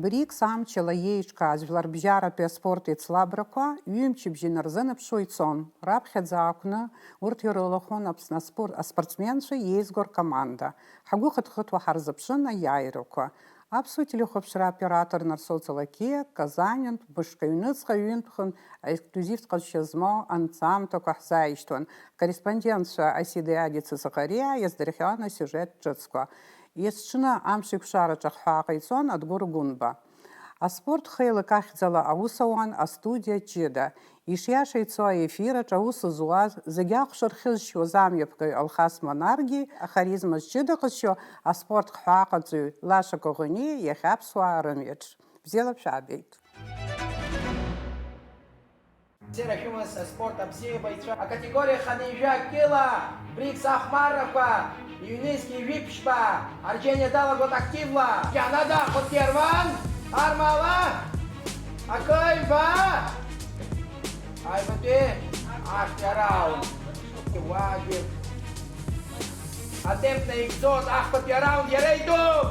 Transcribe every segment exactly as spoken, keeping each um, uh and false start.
БРИКС амчала иеиҿкааз жәларбжьаратәи аспорт еицлабрақәа ҩымчыбжьа инарзынаԥшуа ицон. Раԥхьаӡа акәны урҭ ирылахәын Аԥсны аспорт, аспортсменцәа еизго ркоманда. Ҳгәы хыҭхыҭуа ҳарзыԥшын аиааирақәа. Аԥсуа телехәаԥшра оператор Нарсоу Цалакиа Казанинтә мышкы аҩныҵҟа ҩынтә-хынтә аексклюзивтә ҟазшьа змоу анҵамҭақәа ҳзааишьҭуан. Ҳкорреспондентцәа Асида Адица Захариа иаздырхион асиужет ҿыцқәа. Есҽны амш еиқәшараҿы ахҳәаа ҟаиҵон Адгәыр Гәынба. Аспорт хеилак ахьӡала аус ауан астудиа ҷыда. Ишиаша ицо аефир аҿы аус зуаз, зегь ахәша рхьызшьуаз амҩаԥгаҩ Алхас Манаргьы ахаризма ҷыда ҟазшьо аспорт хҳәааҟаҵаҩ Лаша Коӷониа иахьа аԥсуаа рымҩаҿ. Бзиала шәаабеит! Бзиара шәымаз аспорт абзиабаҩцәа акатегориа хынҩажәа кила БРИКС ахәмаррақәа ҩнызқь ҩажәи ԥшьба Арџьениа далагоит активла. Џьаҳанада Хәыҭгьарман, Армала, Акаҩба, аҩбатәи ахьтә араунд. Уаагьы атемп наигӡоит, ахԥатәи араунд иара итәуп.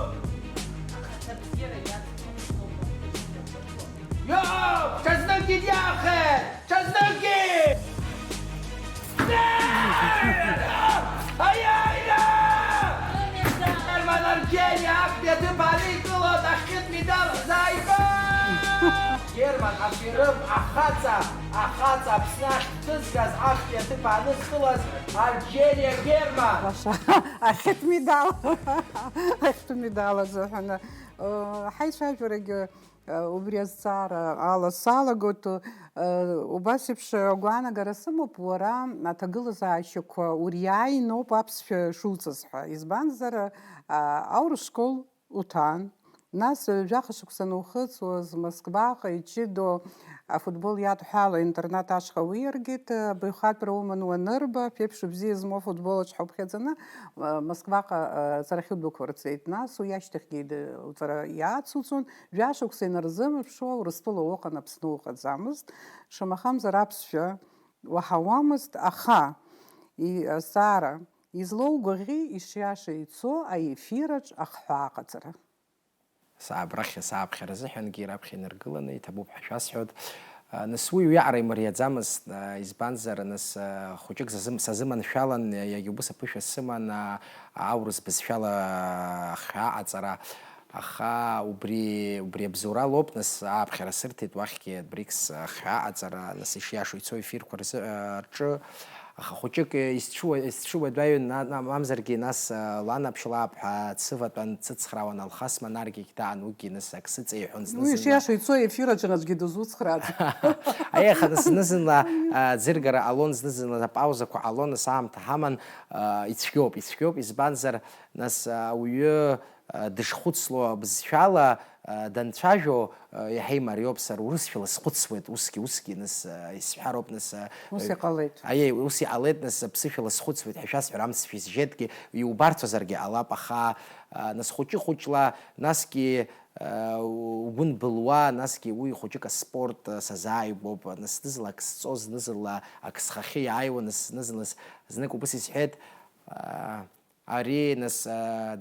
Иоп! Ҽазныкгьы диаахеит! Ҽазныкгьы! Аиааира! Герман Арџьениа актәи аҭыԥ ааникылоит, ахьхьытә медал ҳзааигоит! Герман Ашеров ахаҵа, ахаҵа Аԥсны ахьӡызгаз актәи аҭыԥ аанызкылаз Арџьениа Герман! Лаша, ахьхьытә медал! Ахьхьытә медал азыҳәан, э, ҳаицәажәарагьы Убри азҵаара ала салагоит. Убас еиԥш агәаанагара сымоуп, уара аҭагылазаашьақәа уриааиноуп аԥсшәа шуҵаз ҳәа. Избанзар, аурыс школ уҭан, нас жәаха шықәса анухыҵуаз, Москваҟа иҷыдоу афутбол иадҳәало аинтернат ашҟа уиаргеит, абаҩхатәра уман уанырба, аԥеиԥш бзиа змоу афутбол аҿ ҳауԥхьаӡаны, Москваҟа аҵарахьы удәықәырҵеит. Нас уи ашьҭахьгьы уҵара иаацуҵон. Жәашықәса инарзымԥшуа Урыстәыла уҟан, Аԥсны уҟаӡамызт. Шамахамзар аԥсшәа уаҳауамызт, аха, и-, азҵаара, излоугәаӷьи ишиаша ицо аефираҿ ахҳәаа аҟаҵара? Саабрахьа, сааԥхьара азыҳәангьы раԥхьа инаргыланы иҭабуп ҳәа шәасҳәоит. А, нас уи уиаҟара имариаӡамызт, а, избанзар, нас, а, хәыҷык сазым-, сазыманшәалан, иагьа убыс аԥышәа сыман, а, аурыс бызшәала ахҳәаа аҟаҵара. Аха убри, убри абзоурала ауп, нас, ааԥхьара сырҭеит, уахьгьы БРИКС ахҳәаа аҟаҵара, нас, ишиашоу ицо ефирқәа рзы, а, рҿы, аха хәыҷык, э, изҽуа-, изҽуадаҩын, на-, на-, мамзаргьы, нас, а, ланаԥшьалап ҳәа дсыватәан, дсыцхраауан Алхас Манаргьы, даан, уигьы, нас, ак сыҵеиҳәон. Уи зны-зынла ишиашоу ицо ефир аҿы аӡәгьы дызуцхрааӡом. Аиеи, аха зны-зынла, а, ӡыргара ҟалон, зны-зынла апаузақәа ҟалон, нас аамҭа ҳаман, а, ицәгьоуп, ицәгьоуп, избанзар, нас, а, ауаҩы, а, дышхәыцло бызшәала, а, данцәажәо, а, иаҳа имариоуп, сара урысшәала схәыцуеит, усгьы, усгьы, нас, а, исҳәароуп, нас, а, Ус иҟалеит. Аиеи, ус иҟалеит, нас, аԥсышәала схәыцуеит ҳәа шәасҳәар, амцашәа исжьеитгьы, иубарҭозаргьы ҟалап, аха, а, нас, хәыҷы-хәыҷла, насгьы, угәы нбылуа, насгьы уи хәыҷык аспорт сазааигәоуп, нас зны-зынла ак сҵо, зны-зынла ак схахьы иааиуа, нас зны-зынла с-, знык убыс исҳәеит, ари, нас,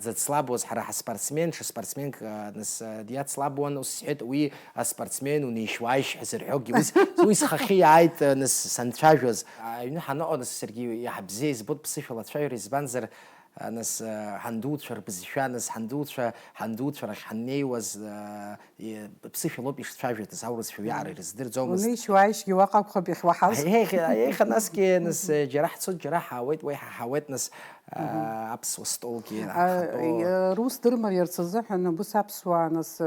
дзацлабуаз ҳара ҳаспортсмен, ҽа спортсменк, нас, диацлабуан, ус сҳәеит, уи аспортсмен унеишь-уааишь ҳәа зырҳәогьы, ус, уи схахьы иааит, нас, санцәажәоз. Аҩны ҳаныҟоу, нас, саргьы иаҳа бзиа избоит ԥсышәала ацәажәара, избанзар, нас, ҳандуцәа рбызшәа, нас, ҳандуцәа, ҳандуцәа рахь ҳаннеиуаз, ԥсышәалоуп ишцәажәатәыз, аурысшәа уиаҟара ирыздырӡомызт. Унеишь-уааишьгьы уаҟа акәхап иахьуаҳаз. Еиӷьа, еиӷьа, насгьы, нас, џьара ҳцоит, џьара ҳаауеит, уа иҳаҳауеит, нас, аԥсуа столгьы ҳхатәоу. Рус дырмариарц азыҳәан, абыс аԥсуаа, нас,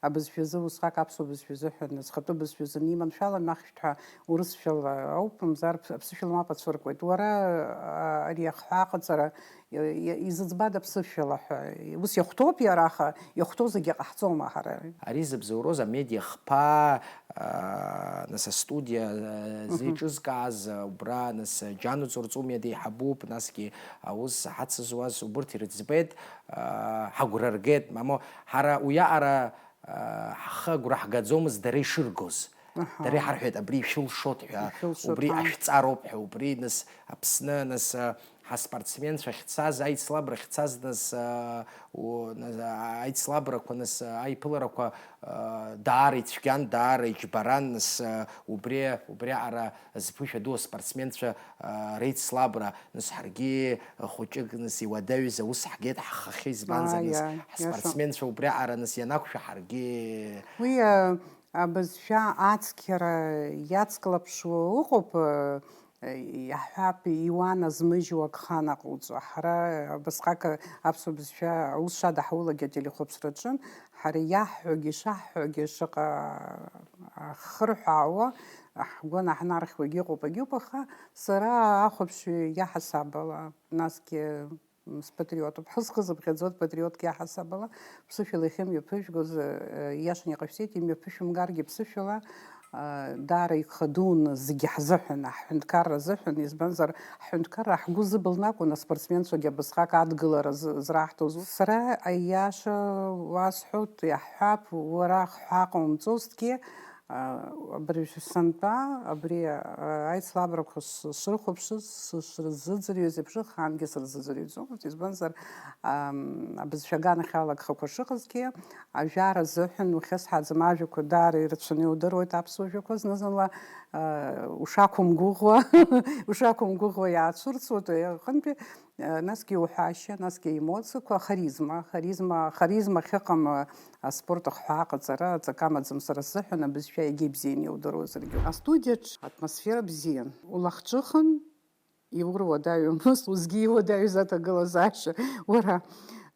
абызшәазы, усҟак аԥсуа бызшәа азыҳәан, зхатәы бызшәа азы аниманшәалан, ахьшәҭҳәа урысшәала ауп, мамзар аԥсышәала мап ацәыркуеит. Уара, а, ари ахҳәааҟаҵара, и-, и-, изыӡбада аԥсышәала ҳәа? Ус иахәҭоуп иара, аха иахәҭоу зегьы ҟаҳҵома ҳара? Ари зыбзоуроз амедиа хԥа, а, нас астудиа, а, зеиҿызкааз, а, убра, нас, а, Џьану Ҵурҵумиа деиҳабуп, насгьы аус ҳацызуаз убырҭ ирыӡбеит, а, ҳагәра ргеит, мамоу, ҳара уиаҟара, ҳхы агәра ҳгаӡомызт дара ишыргоз. Аҳа. Дара иҳарҳәеит, абри ишәылшоит ҳәа, ишәылшоит, убри ҳа, ашәҵароуп ҳәа, убри, нас, Аԥсны, нас, а, Ҳаспортсменцәа ахьцаз, аицлабра ахьцаз, нас, а, у-, нас, а, аицлабрақәа, нас, а, аиԥыларақәа, а, даара ицәгьан, даара иџьбаран, нас, а, убри, убриаҟара зԥышәа ду аспортсменцәа, а, реицлабра, нас, ҳаргьы хәыҷык, нас, иуадаҩыз аус ҳгеит ҳхахьы, избанзар, Ааи, нас, ааи, иаша. Ҳаспортсменцәа убриаҟара, нас, ианақәшәа ҳаргьы Уи, а, абызшәа ацқьара иацклаԥшуа ыҟоуп, а, иаҳҳәап, иуаназмыжьуа гханаҟ уҵәахра, абасҟак аԥсуа бызшәа аус шадаҳулак ателехәаԥшраҿы, ҳара иаҳҳәогьы ишаҳҳәогьы шаҟа ахырҳәаауа ҳгәы анаҳнархьуагьы ыҟоуп, агьоуп, аха сара ахәаԥшҩы иаҳасабала, насгьы, м, спатриотуп. Ҳәа схы зыԥхьаӡо дпатриотк иаҳасабала, ԥсышәала иахьымҩаԥыжәгоз, э, иашан иҟашәҵеит, имҩаԥышәымгаргьы ԥсышәала, а, даара ихадуны зегьы ҳзыҳәан, аҳәынҭқарра азыҳәан, избанзар, ҳҳәынҭқарра ҳгәы зыбылны акәын аспортсменцәагьы абасҟак адгылара зы-, зраҳҭоз. Сара аиаша уасҳәоит, иаҳҳәап, уара хҳәаа ҟаумҵозҭгьы, а, абыржәы сантәа, абри, а, аицлабрақәа ш-, шрыхәаԥшыз, ш-, шрызыӡырҩыз еиԥш, ахаангьы сырзыӡырҩӡомызт, избанзар, ам, абызшәа аганахьала агхақәа шыҟазгьы, ажәара азыҳәан ухьысҳаӡам, ажәақәа даара ирацәаны иудыруеит аԥсуа жәақәа, зны-зынла, а, ушақәымгәыӷуа, ушақәымгәыӷуа иаацәырҵуеит, уи аҟынтәи, а, насгьы иуҳәашьа, насгьы аемоциақәа, харизма, харизма, харизма ахьыҟам, а, аспорт ахҳәаа аҟаҵара аҵак амаӡам сара сзыҳәан, абызшәа егьа ибзианы иудыруазаргьы. Астудиаҿ атмосфера бзиан, улахҿыхын, иуруадаҩымызт, усгьы иуадаҩыз аҭагылазаашьа. Уара,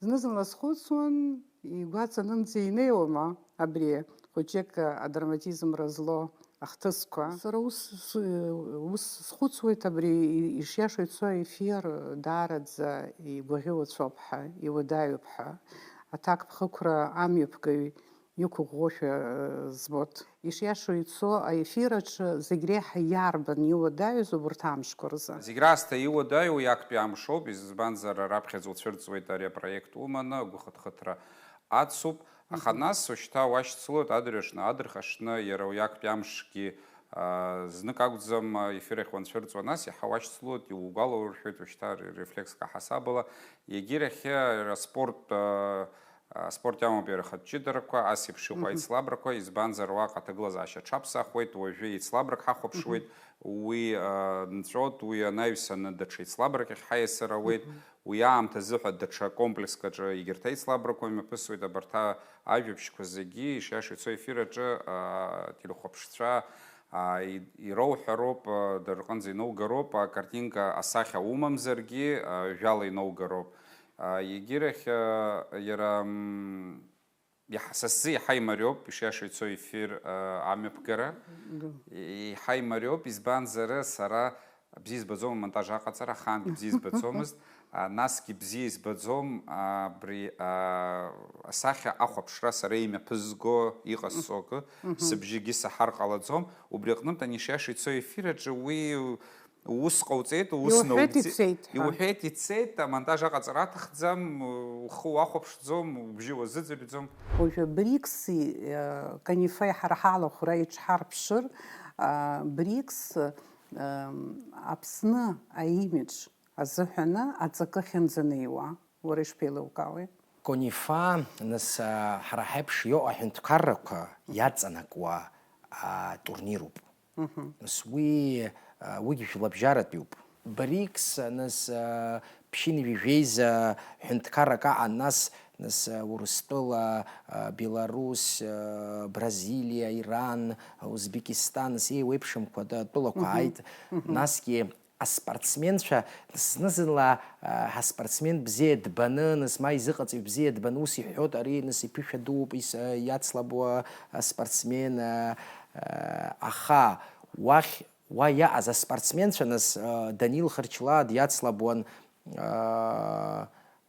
зны-зынла схәыцуан, игәаҵанынӡа инеиуама абри хәыҷык адраматизмра злоу ахҭысқәа? Сара ус с-, ус схәыцуеит, абри ишиашоу ицо аефир даараӡа игәаӷьуацәоуп ҳәа, иуадаҩуп ҳәа. Аҭакԥхықәра амҩаԥгаҩ иқәыӷәӷәошәа, э, збоит. Ишиашоу ицо аефир аҿы зегь реиҳа иарбан иуадаҩыз убарҭ амшқәа рзы? Зегь раасҭа иуадаҩу уи актәи амшоуп, избанзар, раԥхьаӡа уцәырҵуеит ари апроект уманы, агәыхыҭхыҭра ацуп, аха нас уажәшьҭа уашьцылоит адырҩаҽны, адырхаҽны, иара уи актәи амшгьы, а, знык акәӡам, а, ефир ахь уанцәырҵуа, нас иаҳа уашьцылоит, иугәалауршәоит уажәшьҭа ре-, рефлекск аҳасабала, егьирахь, а, аспорт, а, аспорт иамоуп иара ахатә ҷыдарақәа, ас еиԥш иҟоу Мгм. аицлабрақәа, избанзар, уаҟа аҭагылазаашьа аҽаԥсахуеит, уажәы еицлабрак ҳахәаԥшуеит, Мгм. уи, а, нҵәоит, уи анаҩсаны даҽа еицлабрак ахь ҳаиасыр ауеит, Мгм. уи аамҭазы ҳәа даҽа комплекскаҿы егьырҭ аицлабрақәа имҩаԥысуеит, абарҭ а-, ажәабжьқәа зегьы ишиашоу ицо ефир аҿы, а, ателехәаԥшцәа, а, и-, ироуҳәароуп, а, дара рҟынӡа инаугароуп, акартинка асахьа умамзаргьы, а, жәала инаугароуп. А, егьирахь, а, иара, м, иаҳ-, са сзы иаҳа имариоуп, ишиашоу ицо ефир, а, амҩаԥгара. Ду. Иаҳа имариоуп, избанзар, сара бзиа избаӡом амонтаж аҟаҵара, ахаангьы бзиа избаӡомызт, а, насгьы бзиа избаӡом, а, абри, а, асахьа ахәаԥшра сара имҩаԥызго иҟасҵо акы, Мгм. сыбжьгьы саҳар ҟалаӡом. Убри аҟнытә ани ишиашоу ицо ефир аҿы уи ус ҟауҵеит, ус Иуҳәеит, наугӡеит. ицеит ҳәа. Иуҳәеит, ицеит, амонтаж аҟаҵара аҭахӡам, ухы уахәаԥшӡом, убжьы уазыӡырҩӡом. Уажәы БРИКС-и, э, КОНИФА-и ҳара ҳалахәра иҽҳарԥшыр, а, БРИКС, эм, Аԥсны аимидж азыҳәаны аҵакы ахьынӡанеиуа, уара ишԥеилукаауеи? КОНИФА, нас, а, ҳара ҳаиԥш иҟоу аҳәынҭқаррақәа иаҵанакуа, а, турнируп. Мгм. Нас уи, а, уигь жәлабжьаратәиуп. БРИКС, нас, а, ԥшьынҩажәеиза ҳәынҭқаррак аҟан, нас, нас, а, Урыстәыла, а, Беларусь, а, Бразилиа, Иран, Узбекистан, нас еиуеиԥшымкәа атәылақәа Мгм. ааит. Мгм. Насгьы аспортсменцәа, зны-зынла, а, ҳаспортсмен бзиа дбаны, нас ма изыҟаҵаҩ бзиа дбаны, ус иҳәоит, ари, нас, иԥышәа дууп, ис-, а, иацлабуа аспортсмен, а, а, аха уахь, уа иааз аспортсменцәа, нас, а, Данил Хырчлаа диацлабуан, а,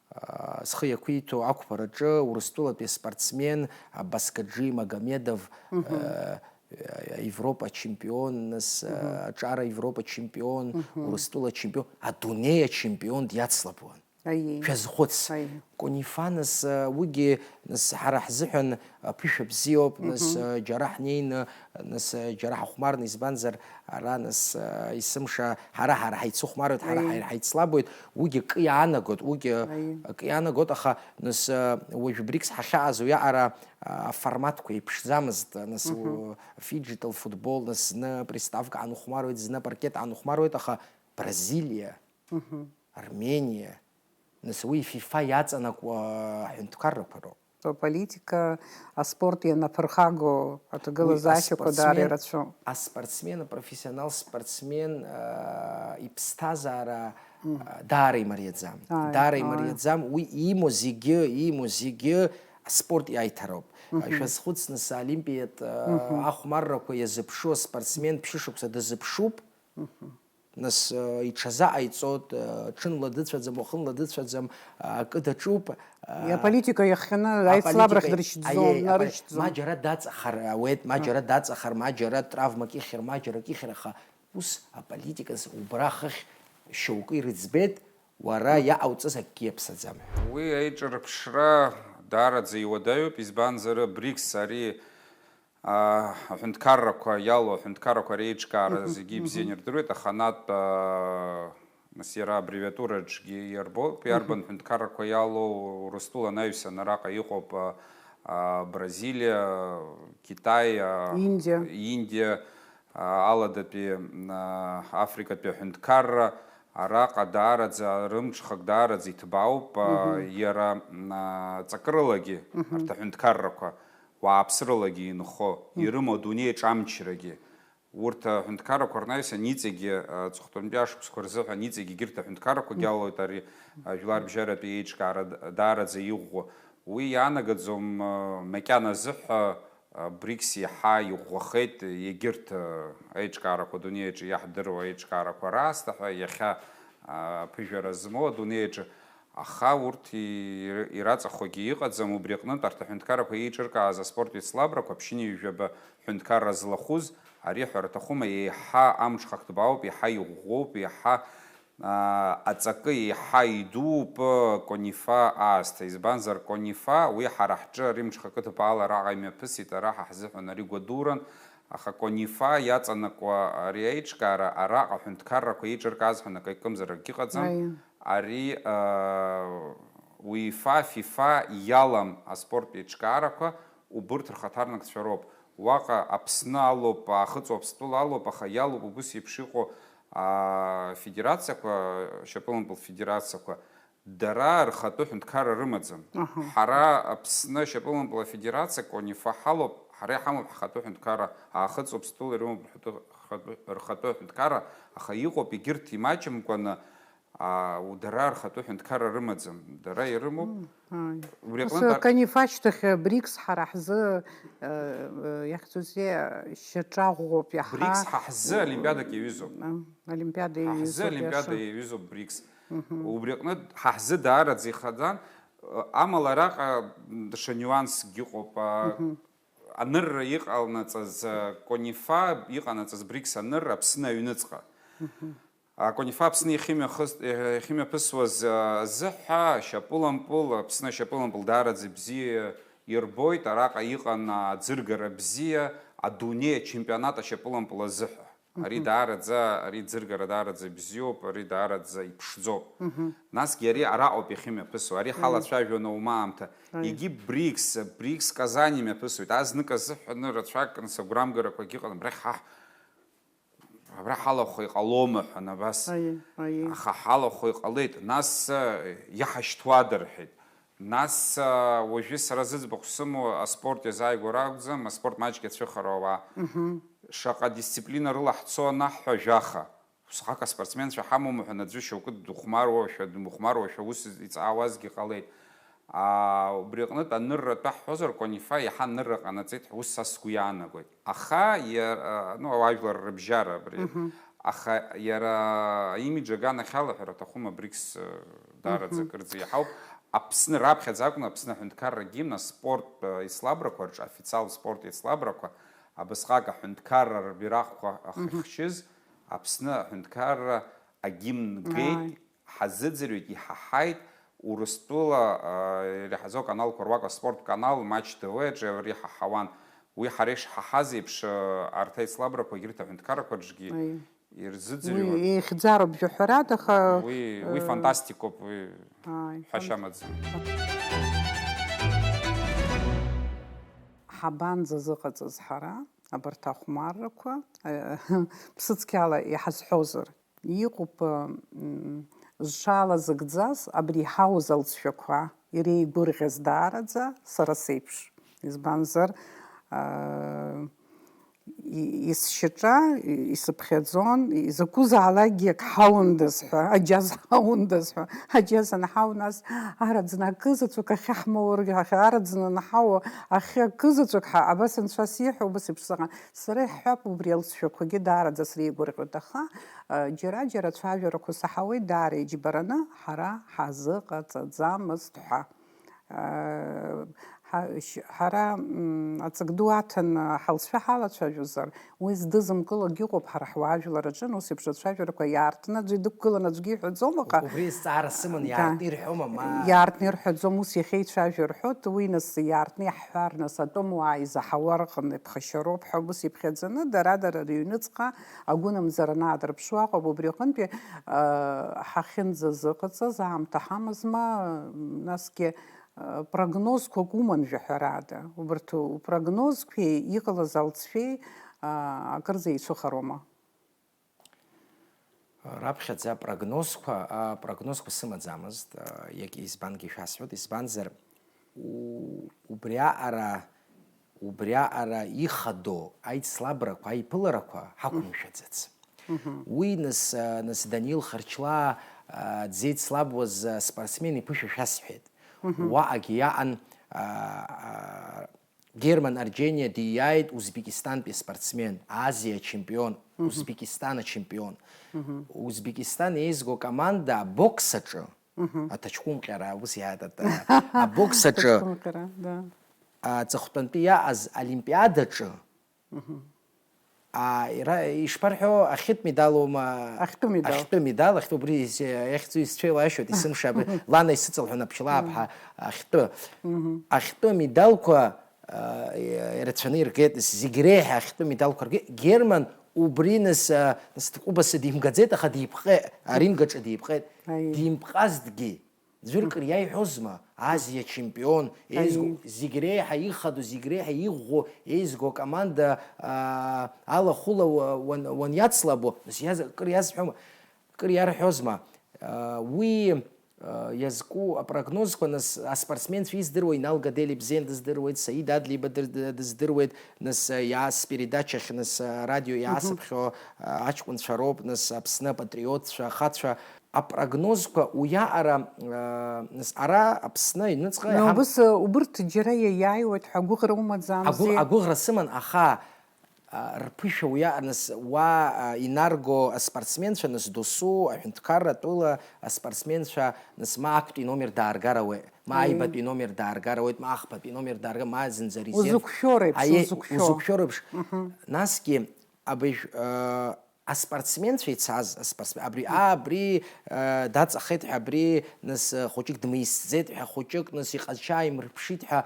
а, зхы иақәиҭу ақәԥараҿы Урыстәылатәи аспортсмен, а, Баскаџи Магомедов, Мгм. а, Европа чемпион, нас, Мгм. аҿар Европа чемпион, Мгм. Урыстәыла чемпион, адунеи ачемпион диацлабуан. Аиеи. Шәазхәыц. Аиеи. Конифа, нас, уигьы, нас, ҳара ҳзыҳәан ԥышәа бзиоуп, нас, џьара ҳнеины, нас, џьара ҳахәмарны, избанзар, ара, нас, есымша ҳара, ҳара ҳаицыхәмаруеит, ҳара, аиеи, ҳара ҳаицлабуеит, уигьы акы иаанагоит, уигьы, аиеи, акы иаанагоит, аха, нас, уажә БРИКС ҳахьааз уиаҟара аформатқәа еиԥшӡамызт, нас, фиджитал футбол, нас, зны приставка аанухәмаруеит, зны апаркет аанухәмаруеит, аха Бразилиа, Армениа, нас уи ФИФА иаҵанакуа аҳәынҭқаррақәа роуп. Аполитика, аспорт ианаԥырхаго аҭагылазаашьақәа даара ирацәоуп. Аспортсмен, апрофессионал спортсмен, а, иԥсҭазаара, а, даара имариаӡам. Ааи, даара ааи. Имариаӡам, уи иимоу зегьы, иимоу зегьы аспорт иаиҭароуп. Шәазхәыц, нас, аолимпиатә, а, ахәмаррақәа иазыԥшу аспортсмен ԥшьышықәса дазыԥшуп. Нас, э, иҽазааиҵоит, э, ҽынла дыцәаӡам, уахынла дыцәаӡам, э, акы даҿуп, э, аполитика иахҟьаны аицлабрахь аполитика, дыршьӡом, аиеи, апол-, нарышьҭӡом. Ма џьара даҵахар ауеит, ма џьара даҵахар, ма џьара травмак ихьыр, ма џьара акы ихьыр, аха ус аполитиказ убра хыхь шьоукы ирыӡбеит, уара иаҟауҵаз акгьы иаԥсаӡам ҳәа. Уи аиҿырԥшра даараӡа иуадаҩуп, избанзар, БРИКС ари, аа, аҳәынҭқаррақәа иалоу аҳәынҭқаррақәа реиҿкаара зегьы ибзианы ирдыруеит, аханатә, аа, нас иара аббревиатураҿгьы иарбоуп, иарбан ҳәынҭқаррақәа иалоу, Урыстәыла анаҩсан араҟа иҟоуп, аа, аа, Бразилиа, Китай, аа, Индиа. Индиа, аа, аладатәи, аа, Африкатәи аҳәынҭқарра, араҟа даараӡа, рымҽхак даараӡа иҭбаауп, аа, иара, аа, ҵакырылагьы арҭ аҳәынҭқаррақәа уааԥсыралагьы инхо, ирымоу адунеи аҿы амчрагьы. Урҭ аҳәынҭқаррақәа рнаҩсан иҵегьы, аҵыхәтәантәи ашықәсқәа рзыҳәан иҵегьы егьырҭ аҳәынҭқаррақәагьы алоит ари, ажәларбжьаратәи еиҿкаара д-, даараӡа иӷәӷәо. Уи иаанагаӡом, а, макьаназы ҳәа, а, БРИКС иаҳа иӷәӷәахеит, егьырҭ, а, аиҿкаарақәа, адунеи аҿы иаҳдыруа аиҿкаарақәа раасҭа ҳәа, иахьа, а, ԥыжәара змоу адунеи аҿы. Аха урҭ ир-, ираҵахогьы иҟаӡам, убри аҟнытә арҭ аҳәынҭқаррақәа еиҿыркааз аспорт еицлабрақәа, ԥшьынҩажәаба ҳәынҭқарра злахәыз, ари ҳәара аҭахума, еиҳа амҽхак ҭбаауп, еиҳа иӷәӷәоуп, еиҳа, аа, аҵакы еиҳа идууп, э, Конифа аасҭа. Избанзар, Конифа, уи ҳара ҳҿы ари мҽхакы ҭбаала араҟа имҩаԥысит, ара ҳа ҳзыҳәан ари гәадуран, аха Конифа иаҵанакуа ари аиҿкаара араҟа аҳәынҭқаррақәа еиҿыркааз ҳәа акы акымзар акгьы ыҟаӡам. Аиеи. Ари, аа, УЕФА, ФИФА иалам аспорттә еиҿкаарақәа, убырҭ рхаҭарнакцәа роуп. Уаҟа Аԥсны алоуп, Аахыҵ Уаԥстәыла алоуп, аха иалоуп убыс еиԥш иҟоу, аа, федерациақәа, шьапылампыл федерациақәа. Дара рхатәы ҳәынҭқарра рымаӡам. Аҳа. Ҳара Аԥсны ашьапылампыл афедерациа, Конифа ҳалоуп, ҳара иҳамоуп ҳхатәы ҳәынҭқарра, Аахыҵ Уаԥстәыла ирымоуп рхатәы, рхатәы, рхатәы ҳәынҭқарра, аха иҟоуп егьырҭ имаҷымкәаны, аа, дара рхатәы ҳәынҭқарра рымаӡам, дара ирымоуп. М, ааи. Убри Ус, аҟнытә ар- Конифа ашьҭахь БРИКС ҳара ҳзы, э, э, иахьӡузеи, шьаҿа ӷәӷәоуп иаҳа. БРИКС ҳа ҳзы олимпиадак иаҩызоуп. М, олимпиада Ҳа ҳзы иаҩызоуп, олимпиада иаша. Иаҩызоуп БРИКС. Мгм. Убри аҟнытә ҳа ҳзы даараӡа ихаӡан, э, амала араҟа даҽа нюансгьы ыҟоуп, а, Мгм. Анырра иҟанаҵаз, э, Конифа иҟанаҵаз БРИКС анырра Аԥсны аҩныҵҟа. Мгм. А, Конифа Аԥсны иахьымҩахыс-, иахьымҩаԥысуаз, э, азыҳәа, шьапылампыл, Аԥсны ашьапылампыл даараӡа бзиа ирбоит, араҟа иҟан аӡыргара бзиа, адунеи ачемпионат ашьапылампыл азыҳәа. Ари Мгм. даараӡа, ари ӡыргара даараӡа ибзиоуп, ари даараӡа иԥшӡоуп. Мгм. Насгьы ари араҟоуп иахьымҩаԥысуа, ари Аиеи. ҳалацәажәон аума аамҭа. Аиеи. Егьи БРИКС, БРИКС Казань имҩаԥысуеит. Азнык азыҳәаны рацәак, нас, агәрамгарақәагьы ыҟан, абрахь ҳа-, абра ҳалахәха иҟалома ҳәа, абас. Аиеи, аиеи. Аха ҳалахәха иҟалеит. Нас, э, иаҳашьҭуада рҳәеит. Нас, а, уажәы сара зыӡбахә сымоу аспорт иазааигәара акәӡам, аспорт маҷк иацәыхароу ауаа. Мгм. Шаҟа дисциплина рыла ҳцо анаҳҳәа, жәаха. Усҟак аспортсменцәа ҳамоума ҳәа, аӡәы шьоукы дыхәмаруашәа, дымхәмаруашәа ус иҵаауазгьы ҟалеит. А, убри аҟнытә анырра атәы ҳҳәозар, Конифа иаҳа анырра ҟанаҵеит ҳәа ус са сгәы иаанагоит. Аха иа-, а, ну, ауаажәлар рыбжьара абри. Мгм. Аха иара аимидж аганахьала ҳәара аҭахума, БРИКС, э, даараӡа Мгм. акырӡа иаҳауп. Аԥсны раԥхьаӡа акәны Аԥсны аҳәынҭқарра агимн аспорттә, э, еицлабрақәа рҿы, официалтә спорт еицлабрақәа, абысҟак аҳәынҭқарра рбираҟқәа Мгм. ахьыхшьыз, Аԥсны аҳәынҭқарра агимн геит, Ааи. ҳазыӡырҩит, иҳаҳаит, Урыстәыла, а, иреиҳаӡоу аканалқәа руак аспорт канал Матч Т В аҿы абри ҳаҳауан. Уи ҳара ишҳаҳаз еиԥш, а, арҭ аицлабрақәа, егьырҭ аҳәынҭқаррақәа рҿгьы Аи. Ирзыӡырҩуан. Уи еихьӡароуп жәаҳәарада, аха, Уи, уи э, фантастикоуп, уи ааи, ҳәашьа фант- амаӡам. Ҳабанӡазыҟаҵаз ҳара, абарҭ ахәмаррақәа, э, ԥсыцқьала иҳазҳәозар, иҟоуп, м, зҽалазыгӡаз абри иҳауз алҵшәақәа, иреигәырӷьаз даараӡа сара сеиԥш. Избанзар, э, и-, исшьаҿа, и-, исыԥхьаӡон, изакәызаалакгьы ак ҳаундаз ҳәа, аџьаз ҳаундаз ҳәа. Аџьаз анҳау, нас араӡны акызаҵәык ахьы ҳмоургьы, ахьы араӡны анҳауа, ахьы акызаҵәык ҳа, абас анцәа сиҳәо, убас еиԥш сыҟан. Сара иаҳҳәап, убри алҵшәақәагьы даараӡа среигәырӷьоит, аха, а, џьара-џьара ацәажәарақәа саҳауеит даара иџьбараны, ҳара ҳазыҟаҵаӡамызт ҳәа. Ҳа-, ш-, ҳара, м, аҵак ду аҭаны ҳалҵшәа ҳалацәажәозар, уи здызымкылогь ыҟоуп ҳара ҳуаажәлар аҿы, ус еиԥш ацәажәарақәа иаартны аӡәы идықәгыланы аӡәгьы иҳәаӡом, аҟа. Убри азҵаара сыман, Да. Иаартны ирҳәома, ма? Иаартны ирҳәаӡом, ус иахьеицәажәо рҳәоит, уи нас иаартны иаҳҳәар, нас атәым уаа изаҳауа рҟны иԥхашьароуп ҳәа ус иԥхьаӡаны, дара-дара рыҩныҵҟа агәынамӡара анаадырԥшуа акәым, убри аҟынтәи, а, ҳахьынӡазыҟаҵаз аамҭа ҳамазма, насгьы, а, прогнозқәак уман жәаҳәарада. Убарҭ упрогнозқәеи иҟалаз алҵшәеи, а, акырӡа еицәыхароума? Раԥхьаӡа апрогнозқәа, апрогнозқәа сымаӡамызт, а, иаг-, избангьы шәасҳәоит, избанзар, у-, убриаҟара, убриаҟара ихадоу аицлабрақәа, аиԥыларақәа ҳақәымшәаӡац. Мгм. Уи нас, а, нас Данил Харчлаа, а, дзеицлабуаз, а, спортсмен иԥышәа шәасҳәеит. Мгм. Уаҟагьы иаҟан, а, а, Герман Арџьениа диааит, Узбекистантәи спортсмен, Азиа ачемпион, Мгм. Узбекистан ачемпион. Мгм. Узбекистан еизго команда абокс аҿы, Мгм. аҭаҷкәымҟьара, ус иаҳәеит, ат-, абокс аҿы, Аҭаҷкәымҟьара, да. аҵыхәтәантәи иааз Олимпиадаҿы, Мгм. а, ира-, ишԥарҳәо, ахьтә медалоума? Ахьтәы медал. Ахьтәы медал, ахьтәы, убри ис-, иахьӡу исцәеилашәоит, исымша абри, Лана исыҵалҳәон Аԥшьлааԥҳа, Мгм. ахьтәы. Мгм. Ахьтәы амедалқәа, а, ирацәаны иргеит, зегь реиҳа ахьтәы амедалқәа ргеит. Герман убри нас, а, нас Кубаса димгаӡеит, аха дипҟеит, аринг аҿы дипҟеит. Аиеи. Димпҟазҭгьы, ӡәыр кыр иаиҳәозма, Азиа чемпион, еизго, Аиеи. Зегь реиҳа ихадоу, зегь реиҳа иӷәӷәоу, еизго акоманда, а, ала-хула уа-, уан-, уаниацлабо, нас иаз-, кыр иазҳәома, кыр иарҳәозма, а, уи, а, иазку апрогнозқәа, нас аспортсменцәа издыруа, Инал Гадели бзиан дыздыруеит, Саид Адлиба дыр-, д-, дыздыруеит, нас, а, иаас передачахь, нас, а, радио Мгм. иаасыԥхьо, а, аҷкәынцәа роуп, нас Аԥсны апатриотцәа, ахацәа, апрогнозқәа уиаҟара, а, нас ара Аԥсны аҩныҵҟа Но иҳам-, убыс, а, убырҭ џьара иаиааиуеит ҳәа агәыӷра умаӡамзи? Агәы-, агәыӷра сыман, аха, а, рԥышәа уиаҟа, нас уа, а, инарго аспортсменцәа, нас досу аҳәынҭқарра атәыла аспортсменцәа, нас ма актәи номер дааргар ауеит, ма Аиеи. Аибатәи номер дааргар ауеит, ма ахԥатәи номер дааргар, ма зынӡа резерв. Узықәшәо реиԥш, Аиеи, узықәшәо. Узықәшәо реиԥш. Мгм. Насгьы абыжә, а, аспортсменцәа ицаз, аспортсмен, абри, аа, абри, э, даҵахеит ҳәа, абри, нас, э, хәыҷык дмыисӡеит ҳәа, хәыҷык, нас, иҟазшьа ааимырԥшит ҳәа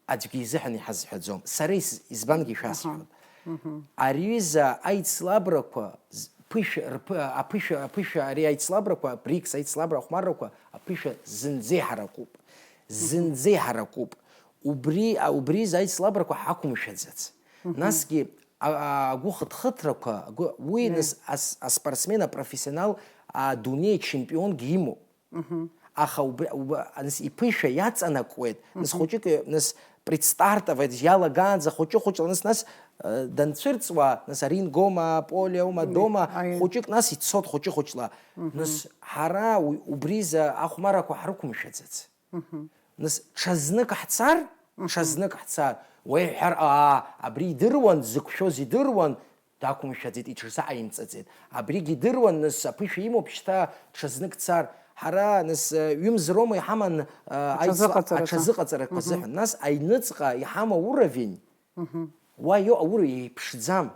аӡәгьы изыҳәан иҳазҳәаӡом. Сара ис-, избангьы шәасҳәон. Аха. Мгм. Ари ҩыза аицлабрақәа з-, ԥышәа рԥы-, аԥышәа, аԥышәа, ари аицлабрақәа, БРИКС аицлабра ахәмаррақәа, аԥышәа зынӡа иҳаракуп. Мгм. Зынӡа иҳаракуп. Убри, а, убри изы аицлабрақәа ҳақәымшәаӡац. Мгм. Насгьы, а, а, агәыхыҭхыҭрақәа, агәы-, уи Мгм. нас ас-, аспортсмен апрофессионал, адунеи ачемпионгьы имоуп. Мгм. Аха убри, уб-, нас иԥышәа иаҵанакуеит, нас Мгм. хәыҷык, нас представлять иалагаанӡа хәыҷы-хәыҷла, нас, нас, э, данцәырҵуа, нас арингома, полеома, Мгм. дома, Аиеи. хәыҷык нас ицот хәыҷы-хәыҷла. Мгм. Нас ҳара уи, убризы ахәмарақәа ҳрықәымшәаӡац. Мгм. Нас ҽазнык ҳцар, Мгм. ҽазнык ҳцар, уеиҳәар, аа, абри идыруан, дзықәшәоз идыруан, дақәымшәаӡеит, иҽырзааимҵаӡеит. Абригь идыруан, нас аԥышәа имоуп, шьҭа ҽазнык дцар. Ҳара, нас, ҩымз роума иҳаман, а, аицла-, Аҽазыҟаҵарақәа. аҽазыҟаҵарақәа Мгм. азыҳәан. Нас аҩныҵҟа иҳамоу уровень, Мгм. уа иоуа аура еиԥшӡам.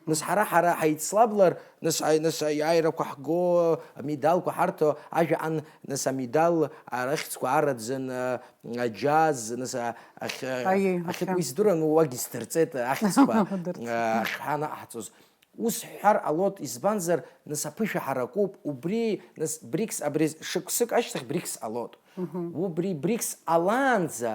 Нас ҳара, ҳара ҳаицлаблар, нас, ҳаи-, нас аиааирақәа ҳго, амедалқәа ҳарҭо, ажәаҟан, нас амедал арахьӡқәа араӡын, а, аџьаз, нас, а, ахь-, Аиеи, ахьы ахьы. Уи здыруан, уагь сдырҵеит, ахьӡқәа, Дырҵеит. А, ахьҳа анаҟаҳҵоз. Ус ҳҳәар ҟалоит, избанзар, нас аԥышәа ҳаракуп, убри, нас БРИКС, абри шықәсык ашьҭахь БРИКС ҟалоит. Мгм. Убри БРИКС ҟалаанӡа,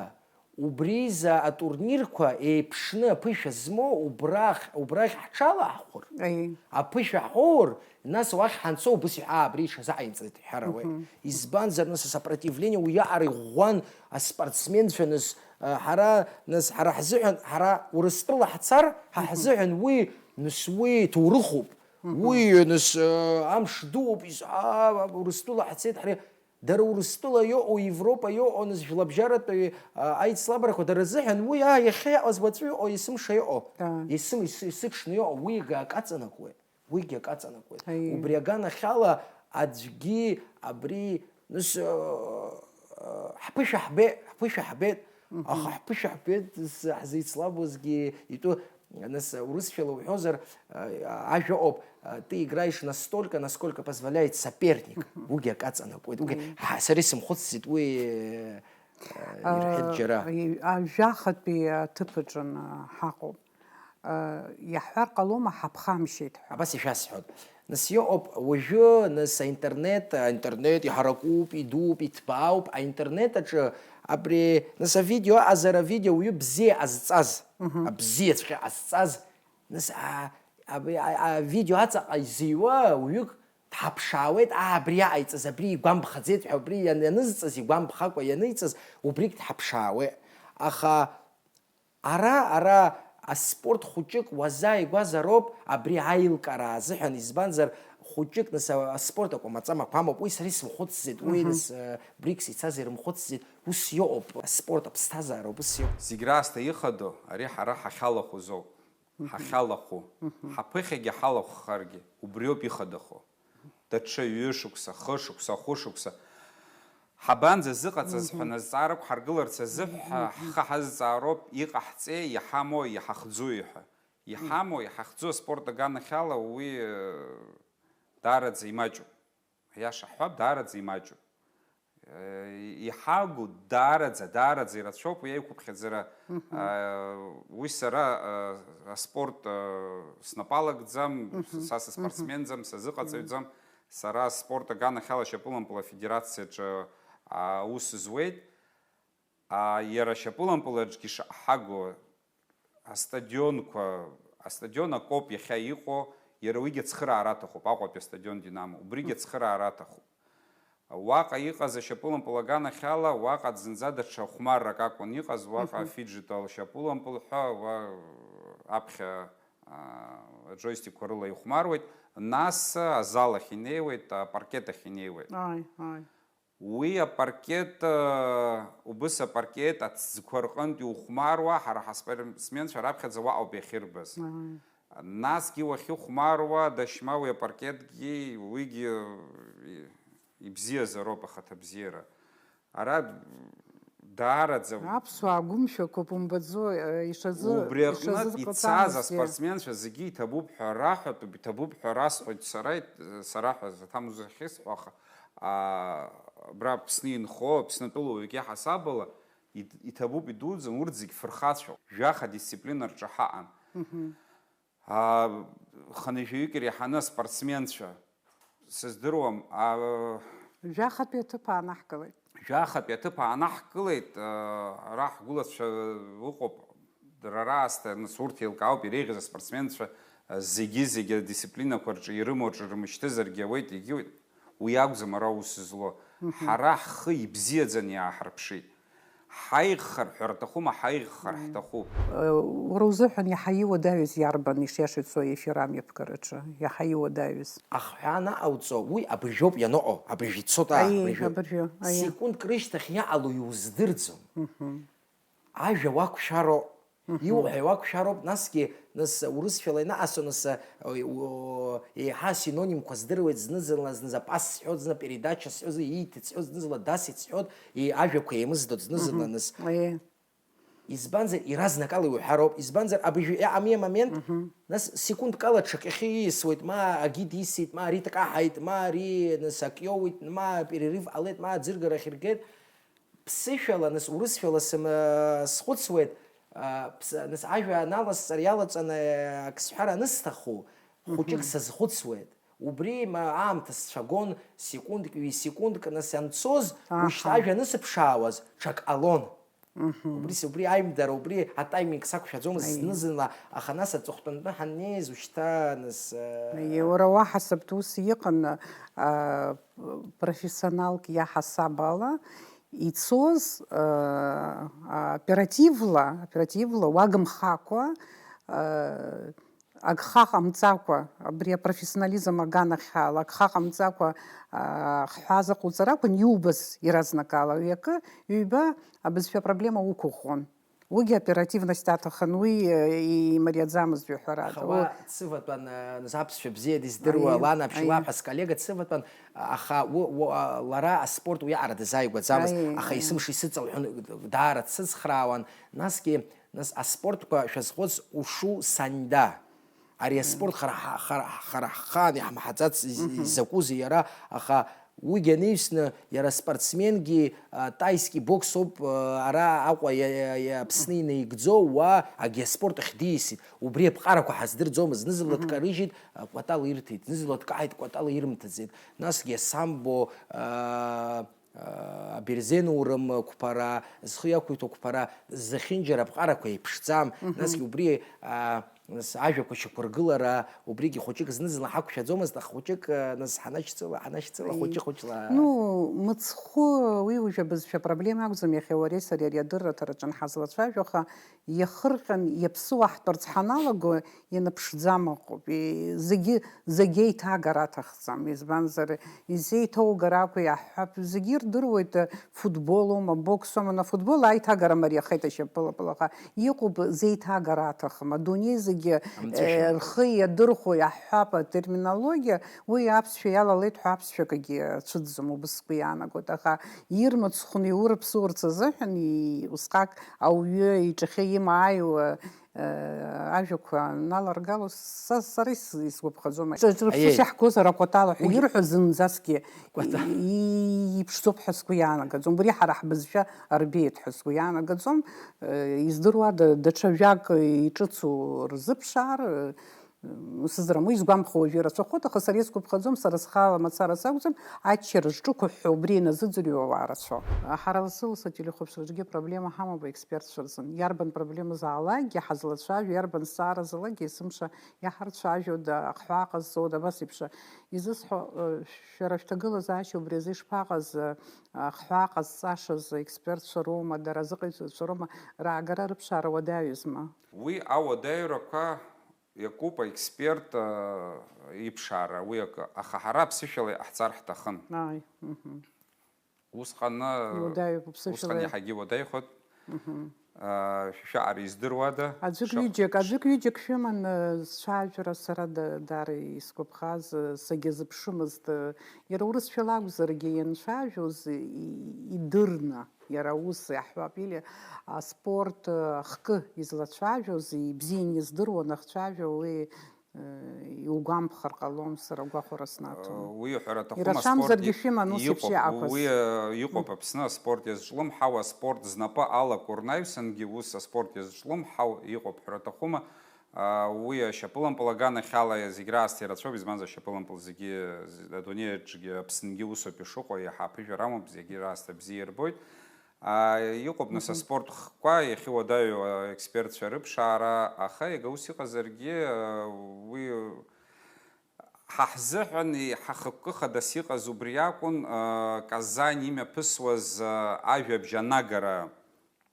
убри изы атурнирқәа еиԥшны аԥышәа змоу убрахь, убрахь ҳҽалаҳхәыр, Аиеи. Аԥышәа ҳоур, нас уахь ҳанцо убыс иҳәа абри иҽазааимҵеит ҳәара уеит. Мгм. Избанзар, нас асопротивление уиаҟара иӷәӷәан аспортсменцәа, нас, а, ҳара, нас ҳара ҳзыҳәан, ҳара Урыстәыла ҳцар, ҳа Мгм. Ҳзыҳәан уи, нас уи ҭоурыхуп. Мгм. Уи, нас, а, амш дууп, из-, а, Урыстәыла ҳцеит, ҳара Дара Урыстәыла иҟоу, Европа иҟоу, нас, жәлабжьаратәи, а, аицлабрақәа дара рзыҳәан уи, аа, иахьа иҟаз уаҵәы иҟоу, есымша иҟоу, Да. Есым-, ес-, есыҽны иҟоу, уигьы акы аҵанакуеит, уигьы акы аҵанакуеит. Аиеи. Убри аганахьала аӡәгьы абри, нас, а, а, ҳԥышәа ҳбеит, ҳԥышәа ҳбеит, Мгм. Аха ҳԥышәа ҳбеит, нас, ҳзеицлабуазгьы итәы Нас урысшәала уҳәозар, а, ажәа ыҟоуп, а, ты играешь настолько, насколько позволяет соперник. Мгм. Уигьы акы аҵанакуеит. Уигьы, Мгм. Ҳа, сара исымхәыцӡеит уи, а, ирҳәеит џьара. А, жәахатәи аҭыԥ аҿы ҳаҟоуп. А, иаҳҳәар ҟалома, ҳаԥхамшьеит ҳәа? Абас ишәасҳәоит. Нас иҟоуп уажәы, нас аинтернет, аинтернет иҳаракуп, идууп, иҭбаауп, аинтернет аҿы абри, нас авидео аҟазар, авидео уаҩы бзиа ҟазҵаз, Мгм. Абзиаҵәҟьа ҟазҵаз, нас, а, абри, а, авидео аҵаҟа изыҩуа уаҩык дҳаԥшаауеит, аа, абри иааиҵаз, абри игәамԥхаӡеит ҳәа, убри иан-, ианызҵаз игәамԥхакәа ианиҵаз, убригь дҳаԥшаауеит. Аха ара, ара аспорт хәыҷык уазааигәазароуп абри аилкаара азыҳәан, избанзар, хәыҷык, нас, а, аспорт акәамаҵамақәа амоуп, уи сара исымхәыцӡеит, уи, Мгм. Нас, а, БРИКС ицазар имхәыцӡеит, ус иҟоуп, аспорт аԥсҭазаароуп, ус иҟоуп. Зегь раасҭа ихадоу, ари ҳара ҳахьалахәыз ауп. Мгм. Ҳахьалахәу, Мгм. Ҳаԥыхьагьы ҳалахәхаргьы, убриоуп ихадахо. Даҽа ҩышықәса, хышықәса, хәышықәса ҳабанӡазыҟаҵаз ҳәа Мгм. Назҵаарак ҳаргыларц азы ҳәа Мгм. Ҳхы ҳазҵаароуп, иҟаҳҵеи, иҳамои, иҳахӡуи ҳәа. Иҳамоу, иҳахӡу аспорт аганахьала уи, э, даараӡа имаҷуп. Аиаша ҳҳәап, даараӡа имаҷуп. Э, иҳагу даараӡа, даараӡа ирацәоуп уи аиқәыԥхьаӡара. Мгм. Э, уи сара, э, аспорт, э, снапы алагӡам, Мгм. Са сыспортсменӡам, Мгм. Сазыҟаҵаҩӡам. Мгм. Сара аспорт аганахьала ашьапылампыл афедерациаҿы аус зуеит. А, иара ашьапылампылаҿгьы шаҳагу, астадионқәа, астадион акоуп иахьа иҟоу, иара уигьы ацхыраара аҭахуп, Аҟәатәи астадион Динамо, убригьы ацхыраара аҭахуп. Уаҟа иҟаз ашьапылампыл аганахьала, уаҟа зынӡа даҽа хәмаррак акәын иҟаз, уаҟа Мгм. Фиджитал шьапылампыл ҳәа, уа, аԥхьа, а, аджойстикқәа рыла ихәмаруеит, нас азал ахь инеиуеит, апаркет ахь инеиуеит. Ааи, ааи. Уи апаркет, э, убыс апаркет аҭӡқәа рҟынтә иухәмаруа, ҳара ҳаспортсменцәа раԥхьаӡа уаҟоуп иахьырбаз. Аҳ. Насгьы уахьыхәмаруа, дашьма уи апаркетгьы, уигьы, э, ибзиазароуп ахаҭабзиара. Ара даараӡа Аԥсуаа гәымшәақәоуп, умбаӡои, э, ишазы-, Убри аҟнытә ишазырҟаҵамызгьы. Ицаз аспортсменцәа зегьы иҭабуп ҳәа раҳәатәуп, иҭабуп ҳәа расҳәоит сара, ит-, сара ҳәа заҭамыз ахьысҳәо, аха аа, абра Аԥсны инхо, Аԥснытәыла уаҩык иаҳасабала, ид-, иҭабуп, идуӡӡан, урҭ зегь фырхацәоуп. Жәаха дисциплина рҿы ҳаҟан. Мгм. Аа, хынҩажәаҩык иреиҳаны аспортсменцәа, сыздыруам, аа, Жәахатәи аҭыԥ аанаҳкылеит. Жәахатәи аҭыԥ аанаҳкылеит, аа, ара ҳгәылацәа ыҟоуп, дара раасҭа, нас, урҭ еилкаауп, иреиӷьыз аспортсменцәа, зегьы-зегьы адисциплинақәа рҿы ирымоу аҿы рымышьҭызаргьы ауеит, егьиуеит. Уи акәӡам ара аус злоу. Мгм. Ҳара ҳхы ибзиаӡаны иааҳарԥшит. Ҳаиӷьхар ҳәа рҭахума, ҳаиӷьхар Мгм. Ҳҭахуп. Э, уара узыҳәан иаҳа иуадаҩыз иарбан, ишиашоу ицо аефир амҩаԥгараҿы, иаҳа иуадаҩыз? Ахҳәаа анаҟауҵо, уи абыржәоуп ианыҟоу, абыржә ицоит, аа, Аиеи, абыржәы. Абыржәы, аиеи. Секундк рышьҭахь иҟало иуздырӡом. Мгм. Ажәа уақәшәароуп. Мгм. Иуҳәа уақәшәароуп, насгьы, нас, урысшәала инаҟасҵо, нас, о, еиҳа асинонимқәа здыруеит, зны-зынла, зны запас сҳәоит, зны передача сҳәоит, зны ииҭеит сҳәоит, зны-зынла дасит сҳәоит, и-, ажәақәа еимыздоит зны-зынла, Мгм. Нас. Аиеи. Избанзар, иаразнакала иуҳәароуп, избанзар, абыжәҩа иҟами амомент, нас секундк ала ҽакахьы ииасуеит, ма агид исит, ма ари дкаҳаит, ма ари, нас, ак иоуит, ма аперерив ҟалеит, ма аӡыргарахь иргеит. Ԥсышәала, нас, урысшәала сым-, схәыцуеит, а, ԥс-, нас, ажәа аналасҵар иалаҵаны, а, ак сҳәар анысҭаху, хәыҷык сазхәыцуеит. Убри ма-, аамҭа сцәагон, секундк, ҩ-секундк, нас, анцоз, уажәшьҭа ажәа анысыԥшаауаз, ҽак ҟалон. Убри, убри аимдара, убри атаиминг сақәшәаӡомызт зны-зынла, аха нас аҵыхәтәантәи ҳаннеиз, ушьҭа, нас, э, Аиеи, уара уаҳасабтә ус иҟан, а, профессионалк иаҳасаб ала ицоз, а, оперативла, оперативла уагымхакәа, а, агха ҟамҵакәа, абри апрофессионализм аганахьала агха ҟамҵакәа, аа, хҳәааз аҟауҵара акәын иубаз иаразнакала. Уи акы, ҩба, абызшәа апроблема уқәыӷәӷәон. Уигьы оперативность аҭахын, уи, э, имариаӡамызт ҩаҳәарада. Аха уа дсыватәан, э, нас аԥсшәа бзиа диздыруа, Аиеи, ланаԥшь аиеи. Лаҳәа сколлега дсыватәан, аха у-, у-, а, лара аспорт уиаҟара дазааигәаӡамызт, Аиеи, аха аиеи. Есымша исыҵалҳәон, даара дсыцхраауан, насгьы, нас аспортқәа шәазхәыц, ушу, саньда. Ари аспорт хара ҳа-, хара, хара ҳхаан иаҳмаҳаӡац из-, Мгм. Изакәызеи иара, аха уигьы анаҩсны, иара спортсменгьы, а, тайский бокс ауп, а, ара Аҟәа иа-, иа-, иа-, Аԥсны инаигӡо, уа агьи аспорт ахь диасит. Убри аԥҟарақәа ҳаздырӡомызт. Зны-зынла Мгм. Дкарыжьит, а, кәатала ирҭеит, зны-зынла дкаҳаит, кәатала ирымҭаӡеит. Насгьы асамбо, а, а, аберзен урым қәԥара, зхы иақәиҭу қәԥара, зехьынџьара аԥҟарақәа еиԥшӡам. Мгм. Насгьы убри, а, нас ажәақәа шьақәыргылара, убригьы хәыҷык зны-зынла ҳақәшәаӡомызт, аха хәыҷык, а, нас ҳанашьцыла, ҳанашьцыла, Аи. Хәыҷы-хәыҷла. Ну, мыцхәы, уи уажә абызшәа проблема акәӡам, иахьа уареи сареи ари адырраҭараҿы анҳазлацәажәо, аха иахырҟьан иаԥсуа ҳтәарц ҳаналаго, ианыԥшӡам ыҟоуп. И-, зегьы, зегьы еиҭагара аҭахӡам. Избанзар, изеиҭоугар акәу иаҳҳәап, зегьы ирдыруеит, футболума, боксума, на футбол аиҭагара мариахеит ашьапыла-пылаха. Иҟоуп зеиҭагара аҭахым. Адунеи зегьы, Амҵәышәа. Э, рхы иадырхәо иаҳҳәап атерминологиа, уи аԥсшәа иалалеит ҳәа аԥсшәакгьы ацәыӡӡом, убыс сгәы иаанагоит. Аха ирмыцхәны иурыԥсуарц азыҳәан, и-, усҟак ауаҩы иҿахьы имааиуа, э, ажәақәа наларгало са, сара ис-, исгәаԥхаӡом. Ҿырԥшыс Аиеи. Иаҳгозар акәатала ҳәа Уи ирҳәо зынӡаскгьы Кәата. И-, иԥшӡоуп ҳәа сгәы иаанагаӡом. Убри ҳара ҳбызшәа арбеит ҳәа сгәы иаанагаӡом. Э, издыруада, даҽа жәак иҿыцу рзыԥшаар, э, Сызрам, уи изгәамԥхо уажәы ирацәахоит, аха сара исгәаԥхаӡом, сара схала мацара сакәӡам, аччара зҿықәыҳәҳәо убри иназыӡырҩуа ауаа рацәоуп. Ҳара лассы-лассы ателехәаԥшраҿгьы проблема ҳамоуп аекспертцәа рзын. Иарбан проблема заалакгьы ҳазлацәажәо, иарбан зҵаара залакгьы есымша иаҳарцәажәода, ахҳәаа ҟазҵода, абас еиԥш. Изысҳәо, э, шәара шәҭагылазаашьа убри азы ишԥаҟаз, э, ахҳәаа ҟазҵашаз аекспертцәа роума, дара азыҟаиҵаҩцәа роума, раагара рыԥшаара уадаҩызма? Уи ауадаҩрақәа Иакуп аексперт, а, иԥшаара, уи акы, аха ҳара аԥсышәала иҟаҳҵар ҳҭахын. Ааи, мгм. Усҟан, а, Иуадаҩуп, аԥсышәала. Усҟан иаҳагьы иуадаҩхоит. Мгм. А, шәаҟара издыруада? Аӡәык Шәа- ҩыџьак, аӡәык ҩыџьак шәыман, а, зцәажәара сара да-, даара исгәаԥхаз, а, сагьазыԥшымызт, а, иара урысшәала акәзаргьы ианцәажәоз и-, идырны. Иара ус иаҳҳәап, или аспорт, э, ахкы излацәажәоз, ибзиан издыруан ахцәажәа, уи, э, иугәамԥхар ҟалом, сара агәахәара снаҭон. Э, уи ҳәара аҭахума, Ирацәамзаргьы аспорт шәыман ус еиԥш иҟоуп, иаақәыз. Уи, э, иҟоуп Аԥсны аспорт иазҿлымҳау, аспорт знапы алаку рнаҩсангьы ус аспорт иазҿлымҳау иҟоуп ҳәара аҭахума? А, уи ашьапылампыл аганахьала зегь раасҭа ирацәоуп, избанзар, ашьапылампыл зегьы, з-, адунеи аҿгьы, Аԥсынгьы усоуп ишыҟоу, иаҳа аԥыжәара амоуп, зегьы раасҭа бзиа ирбоит. А, иҟоуп, нас, Мгм. Аспорт хкқәа иахьыуадаҩу аекспертцәа рыԥшаара, аха иага ус иҟазаргьы, а, уи ҳа ҳзыҳәан еиҳа хықәкы хадас иҟаз убри акәын, а, Казань имҩаԥысуаз, а, ажәабжь анагара.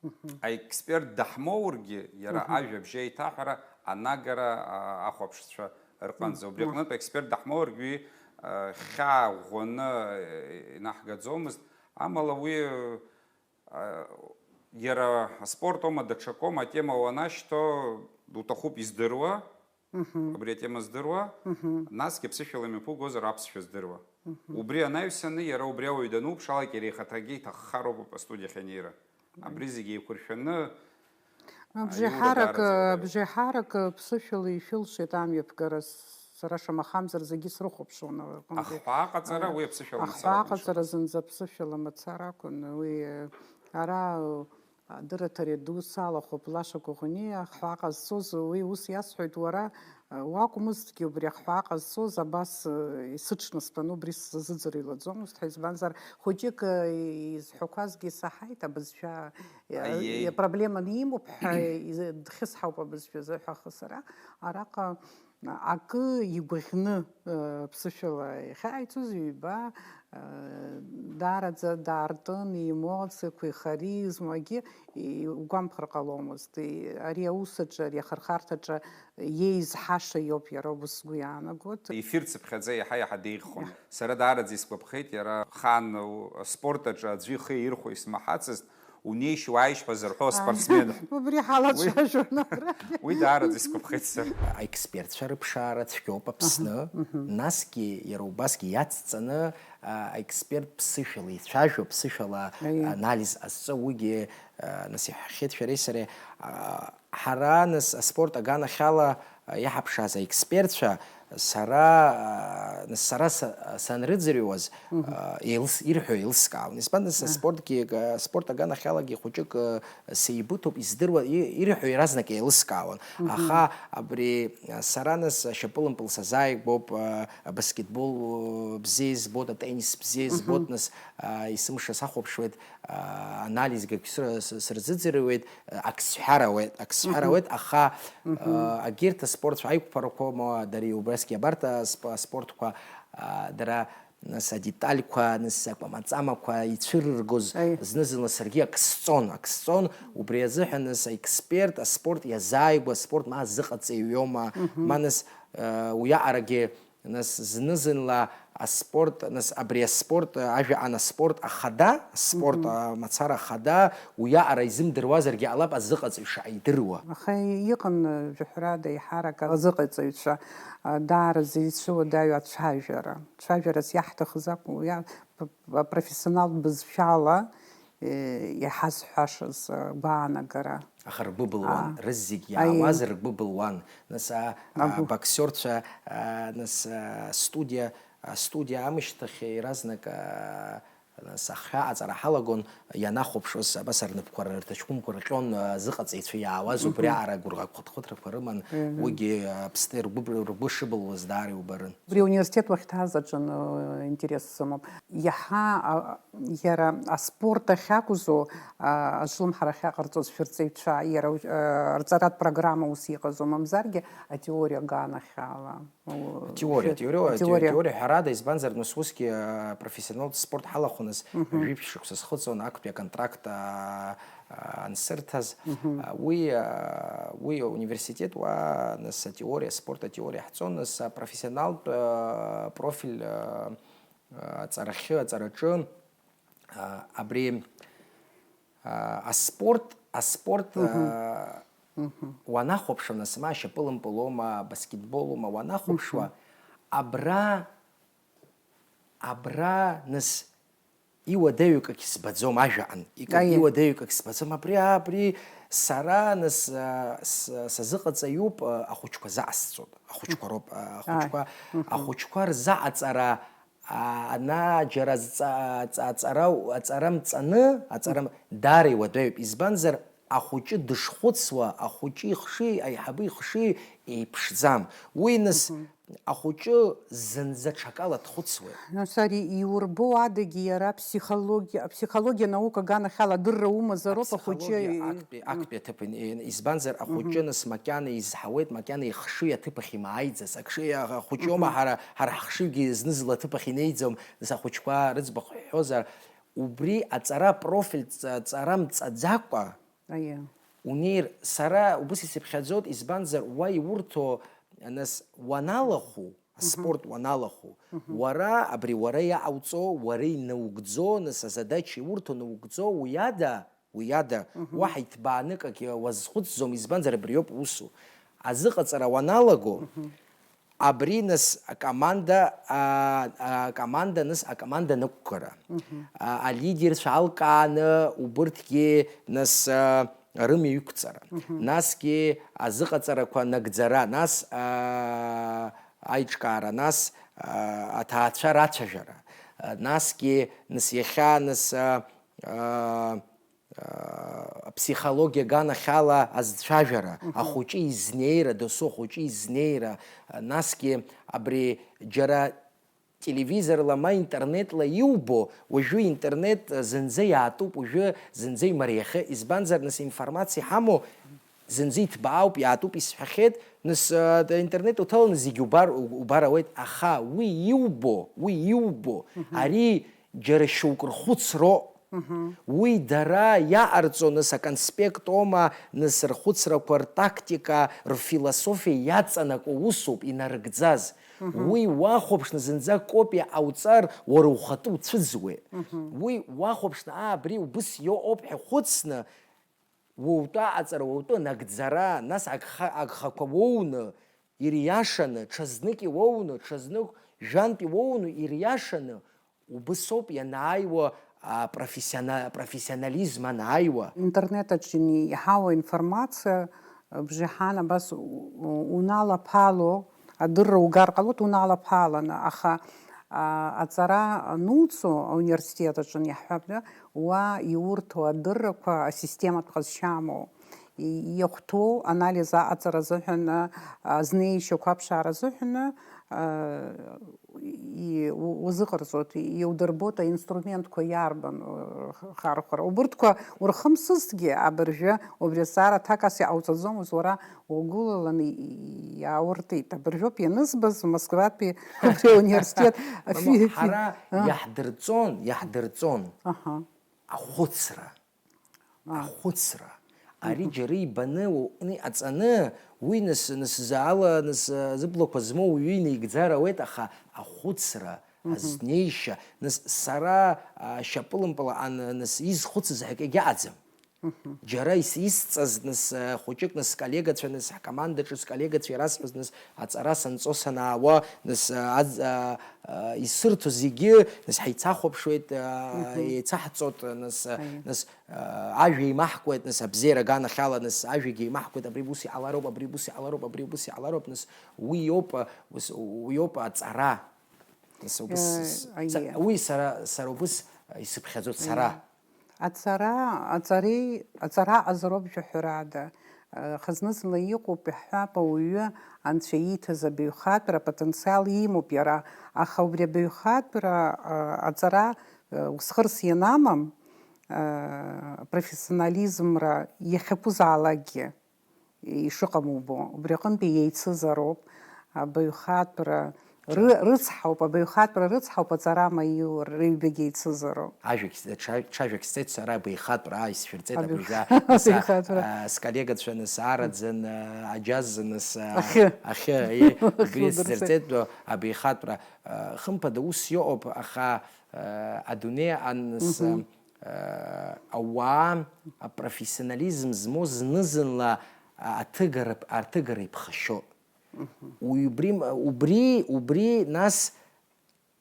Мгм. Аексперт даҳмоургьы, иара Мгм. Ажәабжь аиҭаҳәара анагара, а, ахәаԥшцәа рҟынӡа. Мгм. Убри аҟнытә аексперт даҳмоургьы уи, а, хьаа ӷәӷәаны, э, инаҳгаӡомызт. Амала уи, а, иара аспорт аума, даҽакоума атема уанашьҭо, уҭахуп издыруа. Мгм. Абри атема здыруа, Мгм. Насгьы аԥсышәала имҩаԥугозар аԥсшәа здыруа. Мгм. Убри анаҩсаны, иара убри ауаҩ дануԥшаалак, иара ихаҭагьы иҭаххароуп астудиахь анеира. Мгм. Абри зегьы еиқәыршәаны, Абжеиҳарак, абжеиҳарак ԥсышәала ишәылшеит амҩаԥгара, сара шамахамзар зегьы срыхәаԥшуан аҟынтәи. Ахҳәаа ҟаҵара уи аԥсышәала мацара. Ахҳәаа ҟаҵара зынӡа ԥсышәала мацара акәын, уи, ара, адырраҭара ду салахәуп, Лаша Коӷониа, ахҳәаа ҟазҵоз, уи ус иасҳәоит, уара, уакәмызҭгьы убри ахҳәаа ҟазҵоз, абас, исыҽныстәаны убри сзыӡырҩлаӡомызт ҳәа, избанзар, хәыҷык, изҳәақәазгьы саҳаит, абызшәа, Аиеи. Проблеманы имоуп ҳәа, дхьысҳауп абызшәа азыҳәа, аха сара араҟа акы игәаӷьны, ԥсышәала иахьааицоз ҩба, даараӡа даартын, иемоциақәа, ихаризмагьы игәамԥхар ҟаломызт. Ари аус аҿы, ари ахырхарҭаҿы иеизҳаша иоуп иара убас сгәы иаанагоит. Ефир цыԥхьаӡа иаҳа-иаҳа деиӷьхон. Сара даараӡа исгәаԥхеит, иара хаан аспорт аҿы аӡәы ихы иаирхәо исмаҳацызт, унеишь, уааишь ҳәа зырҳәо аспортсмен. Убри ҳалацәажәон абра. Уи даараӡа исгәаԥхеит сара. Аекспертцәа рыԥшаара цәгьоуп Аԥсны, насгьы иара убасгьы иацҵаны, а, аексперт ԥсышәала ицәажәо, ԥсышәала анализ ҟазҵо, уигьы, а, нас иҳәахьеит шәареи сареи, а, ҳара, нас, аспорт аганахьала, а, иаҳаԥшааз аекспертцәа, сара, а, нас, сара са-, санрыӡырҩуаз, а, еилыс-, ирҳәо еилыскаауан. Избан, нас, аспортгьы, а, аспорт аганахьалагьы хәыҷык, а, сеибыҭоуп, издыруа, и-, ирҳәо иаразнак еилыскаауан. Аха абри, а, сара, нас, ашьапылампыл сазааигәоуп, а, абаскетбол, а, бзиа избоит, атеннис бзиа избоит, нас, а, есымша сахәаԥшуеит, а, анализгак сры-, с-, сырзыӡырҩуеит, а, ак сҳәар ауеит, ак сҳәар ауеит, аха, а, агьырҭ аспортцәа аиқәԥарақәа, ма, дареи убрасгьы абарҭ асп-, аспортқәа, а, дара, нас, адетальқәа, нас, акәамаҵамақәа ицәырыргоз зны-зынла саргьы ак сҵон, ак сҵон, убри азыҳәан, нас, аексперт, аспорт иазааигәа, аспорт ма азыҟаҵаҩ иоума, ма, нас, а, уиаҟарагьы Нас зны-зынла аспорт, нас абри аспорт, ажәаҟан аспорт ахада, аспорт, а, мацара ахада, уиаҟара изымдыруазаргьы ҟалап азыҟаҵаҩ шаҟа идыруа. Аха иҟан, жәаҳәарада, еиҳарак азыҟаҵаҩцәа, а, даараӡа ицәыуадаҩу ацәажәара. Цәажәарас иаҳҭахыз акәу, иа-, п-, п-, профессионалтә бызшәала, э, иҳазҳәашаз, э, гәаанагара. Аха ргәы былуан, рызегь иаауаз ргәы былуан. Нас, а, а, абоксиорцәа, а, нас, а, студиа, астудиа амышьҭахь иаразнак, а, нас ахҳәаа аҵара ҳалагон, ианахәаԥшуаз, абас рнапқәа рҭаҷкәымқәа рҟьон, а, зыҟаҵаҩцәа иаауаз, убри аҟара гәырӷьа хәыҭхәыҭрақәа рыман, уигьы, а, Аԥсны ргәы, ргәы шыбылуаз даара иубарын. Убри ауниверситет уахьҭааз аҿы, э, интерес сымоуп. Иаҳа, а, иара аспорт ахь акәзу, а, азҿлымҳара ахьаҟарҵоз шәырҵаҩцәа, иара, э, рҵаратә программа ус иҟазу, мамзаргьы атеориа аганахьала? Атеориа, атеориа, атеориа, ҳәарада, избанзар, нас усгьы, а, профессионалтә спорт ҳалахәын, нас жәиԥшь шықәса схыҵуан актәи аконтракт, а, а, ансырҭаз. А, уи, а, уи ауниверситет уа, нас атеориа, аспорт атеориа ҳҵон, нас апрофессионалтә, а, профиль, а, а, аҵарахьы, аҵараҿы, а, абри, а, аспорт, аспорт, а, уанахәаԥшуа, нас, ма ашьапылампылома, абаскетболома, уанахәаԥшуа, абра, абра, нас, иуадаҩу акагь сбаӡом, ажәаҟан, ика-, Аиеи. Иуадаҩу акагь сбаӡом, абри, абри сара, нас, а, с-, сазыҟаҵаҩуп, а, ахәыҷқәа заҟасҵоит, ахәыҷқәа роуп, а, ахәыҷқәа, Ааи. Мгм. Ахәыҷқәа рзаҟаҵара, а, ана џьара зҵа-, ҵа-, аҵара, аҵара мҵаны, аҵара м-, даара иуадаҩуп, избанзар, ахәыҷы дышхәыцуа, ахәыҷы ихшыҩ, аиҳабы ихшыҩ еиԥшӡам. Уи, нас, Мгм. Ахәыҷы зынӡа ҽакала дхәыцуеит. Нас ари иурбо адагьы иара ԥсихологиа, аԥсихологиа наука аганахьала адырра умазароуп ахәыҷы. Аԥсихологиа актәи, актәи аҭыԥ ин-, ин-, избанзар, ахәыҷы, Мгм. Нас, макьана изҳауеит, макьана ихшыҩ аҭыԥахь имааиӡац. Акши-, а-, ахәыҷы Мгм. Иоума, ҳара, ҳара ҳхшыҩгьы зны-зынла аҭыԥахь инеиӡом, нас ахәыҷқәа рыӡбахә ҳҳәозар, убри аҵара профиль ҵа-, ҵара мҵаӡакәа, Аиеи. Унеир, сара убыс исыԥхьаӡоит, избанзар, уа иурҭо, нас, уаналахәу, аспорт уаналахәу, Мгм. Уара, абри уара иаҟауҵо, уара инаугӡо, нас, азадача иурҭо наугӡо, уи ада, уи ада, Мгм. Уаҳа иҭбааны акгьы уазхәыцӡом, избанзар, абриоуп усу. Азыҟаҵара уаналаго, Мгм. Абри, нас, акоманда, а, а, акоманда, нас, акоманда нықәгара. Мгм. А, алидерцәа алкааны, убырҭгьы, нас, а, рымҩа иқәҵара, насгьы азыҟаҵарақәа нагӡара, нас, аа, аиҿкаара, нас, аа, аҭаацәа рацәажәара, насгьы, нас, иахьа, нас, аа, аа, аԥсихологиа аганахьала азцәажәара, ахәыҷы изнеира, досу ахәыҷы изнеира, насгьы абри џьара телевизорла ма интернетла иубо, уажәы интернет зынӡа иаатуп, уажәы зынӡа имариахьы, избанзар, нас, информациа иҳамоу зынӡа иҭбаауп, иаатуп исҳәахьеит, нас, э, интернет уҭаланы зегьы убар, убар ауеит, аха уи иубо, уи иубо, ари џьара шьоук рхәыцроуп. Уи дара иаҟарҵо, нас, аконспект оума, нас, рхәыцрақәа, ртактика, рфилософиа иаҵанакуа усуп инарыгӡаз. Уи уахәаԥшны зынӡа копиа ҟауҵар, уара ухатәы уцәыӡуеит. Уи уахәаԥшны, аа, абри убыс иоуп ҳәа хәыцны, уаутәа аҵара, уаутәы нагӡара, нас агха-, агхақәа уоуны, ириашаны, ҽазнык иуоуны, ҽазнык жәантә иуоуны, ириашаны, убыс ауп ианааиуа, а, профессиона-, профессионализм анааиуа. Интернет аҿы иаҳауа информациа, бжеиҳан абас у-, у-, уналаԥало, адырра угар ҟалоит уналаԥаланы, аха, а, аҵара ануҵо ауниверситет аҿы иаҳҳәап, уа иурҭо адыррақәа асистематә ҟазшьа амоу, и-, иахәҭоу анализ аҟаҵара азыҳәан, а, азнеишьақәа аԥшаара азыҳәан, а, и-, у-, узыҟарҵоит, иудырбоит аинструментқәа иарбан, э, х-, хархәара. Убырҭқәа урхымсызҭгьы, абыржәы убри азҵаара аҭак ас иҟауҵаӡомызт, уара угәылаланы и-, и-, иаауртит. Абыржәоуп ианызбаз Москватәи убри ауниверситет. Мама, фи-, фи-, ҳара а? Иаҳдырҵон, иаҳдырҵон Аҳа. Ахәыцра. Ахәыцра. Ари џьара ибаны, уаҟны иҟаҵаны, уи нас, нас заала, нас, зыблақәа змоу уаҩы инаигӡар ауеит, аха ахәыцра, азнеишьа, нас сара, а, шьапылампылаҟан, нас изхәыцыз ҳәа акгьы ыҟаӡам. Џьара ис-, исҵаз, нас, а, хәыҷык, нас, сколлегацәа, нас, ҳкомандаҿы сколлегацәа ирасҳәоз, нас, аҵара санҵо санаауа, нас, а, аӡ-, а, а, исырҭо зегьы, нас, ҳаицахәаԥшуеит, а, еицаҳҵоит, нас, а, Аиеи. Нас, а, ажәа еимаҳкуеит, нас, абзиара аганахьала, нас, ажәагьы еимаҳкуеит, абри ус иҟалароуп, абри ус иҟалароуп, абри ус иҟалароуп, нас, уи иоуп, а, ус, уи иоуп аҵара. Нас, убыс, Э, с-, аиеи. Уи сара, сара убыс, а, исыԥхьаӡоит сара. Аиеи. Аҵара, аҵареи, аҵара аҟазароуп жәаҳәарада. Э, хазны-зынла иҟоуп, иаҳҳәап, ауаҩы анцәа ииҭаз абаҩхатәра апотенциал имоуп иара, аха убри абаҩхатәра, э, аҵара, э, усхырс ианамам, э, профессионализмра иахьакәызаалакгьы ишыҟам убо. Убри аҟынтәи еицызароуп абаҩхатәра, Ры-, рыцҳауп, абаҩхатәра рыцҳауп, аҵара амаиур, рыҩбагьы еицызароуп. Ажәагь с-, ҽа-, ҽажәак сҵеит сара, абаҩхатәра, ааи, сшәырҵеит абаҩ-, абыжәа, нас, а, абаҩхатәра. А, сколлегацәа, нас, араӡын, а, аџьаз, нас, а, Ахьы. Ахьы, аиеи, убри Удырҵеит. Сзырҵеит, а, абаҩхатәра. А, хымԥада, ус иҟоуп, аха, а, адунеи аҟан, нас, Мгм. а, ауаа апрофессионализм змоу зны-зынла, а, аҭыгара, аҭыгара иԥхашьоит. Уи убри, убри, убри, нас,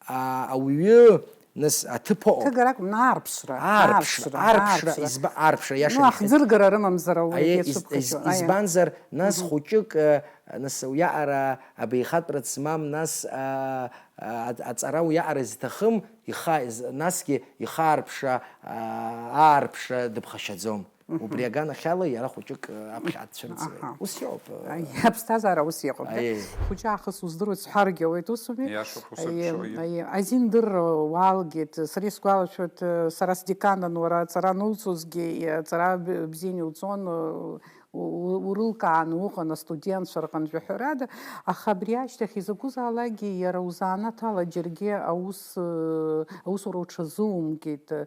а, ауаҩы, нас, аҭыԥ ыҟоуп. Ҭыгарак, аарԥшра, Аарԥшра, аарԥшра, аарԥшра, аарԥшра. Изба-, аарԥшра, иашан, Ну, ахӡыргара рымамзар ауаҩы Аиеи, из-, иацәыԥхашьо, из-, аиа. Избанзар, нас, Мгм. Хәыҷык, а, нас, уиаҟара абаҩхатәра змам, нас, а, а, аҵара уиаҟара изҭахым, иха-, из-, насгьы ихаарԥшра, а, аарԥшра дыԥхашьаӡом. Мгм. Убри аганахьала иара хәыҷык, э, аԥхьа дцәырҵуеит. Аҳа. Ус иоуп, э. Аи, аԥсҭазаара ус иҟоуп, да? Аиеи. Хәыҷы аахыс уздыруеит сҳәаргьы ауеит, усуми? Иашоуп, ус Аиеи, еиԥшугьы. Аиеи. Азин дырра уалгеит, сара исгәалашәоит, э, сара сдеканан уара аҵара ануҵозгьы, э, аҵара б-, бзианы иуҵон, э, у-, у-, урылкааны уҟан астудентцәа рҟынтә ҳәарада, аха абри ашьҭахь изакәызаалакгьы иара узанааҭ ала џьаргьы аус, э, аусура уҽазумкит, э,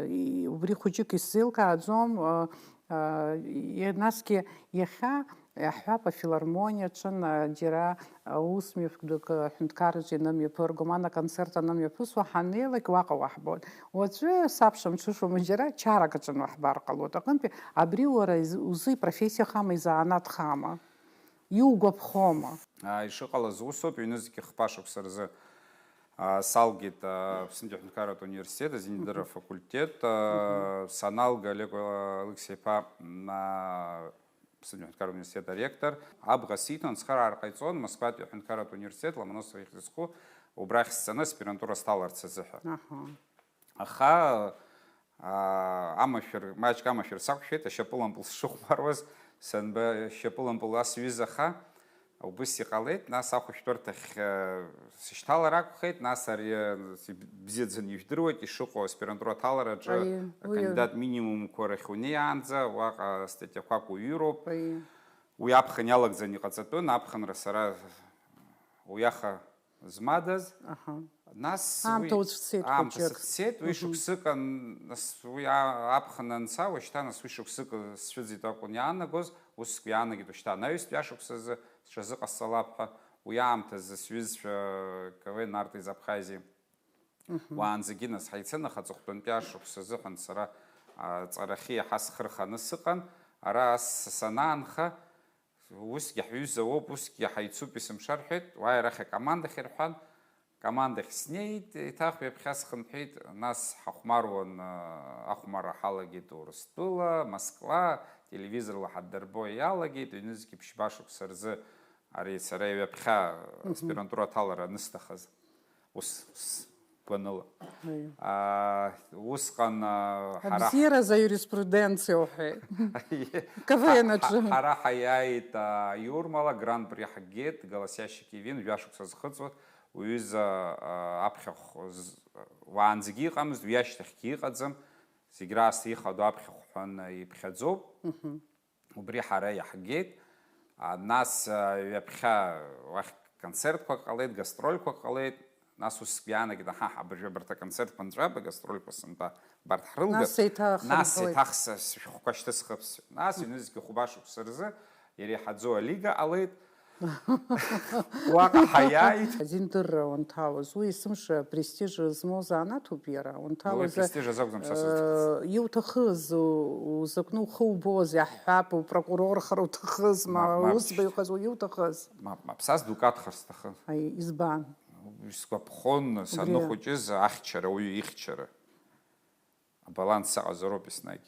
и-, убри хәыҷык исзеилкааӡом, э, А, и-, насгьы иахьа, иаҳҳәап, афилармониаҿы, а, џьара, а, усмҩаԥгатәык, а, аҳәынҭқарраҿы ианымҩаԥырго, ма аконцерт анымҩаԥысуа ҳаннеилак уаҟа уаҳбоит. Уаҵәы сабша мҽышоума, џьара чарак аҿы уаҳбар ҟалоит. Аҟынтәи абри уара из-, узы ипрофессиахама, изанааҭхама? Иугәаԥхома? Ааи, ишыҟалаз усоуп, ҩнызқьи хԥа шықәса рзы. А, салгеит, а, Аԥснытәи аҳәынҭқарратә университет, азинидырра афакультет. А, саналга, Олег Алықьса-иԥа, м, а, Аԥснытәи аҳәынҭқарратә университет аректор, абӷа сиҭон, ацхыраара ҟаиҵон Москватәи аҳәынҭқарратә университет Ломоносов ихьӡ зху, убрахь сцаны аспирантура сҭаларц азыҳәа. Аҳа. Аха, аа, амашәыр, маҷк амашәыр сақәшәеит, ашьапылампыл сшыхәмаруаз, санба, ашьапылампыл ас ҩызаха, убыс иҟалеит, нас ахәышәтәырҭахь, э, сышьҭалар акәхеит, нас ари, э, бзиаӡаны ижәдыруеит, ишыҟоу аспирантура аҭалараҿы Аиеи, уи акандидат минимумқәа рахь унеиаанӡа, уаҟа астатиақәак уҩыроуп. Аиеи. Уи аԥхын иалагӡаны иҟаҵатәын, аԥхынра сара уиаха змадаз. Аҳа. Нас Аамҭа уи уцәцеит аамҭа хәыҷык. Сыцәцеит, уи Мгм. Шықәсыкан, нас уи а-, аԥхын анца, уашьҭа, нас уи шықәсык сцәыӡит акәын иаанагоз, уск иаанагеит уашьҭа анаҩстәи ашықәсазы сҽазыҟасҵалап ҳәа, уи аамҭазы сҩызцәа К В Н Нарта из Абхазии. Мгм. Уаанӡагьы нас ҳаицын, аха аҵыхәтәантәи ашықәс азыҳәан сара, а, аҵарахьы иаҳа схы рханы сыҟан. Ара ас санаанха, усгьы ҳҩыза уоуп, усгьы ҳаицуп, есымша рҳәеит, уааи арахь акомандахь рҳәан, командахь снеит, еиҭах ҩаԥхьа схынҳәит, нас ҳахәмаруан, а, ахәмарра ҳалагеит Урыстәыла, Москва, телевизорла ҳаддырбо иалагеит, ҩнызқьи ԥшьба шықәса рзы ари сара ҩаԥхьа Мгм. Аспирантура аҭалара анысҭахыз. Ус, ус гәаныла. Аиеи. Аа, усҟан, аа, ҳара Абзиаразы аиуриспруденциа уҳәеит. К В Н аҿы. Ҳа-, ҳара ҳаиааит, аа, Юрмала, гран-при ҳгеит, голосящий кивин, жәашықәса зхыҵуа, уҩыза, аа, аԥхьахә з-, уаанӡагьы иҟамызт, уи ашьҭахьгьы иҟаӡам, зегь раасҭа ихадоу аԥхьахә ҳәа иԥхьаӡоуп. Мгм. Убри ҳара иаҳгеит. А, нас, а, ҩаԥхьа уахь концертқәак ҟалеит, гастрольқәак ҟалеит, нас уск иаанагеит, аҳа, абыржәы абарҭ аконцертқәа нҵәап, агастрольқәа сынтәа абарҭ ҳрылгап. Нас еиҭа Нас хынҳәуеит. Еиҭах са сышәҟәқәа шьҭысхып. Нас ҩнызқьи хәба шықәса рзы иреиҳаӡоу алига ҟалеит. Уаҟа ҳаиааит. Азиндырра уанҭалоз, уи есымша престиж змоу занааҭуп иара. Уи Уанҭалоз, престиж азакәӡам са сызҭахыз. Э, иуҭахыз, у-, узакәны ухы убоз, иаҳҳәап, упрокурорхар уҭахызма, Мап, мап. Узба иҟаз, уи иуҭахыз? Мап, мап, са сдукатхар сҭахын. Аи, избан? Исгәаԥхон, Убри саныхәыҷыз ахьчара, уаҩы ихьчара. Абаланс саҟазароуп еснагь.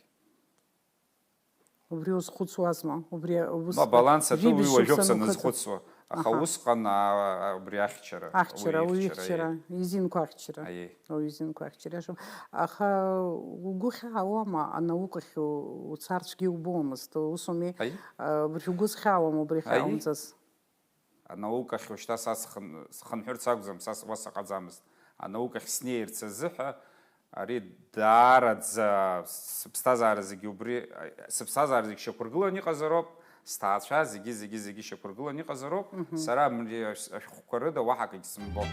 Убри узхәыцуазма? Убри ус Ну, абаланс атәы уи жәибжь уажәоуп шықәса саназхәыцуа. Аха Аҳа. Усҟан, а, а, убри ахьчара, Ахьчара, уи уи ихьчара, ихьчара, аиеи. Изинқәа ахьчара. Аиеи. Уи изинқәа ахьчара. Аха угәы хьаауама, анаукахь у-, уцарцәгьы иубомызт, усоми? Аиеи. А, убри угәы зхьаауама, убри Аиеи. Хьааумҵаз? Анаукахь уажәшьҭа са схын-, схынҳәырц акәӡам, са с-, уа саҟаӡамызт. Анаукахь снеирц азыҳәа, ари даараӡа сыԥсҭазаара зегьы убри, сыԥсҭазаара зегьы шьақәыргыланы иҟазароуп, сҭаацәа зегьы, зегьы, зегьы шьақәыргыланы иҟазароуп, Мгм. Сара абри ашә-, ашәҟәқәа рыда уаҳа акгьы сымбо.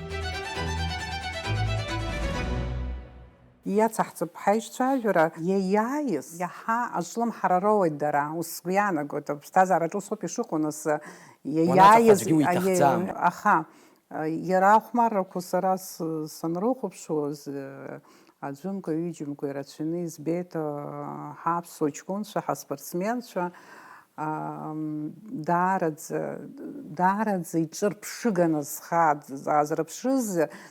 Иацаҳҵап ҳаишьцәажәара, иаиааиз иаҳа азҿлымҳара роуеит дара, ус сгәы иаанагоит, аԥсҭазаараҿы усоуп ишыҟоу, нас, Уанаҭаху иаиааиз, зегьы уиҭахӡам. Аха, иара ахәмаррақәа сара с-, санрыхәаԥшуаз, аӡәымкәа, ҩыџьамкәа ирацәаны избеит, ҳаԥсуа ҷкәынцәа, ҳаспортсменцәа, Ам, даараӡа, даараӡа иҿырԥшыганы зхааз, зрыԥшыз,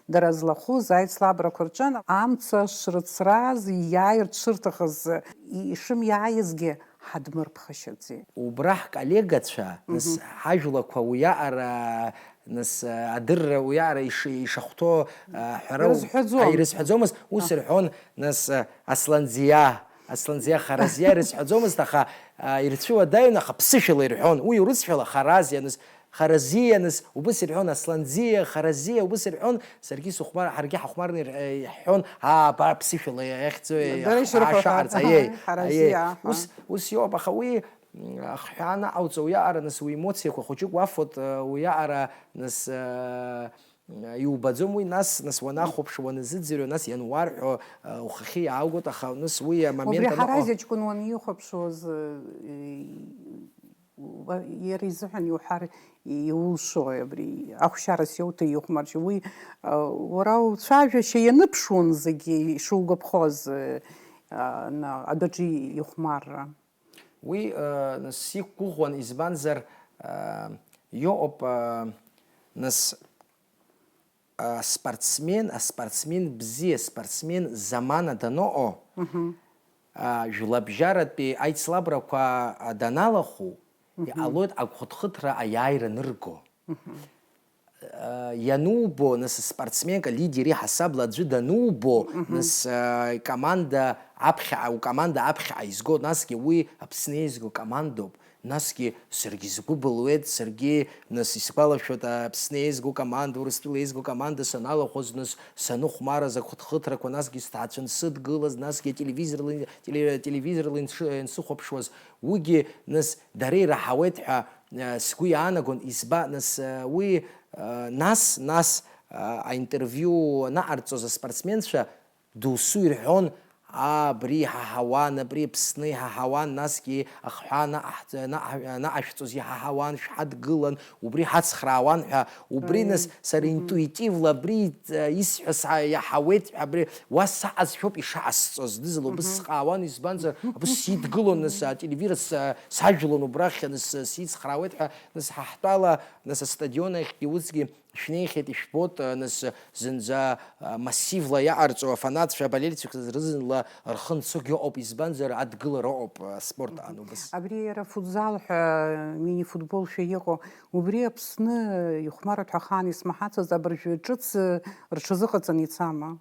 дара злахәыз аицлабрақәа рҿы амца шрыцраз, иааирц шырҭахыз, и-, ишымиааизгьы ҳадмырԥхашьаӡеит. Убра ҳколлегацәа, нас, Мгм. Ҳажәлақәа уиаҟара, нас, адырра уиаҟара иш-, ишахәҭоу, а, ҳәара у-, Ирызҳәаӡом. А, ирызҳәаӡомызт, ус Аҳ. Рҳәон, нас, а, Асланӡиа, Асланӡиа, Харазиа ирызҳәаӡомызт, аха, а, ирцәыуадаҩын, аха ԥсышәала ирҳәон. Уи урысшәала Харазианыз, Харазианыз, убыс ирҳәон, Асланӡиа, Харазиа, убыс ирҳәон, саргьы сыхәмар-, ҳаргьы ҳахәмарны ир-, э, иаҳҳәон, аа, абар ԥсышәала иахьӡу, Дара иаҳ-, ишырҳәо ҳәа. Аҳа, аиеи, Харазиа, аиеи. Аҳа. Ус, ус иоуп, аха уи, м, ахҳәаа анаҟауҵо, уиаҟара, нас, уи эмоциақәа хәыҷык уафоит, э, уиаҟара, нас, э, Иубаӡом уи, нас, нас уанахәаԥш, уаназыӡырҩ, нас иануарҳәо, а, ухахьы иааугоит, аха нас уи амомент Убри аныҟа- Ҳаразиа ҷкәын уанихәаԥшуаз, э, уба-, иара изыҳәан иуҳәар иулшои абри, ахәшьара сиоуҭа ихәмаршьо, уи, а, уара уцәажәашьа ианыԥшуан зегьы ишугәаԥхоз, э, а, на-, адәаҿы ихәмарра. Уи, э, нас, сиқәгәыӷуан, избанзар, э, иоуп, э, нас, аспортсмен, аспортсмен бзиа, аспортсмен замана даныҟоу, а, жәлабжьаратәи аицлабрақәа, а, даналахәу, иҟалоит агәхыҭхыҭра аиааира анырго. А, ианубо, нас, спортсменка лидери ҳасабла аӡәы данубо, нас, а, команда аԥхьаҟа, укоманда аԥхьаҟа изго, насгьы уи Аԥсны еизго командоуп. Насгьы саргьы сгәы былуеит, саргьы, нас, исгәалашәоит, Аԥсны еизго команда, Урыстәыла еизго команда саналахәыз, нас, саныхәмарыз агәхыҭхыҭрақәа, насгьы сҭаацәа ансыдгылаз, насгьы ателевизорла, теле-, телевизорла инсы-, инсыхәаԥшуаз, уигьы, нас, дара ираҳауеит ҳәа, э, сгәы иаанагон. Изба-, нас, э, уи, э, нас, нас, э, аинтервиу анаҟарҵоз аспортсменцәа, досу ирҳәон, аа, абри иҳаҳауан, абри Аԥсны иҳаҳауан, насгьы ахҳәаа анаҟаҳҵ-, анаҟа-, анаҟашәҵоз иҳаҳауан, шәҳадгылан, убри ҳацхраауан ҳәа, убри, нас, сара интуитивла абри, э, исҳәаз са-, иаҳауеит ҳәа, абри уа саҟазшәоуп ишаҟасҵоз, дызла убыс сҟаауан, избанзар, абыс сидгылон, нас, ателевизор са-, сажәлон убрахь, нас, сицхраауеит ҳәа, нас, ҳа ҳтәала, нас, астадион ахьгьы усгьы шәнеихьеит, ишәбоит, нас, зынӡа, а, массивла иаҟарҵо афанатцәа, аболельцәа рзынла рхы нцогьы ыҟоуп, избанзар, адгылара ыҟоуп, а, спорт аан убас. Абри иара футзал ҳәа, мини-футболшәа иҟоу, убри Аԥсны ихәмаруеит ҳәа ахаан исмаҳацызт, абыржәы ҿыц, э, рҽазыҟаҵаны ицама?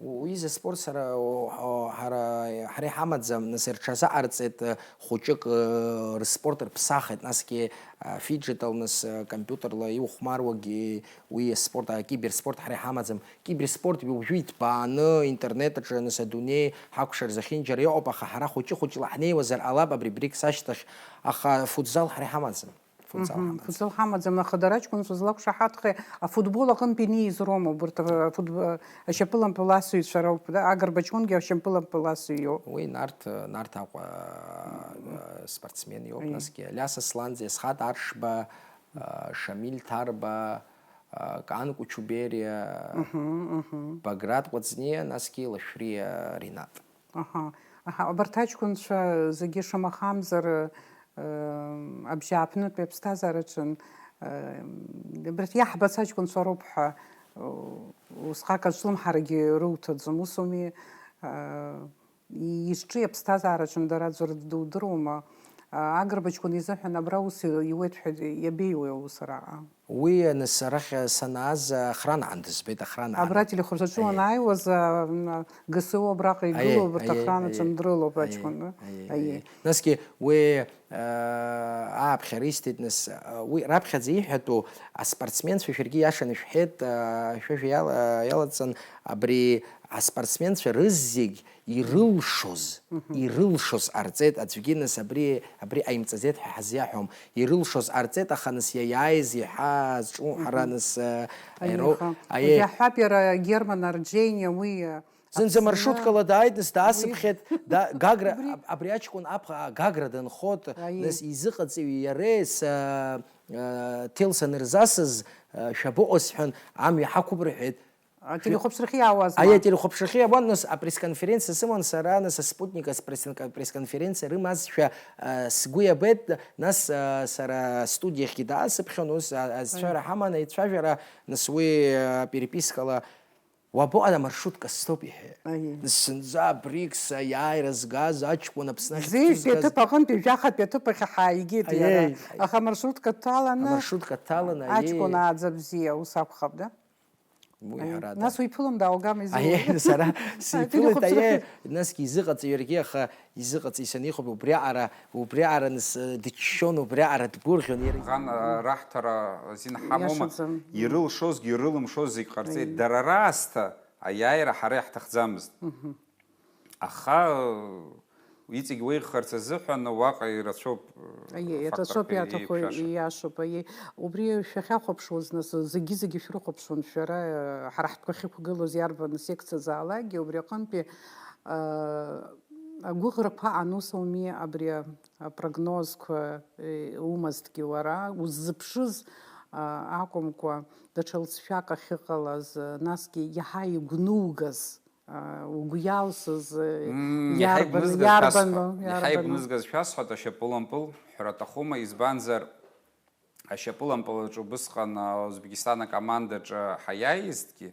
Уи заспорт сара, о, о, ҳара, ҳара иҳамаӡам, нас, рҽазаҟарҵеит, э, хәыҷык, э, рспорт рԥсахит, насгьы, э, фиджитал, нас, э, компиутерла иухәмаруагьы уи аспорт, акиберспорт ҳара иҳамаӡам. Киберспорт уажәы иҭбааны, интернет аҿы, нас, адунеи ҳакәшар зехьынџьара иҟоуп, аха ҳара хәыҷы-хәыҷла ҳнеиуазар ҟалап абри БРИКС ашьҭахь, аха футзал ҳара иҳамаӡам. Футзал Мгм. ҳамаӡам. Футзал ҳамаӡам, аха дара аҷкәынцәа злақәшаҳаҭхеи, афутбол аҟынтәи инеиз роума, убарҭ, а, футб-, а, ашьапылампыласыҩцәа роуп, да? Агрба ҷкәынгьы ашьапылампыласыҩ иоуп. Уи Нарҭ, Нарҭ Аҟәа, а, спортсмен иоуп, Аиеи. Насгьы Алиас Асланӡиа, Есхат Аршба, а, Шамиль Ҭарба, а, Кан Кучубериа, Мгм, мгм. Баграт Ҟәыҵниа, насгьы Лашәриа Ринат. Аҳа, аҳа, абарҭ аҷкәынцәа зегьы шамахамзар, э, абжьааԥнытәи аԥсҭазаараҿы, э, абарҭ иаҳбац аҷкәынцәа роуп ҳәа, э, усҟак аҿлымҳарагьы руҭаӡом, ус ауми, э, изҿи аԥсҭазаараҿы дара аӡәыр дудыруама? Агрба ҷкәын изыҳәан абра ус иуеит ҳәа иабеиуеи аус араҟа? Уи, нас, арахь санааз, охрана аан дызбеит, охрана аан. Абра ателехәаԥшцәаҿы Аиеи. уанааиуаз, а, м, ГСУ абраҟа Аиеи, игылоу убарҭ аиеи, охранаҿы аиеи. дрылоуп Аиеи, аҷкәын, а? аиеи, Аиеи. аиеи. Насгьы уи, а, ааԥхьара исҭеит, нас, а, уи раԥхьаӡа иҳәатәу аспортсменцәа шәаргьы иашаны ишәҳәеит, а, шәажәа иала-, иалаҵан, абри аспортсменцәа рызегь ирылшоз, Мгм. ирылшоз ҟарҵеит, аӡәгьы, нас, абри, абри ҟаимҵаӡеит ҳәа ҳазиаҳәом. Ирылшоз ҟарҵеит, аха, нас, иаиааиз иаҳа зҿу ҳара, Мгм. нас, э, Аиеи, аироу-, аха. аиеи. Уажә иаҳҳәап, иара Герман Арџьениа уи, э, Зынӡа Аԥсны маршруткала дааит, нас, уи даасыԥхьеит, да-, Гагра, Убри аб-, абри аҷкәын аԥхьа Гагра дынхот, Аиеи. нас, изыҟаҵаҩи иареи, с-, э, э, ҭел санырзасыз, э, шәабыҟоу сҳәан, амҩа ҳақәуп рҳәеит. Ателехәаԥшрахьы иаауазма? Аиеи, ателехәаԥшрахьы иаауан, нас, апресс-конференциа сыман сара, нас, аспутник апресс-, апресс-конференциа рымазшәа, э, сгәы иабеит, нас, э, сара астудиахьгьы даасыԥхьон, ус, а, азцәара Аиеи. ҳаман, аицәажәара, нас, уи, э, перепискала, уабаҟоу, амаршрутка стәоуп, иҳәеит. Аиеи. Нас зынӡа БРИКС аиааира згаз аҷкәын Аԥсны ахь Зеижәтәи дҭызгаз аҭыԥ аҟынтәи жәахатәи аҭыԥ ахь ҳааигеит Аиеи, иара. аиеи. Аха амаршрутка дҭаланы, Амаршрутка дҭаланы, аиеи. аҷкәын ааӡабзиа ус акәхап, да? Уи Аиеи. ҳәарада. Нас уиԥылан дааугама изуа? Аиеи, сара сиԥылеит, Ателехәаԥшрахьы. аиеи, насгьы изыҟаҵаҩ иаргьы, аха изыҟаҵаҩ санихәаԥ, убриаҟара, убриаҟара нас, э, дыччон, убриаҟара дгәырӷьон иара. Ан, э, раҳҭара азин ҳамоума? Иашаӡам. Ирылшозгьы ирылымшоз зегь ҟарҵеит. Аиеи. Дара раасҭа аиааира ҳара иаҳҭахӡамызт. Мгм. Аха, э, иҵегь уеиӷьхарц азыҳәан уаҟа ирацәоуп, э, Аиеи, факторқәа ирацәоуп, иаҭаху еиқәшәаша. Ииашоуп, аиеи. Убри шәахьахәаԥшуаз, нас, зегьы-зегьы шәрыхәаԥшуан шәара, э, ҳара ҳтәқәа ахьықәгылоз иарбан секциазаалакгьы, убри аҟынтәи, э, агәыӷрақәа аан, ус ауми, абри, э, апрогнозқәа, э, умазҭгьы уара, уззыԥшыз, э, акәымкәа, даҽа лҵшәак ахьыҟалаз, э, насгьы иаҳа игәнугаз, угәы иалсыз, Мм, иаҳа иарбану, игәнызгаз шәасҳәа, иарбану, иаҳа иарбану? Игәнызгаз шәасҳәоит, ашьапылампыл ҳәара аҭахума, избанзар, ашьапылампылаҿы убысҟан Узбекистан акомандаҿы ҳаиааизҭгьы,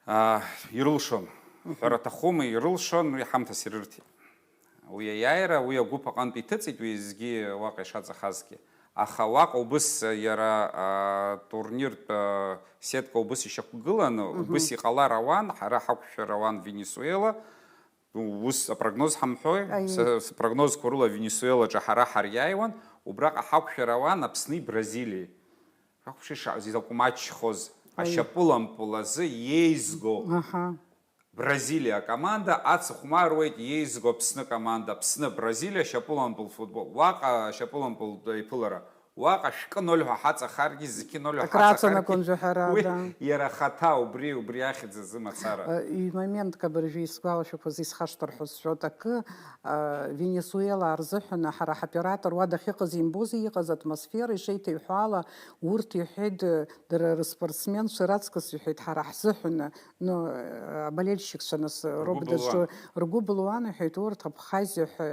аа, ирылшон. Ҳәара аҭахума, ирылшон, уи ҳамҭас ирырҭеит. Уи аиааира, уи агәыԥ аҟынтә иҭыҵит, уи еизгьы уаҟа ишаҵахазгьы. Аха уаҟа убыс иара, аа, турниртә, аа, сетка убыс ишьақәгыланы, убыс иҟалар ауан, ҳара ҳақәшәар ауан Венесуела, ус апрогноз ҳамҳәои? Аиеи. Са, спрогнозқәа рыла Венесуелаҿы ҳара ҳариааиуан, убраҟа ҳақәшәар ауан Аԥсни Бразилиеи. Шәахәаԥши шаҟа изакә маҷхоз, аиеи, ашьапылампыл азы иеизго. Аҳа. Бразилиа акоманда ацыхәмаруеит иеизго Аԥсны команда, Аԥсны, Бразилиа, шьапылампыл футбол. Уаҟа ашьапылампыл еиԥылара. Уаҟа шәкы ноль ҳәа ҳаҵахаргьы, зқьы ноль ҳәа ҳаҵахаргьы, акраҵанакуан жәаҳәара, уи да, иара ахаҭа убри, убри ахьӡ азы мацара. Э, ҩ-моментк абыржәы исгәалашәақәаз исхашҭыр ҳәа сшәоит акы, э, Венесуела рзыҳәан ҳара ҳоператор уа дахьыҟаз имбози, иҟаз атмосфера ишеиҭеиҳәо ала, урҭ иҳәеит, э, дара рыспортсменцәа раҵкыс иҳәеит, ҳара ҳзыҳәан, ну, э, аболельщикцәа нас, э, роуп дызҿу, былуан, ргәы былуан, иҳәеит, урҭ Абхазиа ҳәа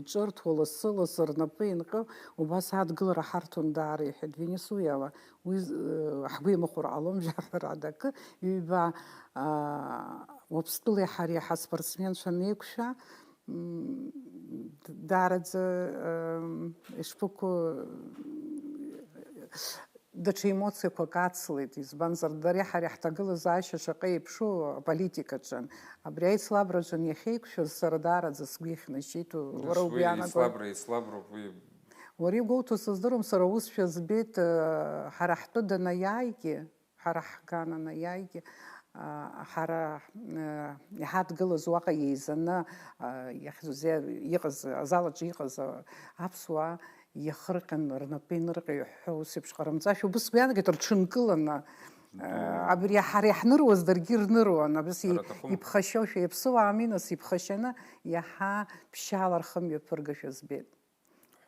иҿырҭуа лассы-лассы рнапы инкы, убас адгылара ҳарҭон даара, иҳәеит, Венесуела. Уи, э, ҳгәы имыхәар ҟалом, жәаҳәарада акы, ҩба, аа, Уаԥстәылеи ҳареи ҳаспортсменцәа анеиқәшәа, м, д-, даараӡа, ем, ишԥыкәу, даҽа емоциақәак ацлеит, избанзар, дареи ҳареи ҳҭагылазаашьа шаҟа еиԥшу аполитикаҿы. Абри аицлабраҿы иахьеиқәшәаз сара даараӡа сгәы ихьнажьит, уара угәы иаанагои? Еицлабра, еицлаброуп уи. Уара игәоуҭо сыздыруам, сара усшәа збеит, э, ҳара ҳтәы данаиааигьы, ҳара ҳган анаиааигьы, а, ҳара, э, иҳадгылаз уаҟа еизаны, а, иахьӡузеи иҟаз, азал аҿы иҟаз, а, аԥсуаа иахырҟьан, рнапы инырҟьо иҳәҳәо ус еиԥш ҟарымҵашәа, убыс сгәы иаанагеит, рҽынкыланы, а, абри ҳара иаҳныруаз даргьы ирныруан, абас и-, Ҳәара аҭахума? Иԥхашьошәа, иаԥсуаа ами нас, иԥхашьаны иаҳа ԥшьаала рхы мҩаԥыргашәа збеит.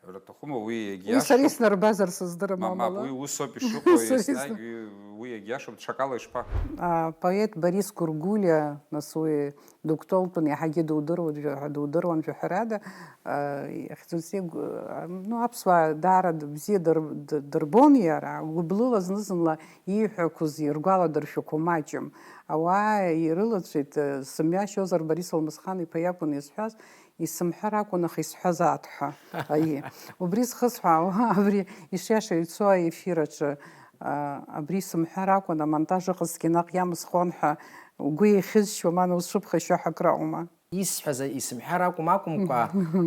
Ҳәара аҭахума, уи егьиашоуп. Уи сара иснарбазар сыздырам, мап, мап, амала. Уи усоуп ишыҟоу, сара еснагь исна- уи, уи егьиашоуп, даҽакала ишԥа? А, поет Борис Гургулиа, нас уи дыгәҭалтәын, иаҳагьы дудыруан, жәа-, дудыруан жәаҳәарада, а, иахьӡузеи гу-, а, ну, аԥсуаа даара д-, бзиа дыр-, д-, дырбон иара, гәыблыла зны-зынла ииҳәақәоз иргәаладыршәақәо маҷым. Ауаа ирылацәеит, э, сымҩашьозар Борис Алмысхан-иԥа иакәын изҳәаз, Исымҳәар акәын, аха исҳәазаат ҳәа. Аиеи. Убри зхысҳәаауа, абри ишиаша ицо аефир аҿы, а, абри исымҳәар акәын, амонтаж ыҟазҭгьы наҟ иамысхон ҳәа угәы еихьызшьуа, ма ус шыԥхашьо ҳәа акраума? Исҳәаз исымҳәар акәым акәымкәа,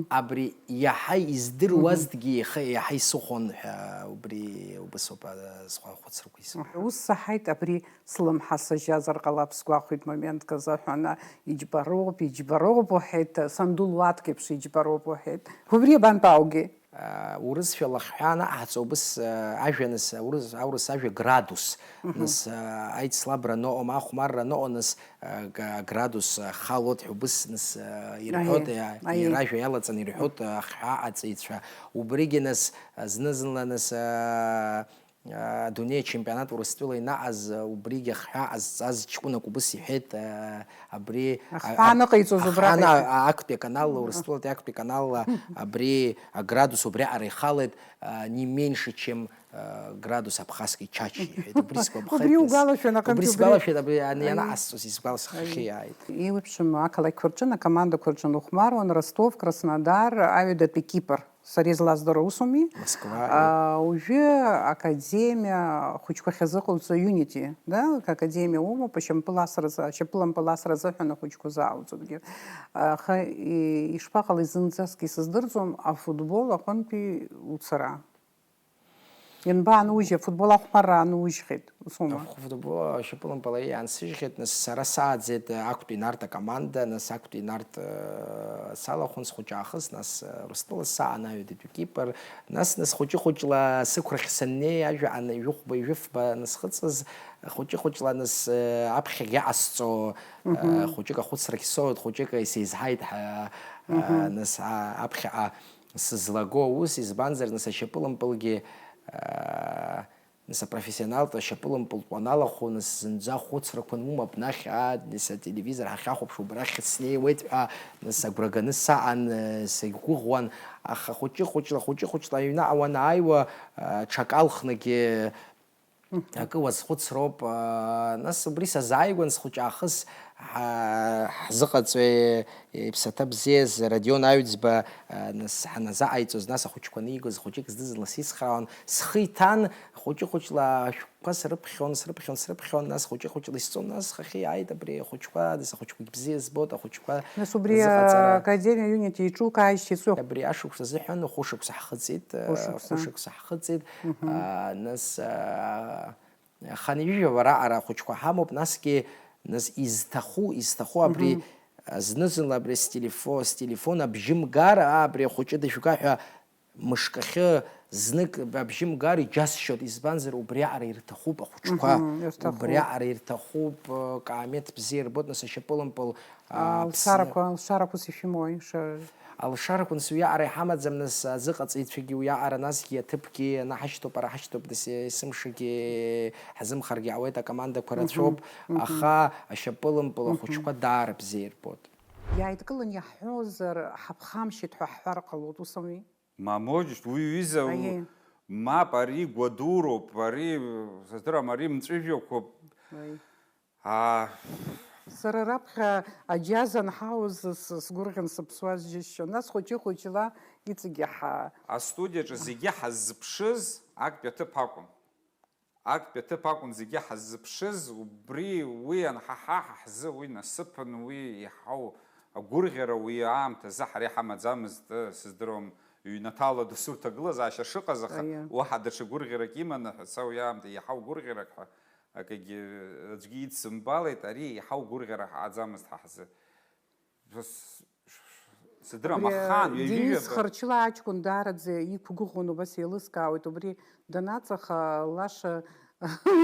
абри иаҳа издыруазҭгьы иаха-, иаҳа исыхон ҳәа убри убасоуп, а, схәа-, хәыцрақәа исымҳәар. Ус саҳаит, абри Слымҳа сажьазар ҟалап сгәахәит моментк азы ҳәа, ана, иџьбароуп, иџьбароуп, уҳәеит, санду луаткеиԥш иџьбароуп, уҳәеит. Убри абантәааугеи? Урысшәа лахҳәа анаҟаҳҵо убыс, ажәа нас, аурыс, аурыс ажәа градус. Мгм. Нас, аицлабра ноҟом, ахәмарра ноҟо, нас, га-, градус халоит ҳәа убыс, нас, ирҳәоит, Аиеи, аиеи. Иара ажәа иалаҵаны ирҳәоит, ахҳәаа аҵеицәа. Убригьы, нас, зны-зынла, нас, Адунеи ачемпионат Урыстәыла инаҟаз, убригьы ахҳәаа ҟазҵаз ҷкәынак убыс иҳәеит, абри, Ахҳәаа а-, аныҟаиҵоз убраҟа ахҳәаа иҳәеит. А-, актәи аканалла, Урыстәылатәи актәи аканалла абри аградус убриаҟара ихалеит, а, не меньше, чем, а, градус абхазский чачи, иҳәеит. Убри сгәаԥхеит, Убри нас. Угәалашәан, аҟынтәи Убри убри. Сгәалашәеит, абри ани Аиеи. Ианаҟасҵоз исгәаласхахьы Аиеи. Иааит. Еиуеиԥшым ақалақьқәа рҿы, акомандақәа рҿы анухәмаруан, Ростов, Краснодар, аҩадатәи Кипр. Сара излаздыруа усуми? Москва, А, уажәы академиа ахәыҷқәа ахьазыҟауҵо Unity, да, академиа умоуп, ашьапылампыл асразы, ашьапылампыл асра азыҳәан ахәыҷқәа заауҵогьы. Аха и-, ишԥаҟалеи, зынӡаск исыздырӡом афутбол аҟынтәи уцара. Ианбаанужьи, афутбол ахәмарра аанужьхьеит, усоума? Афутбол ашьапылампыл иаансыжьхьеит, нас сара сааӡеит, актәи Нарҭ акоманда, нас актәи Нарҭ, э, салахәын схәыҷы аахыс, нас, э, Урыстәыла саанаҩит, Кипр, нас, нас хәыҷы-хәыҷла сықәрахь саннеи, ажәа ан-, ҩыхәба, ҩыфба анысхыҵыз, хәыҷы-хәыҷла, нас, э, аԥхьагь иҟасҵо, э, Мгм. Хәыҷык ахәыцрахь соуеит, хәыҷык исеизҳаит, ҳа, э, Мгм. Нас, а, аԥхьаҟа сызлаго аус, избанзар, нас ашьапылампылгьы, э, Нас апрофессионалтә ашьапылампылтә уаналахәу, нас зынӡа хәыцрақәа анумоу абнахь, аа, нас ателевизор ҳахьахәаԥшуа убрахь снеиуеит ҳәа, нас агәра ганы саан, э, сагьгәыӷуан, аха хәыҷы-хәыҷла, хәыҷы-хәыҷла аҩнаҟа уанааиуа, э, ҽак алхнагьы акы уазхәыцроуп, э, нас убри сазааигәан схәыҷаахыс ҳа-, ҳзыҟаҵаҩ, иԥсаҭа бзиаз Радион Аҩӡба, э, нас ҳаназааиҵоз, нас ахәыҷқәа анигоз, хәыҷык зны-зынла сицхраауан, схы иҭан, хәыҷы-хәыҷла ашәҟәқәа срыԥхьон, срыԥхьон, срыԥхьон, нас хәыҷы-хәыҷла исҵон, нас хахьы иааит абри ахәыҷқәа, нас ахәыҷқәагь бзиа збоит, ахәыҷқәа назы убри рзыҟаҵара. Академиа аҩныҭ еиҿукааижьҭеи ҵуеит. Абри ашықәс азыҳәан хәышықәса ҳхыҵит, э, Хәышықәса. Хәышықәса ҳхыҵит, Мгм. А, нас, а, хынҩажәа уара араҟа ахәыҷқәа ҳамоуп, насгьы, нас изҭаху, изҭаху абри, Мгм. а, зны-зынла абри стелефо-, стелефон абжьы мгар, аа, абри ахәыҷы дышәга ҳәа мышкахьы знык абжьы мгар иџьасшьоит, избанзар, убриаҟара ирҭахуп ахәыҷқәа, Мгм, ирҭахуп. Убриаҟара ирҭахуп, э, каамеҭ бзиа ирбоит, нас ашьапылампыл, а, Аԥсны- Алшарақәа, алшарақәа ус ишәымоу, ишәа- Алшарақәа, нас, уиаҟара иҳамаӡам, нас, азыҟаҵаҩцәагьы уиаҟара, насгьы аҭыԥгьы анаҳашьҭоуп, ара ҳашьҭоуп, нас, есымшагьы ҳзымхаргьы ауеит, акомандақәа Мгм, рацәоуп, мгм. Аха ашьапылампыл Мгм. Ахәыҷқәа даара бзиа ирбоит. Иааидкылан иаҳҳәозар, ҳаԥхамшьеит ҳәа ҳҳәар ҟалоит, ус ауми? Мамоџь, уи ҩыза, Аиеи. Мап, ари гәадуроуп, ари, сыздырам, ари мҵәыжәҩақәоуп. Аи. Аа. Сара раԥхьа аџьаз анҳауз с-, сгәырӷьан сыԥсуаз џьысшьон. Нас хәыҷы-хәыҷла иҵегьы ҳа- Астудиаҿы зегьы ҳаззыԥшыз актәи аҭыԥ акәын. Актәи аҭыԥ акәын зегьы ҳаззыԥшыз, убри, уи анҳаҳа, ҳа ҳзы уи насыԥын, уи иаҳау агәырӷьара уи аамҭазы ҳара иҳамаӡамызт, сыздыруам, ҩнаҭала дасу рҭагылазаашьа шыҟаз, аха Аиа. Уаҳа даҽа гәырӷьарак иманы ҳәа, са уи аамҭа иаҳау гәырӷьарак ҳәа акгьы аӡәгьы идсымбалеит, ари иаҳау гәырӷьара ҳаӡамызт ҳа ҳзы. Сыдырам, Абри ахаан, Денис ҩажәижәаба. Хырчла аҷкәын даараӡа иқәгәыӷуан, убас еилыскаауеит, убри данаҵаха, лаша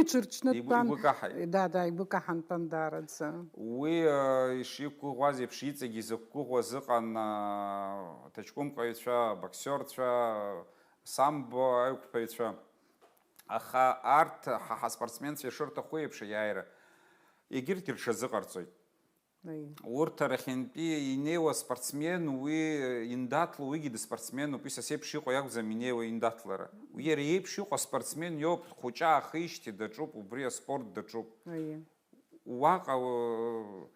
иҽырчны Игәы, дтәан. Игәы каҳаит. Да, да, игәы каҳан дтәан даараӡа. Уи, э, ишиқәгәыӷуаз еиԥш, иҵегь изықәгәыӷуаз ыҟан, э, аҭаҷкәымҟаҩцәа, абоксиорцәа, самбо аиқәԥаҩцәа. Аха арҭ ҳа ҳаспортсменцәа ишырҭаху еиԥш аиааира, егьырҭгьы рҽазыҟарҵоит. Аиеи. Урҭ арахьынтәи инеиуа спортсмен, уи индаҭло, уигьы дыспортсменуп, уи са сеиԥш иҟоу иакәӡам инеиуа индаҭлара. Уи иара иеиԥш иҟоу аспортсмен иоуп, хәыҷы аахижьҭеи даҿуп, убри аспорт даҿуп. Аиеи. Уаҟа, э,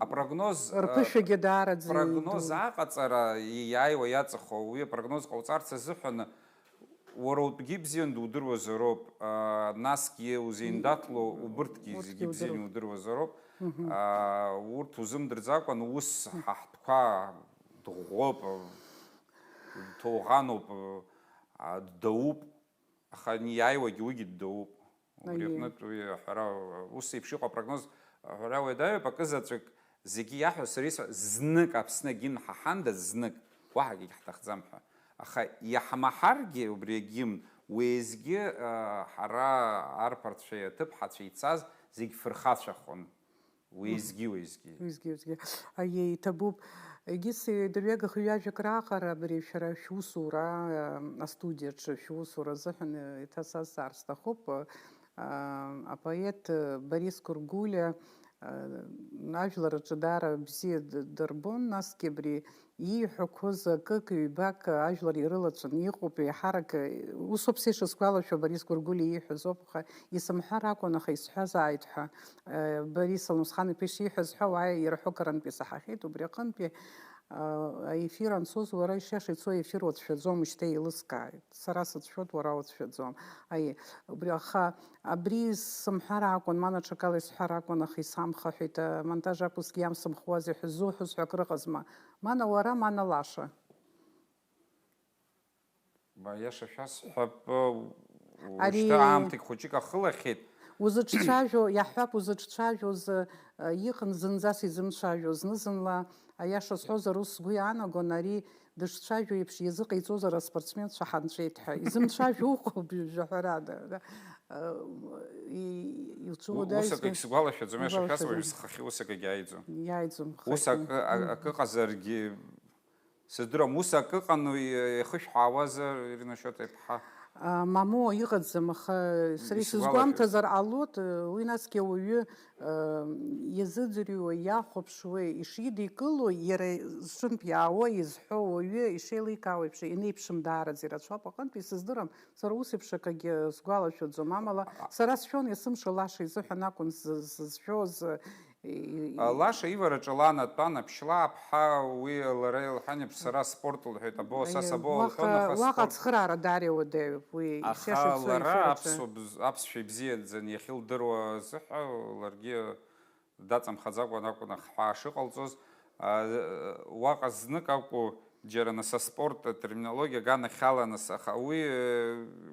апрогноз, э, Рԥышәагьы даараӡа прогноз иду. Аҟаҵара иааиуа иаҵахо, уи апрогноз ҟауҵарц азыҳәан Уара утәгьы бзиан дудыруазароуп, аа, насгьы узеиндаҭло убырҭгьы Урҭгьы зегьы бзиан удыруп. Иудыруазароуп. Мгм. Аа, урҭ узымдырӡакәан, ус ҳа ҳтәқәа дӷәӷәоуп, дҭоуӷануп, аа, ддауп, аха иааиуагьы уигьы ддауп. Убри Аиеи. Аҟнытә уи аҳәара, ус еиԥш иҟоу апрогноз аҳәара уадаҩуп, акызаҵәык зегьы иаҳәо сара исҳәо, знык Аԥсны агимн ҳаҳандаз, знык, уаҳагьы ҳҭахӡам ҳәа. Аха иаҳмаҳаргьы убри агимн, уеизгьы, а, ҳара арԥарцәеи аҭыԥҳацәеи ицаз зегь фырхацәахон. Уеизгьы, уеизгьы. Уеизгьы, уеизгьы. Аиеи, иҭабуп. Егьыс, идырҩегьых ҩажәак раҟара абри шәара шәусура, а, астудиаҿы шәусура азыҳәан, а, еиҭа сазҵаар сҭахуп. А, апоет, а, Борис Гәыргәлиа, а, ажәлар рҿы даара бзиа д-, дырбон, насгьы абри ииҳәақәоз акык-ҩбак ажәлар ирылацәаны иҟоуп, еиҳарак, усоуп са ишысгәалашәо, Борис Гәыргәлиа ииҳәаз ауп, аха исымҳәар акәын, аха исҳәазааит ҳәа, э, Борис Алмусхан-иԥа ишиҳәаз ҳәа, уа ирҳәо карантә исаҳахьеит, убри аҟынтәи, э, аефир анцоз, уара ишиаша ицо аефир уацәшәаӡом, шьҭа еилыскааит. Сара сыцәшәоит, уара уацәшәаӡом. Аиеи, убри, аха абри сымҳәар акәын, ман аҽакала исҳәар акәын, аха исамхаҳәеит, амонтаж ақәысгьы иамсымхуазеи ҳәа ззуҳәоз ҳәа акрыҟазма? Мана уара, мана лаша. Аиаша шәасҳәап, Ари уажәшьҭа аамҭагь хәыҷык ахылахьеит. Узыҿцәажәо, иаҳҳәап, узыҿцәажәоз, э, иҟан зынӡас изымцәажәо, зны-зынла, аиаша сҳәозар, ус сгәы иаанагон, ари дышцәажәо еиԥш иазыҟаиҵозар аспортсменцәа ҳанҵәеит ҳәа. Изымцәажәо уҟоуп, жәаҳәарада. Э, и-, ицәуадаҩызгьы Ус акагь сгәалашәаӡом, иаша шәасҳәап, сгәалашәаӡом. Схахьы ус акагь иааиӡом. Иааиӡом, Ус хатәы. Акы, а-, Мгм. Акы ыҟазаргьы, сыздырам, ус акы ыҟан, уи, ихышәҳәаауазар, Ирина Шьоҭа-иԥҳа? Мамоу, иҟаӡам, аха сара исызгәамҭазар ҟалоит, уи насгьы ауаҩы иазыӡырҩуа, иахәаԥшуеи, ишидикыло, иара зҿынтә иаауа, изҳәо ауаҩы ишеиликаауа еиԥш, инеиԥшым даараӡа ирацәоуп аҟынтә, исыздырам, сара ус еиԥш акагьы сгәалашәаӡом, амала сара сшәон есымша Лаша изыҳәан акәын сзызшәоз, Лаша ивараҿы лан дтәан, Аԥшьлааԥҳа, уи лара илҳәан еиԥш, сара спорт лҳәеит, або, са сабо лҳәон, аха уаҟа ацхыраара даара иуадаҩуп, уи аха лара аԥсшәа ибзиаӡаны иахьылдыруа азыҳәа ларгьы даҵамхаӡакәан акәын ахҳәаа шыҟалҵоз. Уаҟа знык акәу, џьара нас аспорт атерминологиа аганахьала нас, аха уи,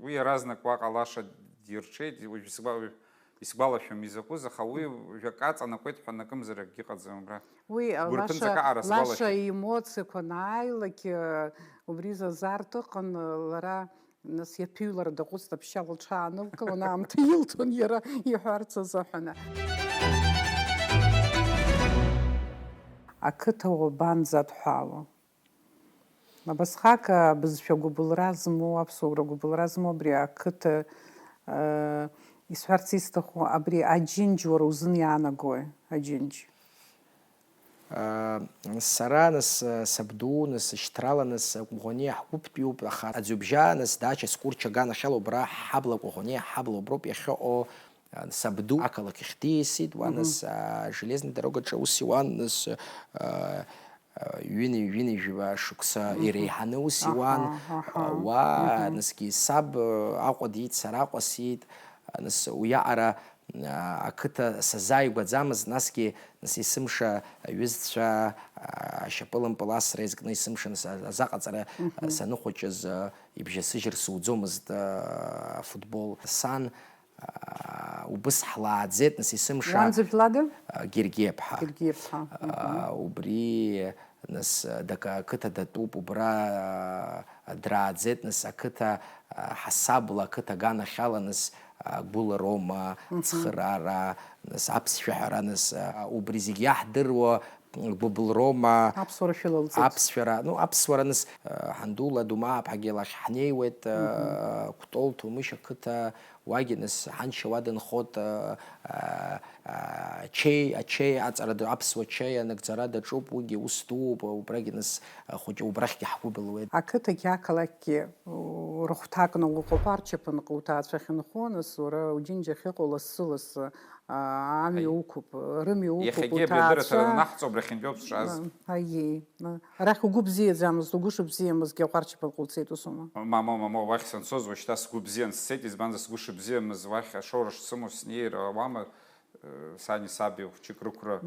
уи иаразнак уаҟа Лаша дирҽеит, уажә исгәалашәом изакәыз, аха уи жәак аҵанакуеит ҳәа анакымзар акгьы ыҟаӡам абра. Уи Лаша имоциақәа анааилак, убри изазартә ыҟан, лара нас иаԥыҩлара даҟәыҵт, аԥшьа лҽаанылкылон, аамҭа илҭон иара иҳәарц азыҳәан. Ақыҭа уабанӡадҳәало? Абасҟак абызшәа гәыбылра змоу, аԥсуара гәыбылра змоу абри ақыҭа, исҳәарц исҭаху, абри Аџьынџь уара узын иаанагои, Аџьынџь? Сара, нас, сабду, нас, шьҭрала, нас, Коӷониа ҳгәыԥтәиуп, аха аӡҩыбжьа, нас, даача Скәырча аганахьала убра ҳабла, Коӷониа ҳабла уброуп иахьыҟоу, сабду ақалақь ахь диасит, уа, нас, железный дорога аҿы аус иуан, нас, ҩынҩажәа шықәса иреиҳаны ус иуан. Уа, насгьы саб Аҟәа диит, сара Аҟәа сиит. Нас уиаҟара ақыҭа сазааигәаӡамызт, насгьы, нас, есымша аҩызцәа ашьапылампыл асра иазкны есымша, нас, азаҟаҵара саныхәыҷыз, ибжьасыжьыр суӡомызт афутбол. Сан Убыс ҳлааӡеит, нас, есымша. Уан зыбжь лада? Гергиаԥҳа. Гергиаԥҳа. Убри, нас, дака ақыҭа датәуп, убра драаӡеит, нас, ақыҭа ҳасабла, ақыҭа аганахьала, нас, гәыларома, цхыраара, нас, аԥсшәа ҳәара, нас, убри зегь иаҳдыруа, гәыбылрома. Аԥсуара шәылалҵеит. Аԥсшәара, ну, аԥсуара, нас, ҳандула Думааԥҳагьы лахь ҳнеиуеит, Кәтол Ҭумышь ақыҭа, уагьы, нас, ҳаншьа уа дынхоит, ачеи, ачеи аҵара ду, аԥсуа чеи анагӡара даҿуп, уигьы ус дууп, убрагьы, нас, хәыҷы убрахьгьы ҳгәыбылуеит. Ақыҭагьы ақалақьгьы рыхәҭакны уҟоуп, арчаԥынҟа уҭаацәа ахьынхо, нас, уара Уџьынџь ахьыҟоу лассы-лассы, амҩа уқәуп, рымҩа уқәуп. Иахьагьы абри адырраҭара анаҳҵо, абрахьынтәи ауп сҿаз. Аиеи. Арахь угәы бзиаӡамызт, угәы шыбзиамызгьы аҟәарчаԥынҟа уцеит, усума? Мамоу, мамоу, уахь санцоз уажәшьҭа сгәы бзиан сцеит, избанзар, сгәы шыбзиамыз уахь ашоура шсымоу снеир ауама, сани саби хәҷык рықәра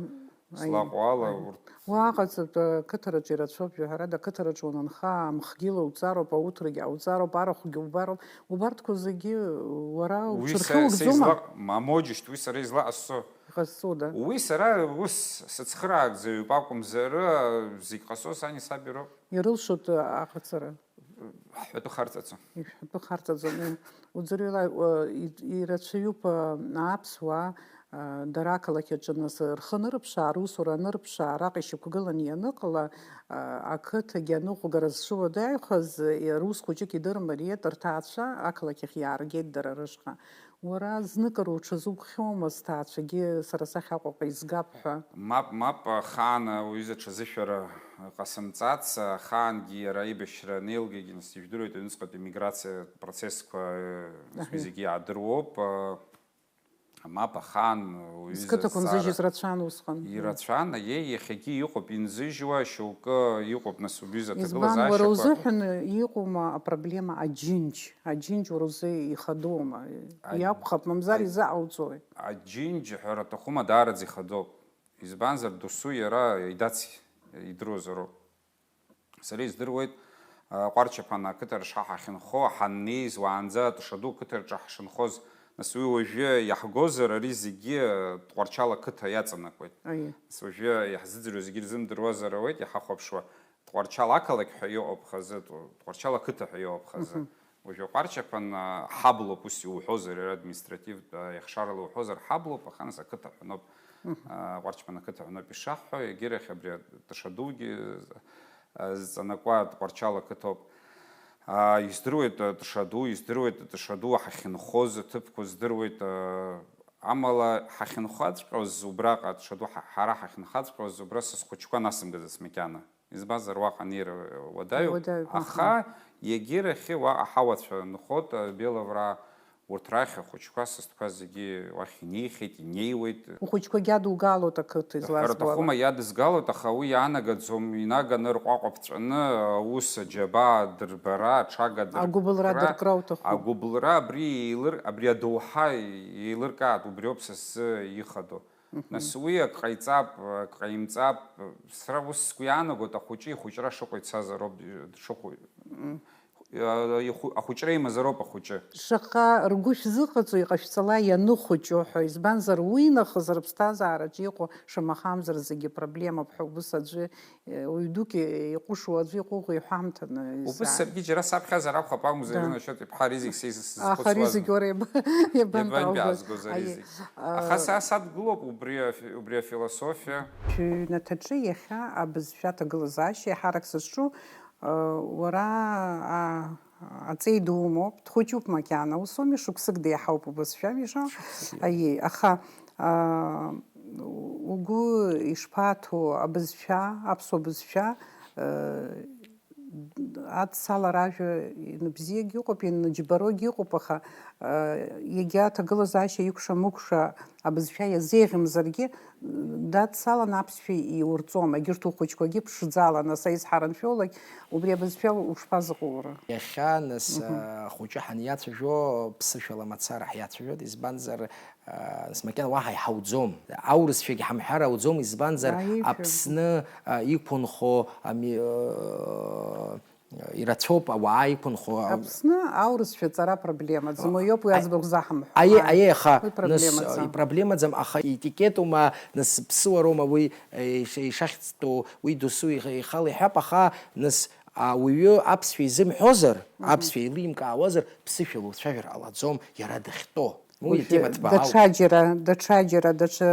злаҟоу ала, урҭ. Уа аҟаҵатәы ақыҭараҿы ирацәоуп, жәаҳәарада, ақыҭараҿы уанынха, амхгьы лауҵароуп, ауҭрагьы ҟауҵароуп, арахәгьы убароуп, убарҭқәа зегьы уара уҽырхьугӡома? Мамоу, џьышьҭ, уи сара излаҟасҵо. Иҟазҵода? Уи сара ус сыцхыраагӡаҩуп акәымзар, зегь ҟасҵо сани саби роуп. Ирылшоит аҟаҵара? Ҳҳәатәы харҵаӡом. Ишәҳәатәы харҵаӡом, ыы. Уӡырҩла, ыы, и-, ирацәаҩуп, ыы, аԥсуаа, ыы, дара ақалақь аҿы нас рхы анырԥшаа, русура анырԥшаа, араҟа ишьақәгыланы ианыҟала, ыы, ақыҭагьы аныҟәгара зҽуадаҩхаз, ыы, рус хәыҷык идырмариеит, рҭаацәа ақалақь ахь иааргеит дара рышҟа. Уара зныкыр уҽазугхьоума, сҭаацәагьы сара сахь Аҟәаҟа изгап ҳәа? Мап, мап, ахаан уҩыза ҽазышәара ҟасымҵац, ахаангьы иара аибашьра анеилгагьы, нас, ижәдыруеит, аҩныҵҟатәи амиграциа процессқәа, нас, уи зегьы иаадыруоуп. Мап, ахаан уҩыза. Зқыҭақәа нзыжьыз рацәан усҟан. Ирацәан, аиеи, иахьагьы иҟоуп инзыжьуа, шьоукы иҟоуп, нас, убҩыза аҭагылазаашьақәа. Избан, уара узыҳәан иҟоума апроблема Аџьынџь? Аџьынџь уара узы ихадоума? Иакәхап, мамзар изыҟауҵои? Аџьынџь ҳәара аҭахума, даараӡа ихадоуп. Избанзар, досу иара идац идыруазароуп. Сара издыруеит, а, Ҟәарчаԥан ақыҭа рышҳа ҳахьынхо, ҳаннеиз, уаанӡа Тышаду ақыҭа рҿы ҳшынхоз, нас уи уажәы иаҳгозар, ари зегьы Тҟәарчал ақыҭа иаҵанакуеит. Аиеи. Нас уажәы иаҳзыӡырҩуа зегьы ирзымдыруазар ауеит, иҳахәаԥшуа. Тҟәарчал ақалақь ҳәа иҟоуп хазы, Тҟәарчал ақыҭа ҳәа иҟоуп хазы. Мгм. Уажәы Ҟәарчаԥан, а, ҳаблоуп, ус иуҳәозар, иара административтә, а, иахшарала уҳәозар, ҳаблоуп, аха нас ақыҭа ҳәа ноуп, мгм, а, Ҟәарчаԥан ақыҭа ҳәа ноуп ишаҳҳәо, егьирахь абри атыша дугьы, а, зҵанакуа Тҟәарчал ақыҭоуп. Аа, издыруеит, э, тыша ду, издыруеит, тыша ду ҳахьынхоз аҭыԥқәа здыруеит, э, амала ҳахьынхаҵәҟьоз убраҟа, тыша ду ҳа-, ҳара ҳахьынхаҵәҟьоз убра са схәыҷқәа насымгацызт макьана. Избанзар, уаҟа анеира уадаҩуп. Уадаҩуп, аха аха. Егьирахь уаҟа ҳауацәа нхот, э, Беловраа, урҭ рахь ахәыҷқәа, сасҭқәа зегьы уахь инеихьеит, инеиуеит. Ухәыҷқәагьы адугалоит ақыҭа, уҳәар излазбо ала. Аҭахума, иадызгалоит, аха уи иаанагаӡом, инаганы рҟәаҟәа ԥҵәаны, аус аџьабаа дырбара, аҽага дыркра. Агәыбылра дыркра уҭахуп. Агәыбылра абри еилыр-, абри адоуҳа еилыркаат, убриоуп са сзы ихадоу. Мгм. Нас уи ак ҟаиҵап, ак ҟаимҵап, сара ус сгәы иаанагоит, ахәыҷы ихәыҷра шыҟоу ицазароуп, дшыҟоу. Мм. Ихәы-, ахәыҷра имазароуп ахәыҷы. Шаҟа ргәы шәзыҟаҵо иҟашәҵала ианыхәыҷу ҳәа, избанзар, уи нахыс рыԥсҭазаараҿы иҟоу шамахамзар зегьы проблемоуп ҳәа убыс аӡәы, э, уаҩ дук иҟәышу аӡәы иҟәыӷәӷәа иҳәамҭаны. Убыс изаа. Саргьы џьара саԥхьазар акәхап, акәымзар, Да. Ирина Шьоҭ-иԥҳа ари зегь са изы-, Аха ари сызхәыцуазма. Зегь уара иаба-, иабантәааугоз? Иабантәиаазгоз ари Аиеи. Зегь? А, Аха са садгылоуп убри афи-, убри афилософиа. Шәыҩнаҭаҿы иахьа абызшәа аҭагылазаашьа еиҳарак сызҿу, а, уара, а, аҵеи думоуп, дхәыҷуп макьана, ус ауми, шықәсык деиҳауп убызшәа, Миша? Шықәсык. Аиеи, аха, а, угәы ишԥаҭоу абызшәа, аԥсуа бызшәа, а, Аццалара ажәа ианбзиагьы ыҟоуп, ианџьбарогьы ыҟоуп, аха, э, иагьа аҭагылазаашьа икәша-мыкәша абызшәа иазеиӷьымзаргьы, даццаланы аԥсшәа иурҵом, егьырҭ ухәыҷқәагьы ԥшӡала, нас, аизҳара аншәоулак, убри абызшәа ушԥазыҟоу уара? Иахьа, нас, Мгм. э, ахәыҷы ҳаниацәажәо, ԥсышәала мацара ҳиацәажәоит, избанзар, Нас макьана уаҳа иҳауӡом. Аурысшәагьы ҳамҳәар ауӡом, избанзар, Ааи, шәа. Аԥсны, а, иқәынхо ами-, а, ирацәоуп ауаа иқәынхо. Аԥсны аурысшәа ҵара проблемаӡам, уи иоуп уи А, аӡбахә заҳамҳәо. Аиеи, Ааи. Аиеи, аха, Уи нас, проблемаӡам. И-, проблемаӡам, аха иетикетума, нас ԥсыуароума уи, е, иш-, ишахьӡтәу, уи досу иха-, ихала иҳәап, аха, нас, ауаҩы аԥсшәа изымҳәозар, Мгм. Аԥсшәа еилимкаауазар, ԥсышәала уцәажәар ҟалаӡом, иара дахьтәоу. Уи Уажәы атема ҭбаауп. Даҽаџьара, даҽаџьара, даҽа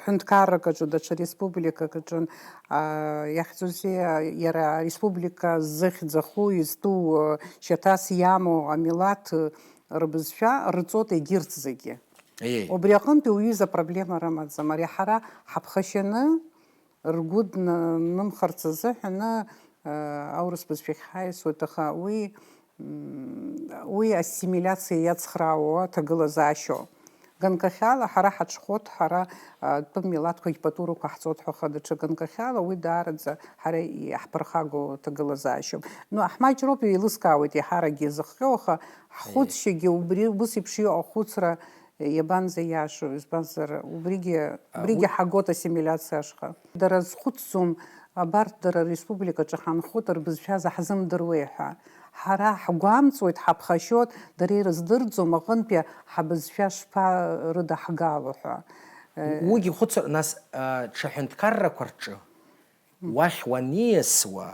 ҳәынҭқаррак аҿы, даҽа республикак аҿы, а, иахьӡузеи, а, иара ареспублика зыхьӡ аху изту, а, шьаҭас иамоу амилаҭ, а, рбызшәа рҵоит егьырҭ зегьы. Еи. Убри аҟынтәи уҩыза проблема рымаӡам. Ари ҳара ҳаԥхашьаны, ргәы днанымхарц азыҳәан, а, аурыс бызшәахь ҳаиасуеит, аха уи, м, уи ассимилиациа иацхраауа аҭагылазаашьоу. Ганкахьала ҳара ҳаҽхәоит, ҳара, а, тәым милаҭқәагь пату рықәаҳҵоит ҳәа, аха даҽа ганкахьала уи даараӡа ҳара иаҳԥырхагоу аҭагылазаашьоуп. Ну, аҳмаҷроуп, еилыскаауеит иаҳаракгьы зыхҟьо, аха ҳхәыцшьагьы убри, убыс еиԥш иҟоу ахәыцра Иабанӡа иашоу, избанзар, убригьы, А, убригьы уи ҳагоит ассимилиациа ашҟа. Дара зхәыцӡом, абарҭ дара республикаҿы ҳанхоит, рбызшәа заҳзымдыруеи ҳәа. Ҳара ҳгәамҵуеит, ҳаԥхашьоит, дара ирыздырӡом аҟынтәи ҳабызшәа шԥарыдаҳгало ҳәа. Э, Уигьы хәыцыр, нас, а, ҽа ҳәынҭқаррақәа рҿы Уахь уаниасуа,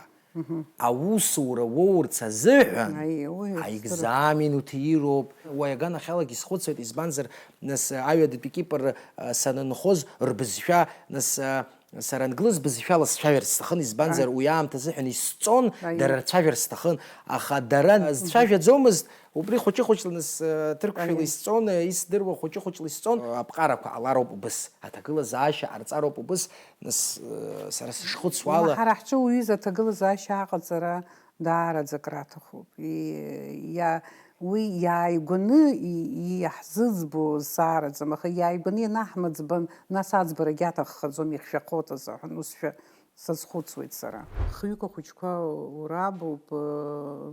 аусура уоурц азыҳәан Аи, уи аекзамен уҭироуп. Уи аганахьалагьы схәыцуеит, избанзар, нас, аҩадатәи Кипр, а, санынхоз рбызшәа, нас, а, сара англыз бызшәала сцәажәарц сҭахын, избанзар, Аи. Уи аамҭа азыҳәан исҵон, Аи. Дара рцәажәарц сҭахын, аха дара зцәажәаӡомызт, убри хәыҷы-хәыҷла, нас, а, ҭырқәшәала Аи. Исҵон, а, исдыруа хәыҷы-хәыҷла исҵон, аԥҟарақәа ҟалароуп убыс, аҭагылазаашьа ҟарҵароуп убыс, Нас, э, сара сышхәыцуала. Ҳара ҳҿы уҩыза аҭагылазаашьа аҟаҵара даараӡа краҭахуп. И-, иа-, уи иааигәаны и-, иаҳзыӡбо зҵаараӡам, аха иааигәаны ианаҳмыӡба, нас аӡбарагьы аҭаххаӡом, ихьшәахоит азыҳәан, ус шәа-, сазхәыцуеит сара. Хҩык ахәыҷқәа урабуп, э,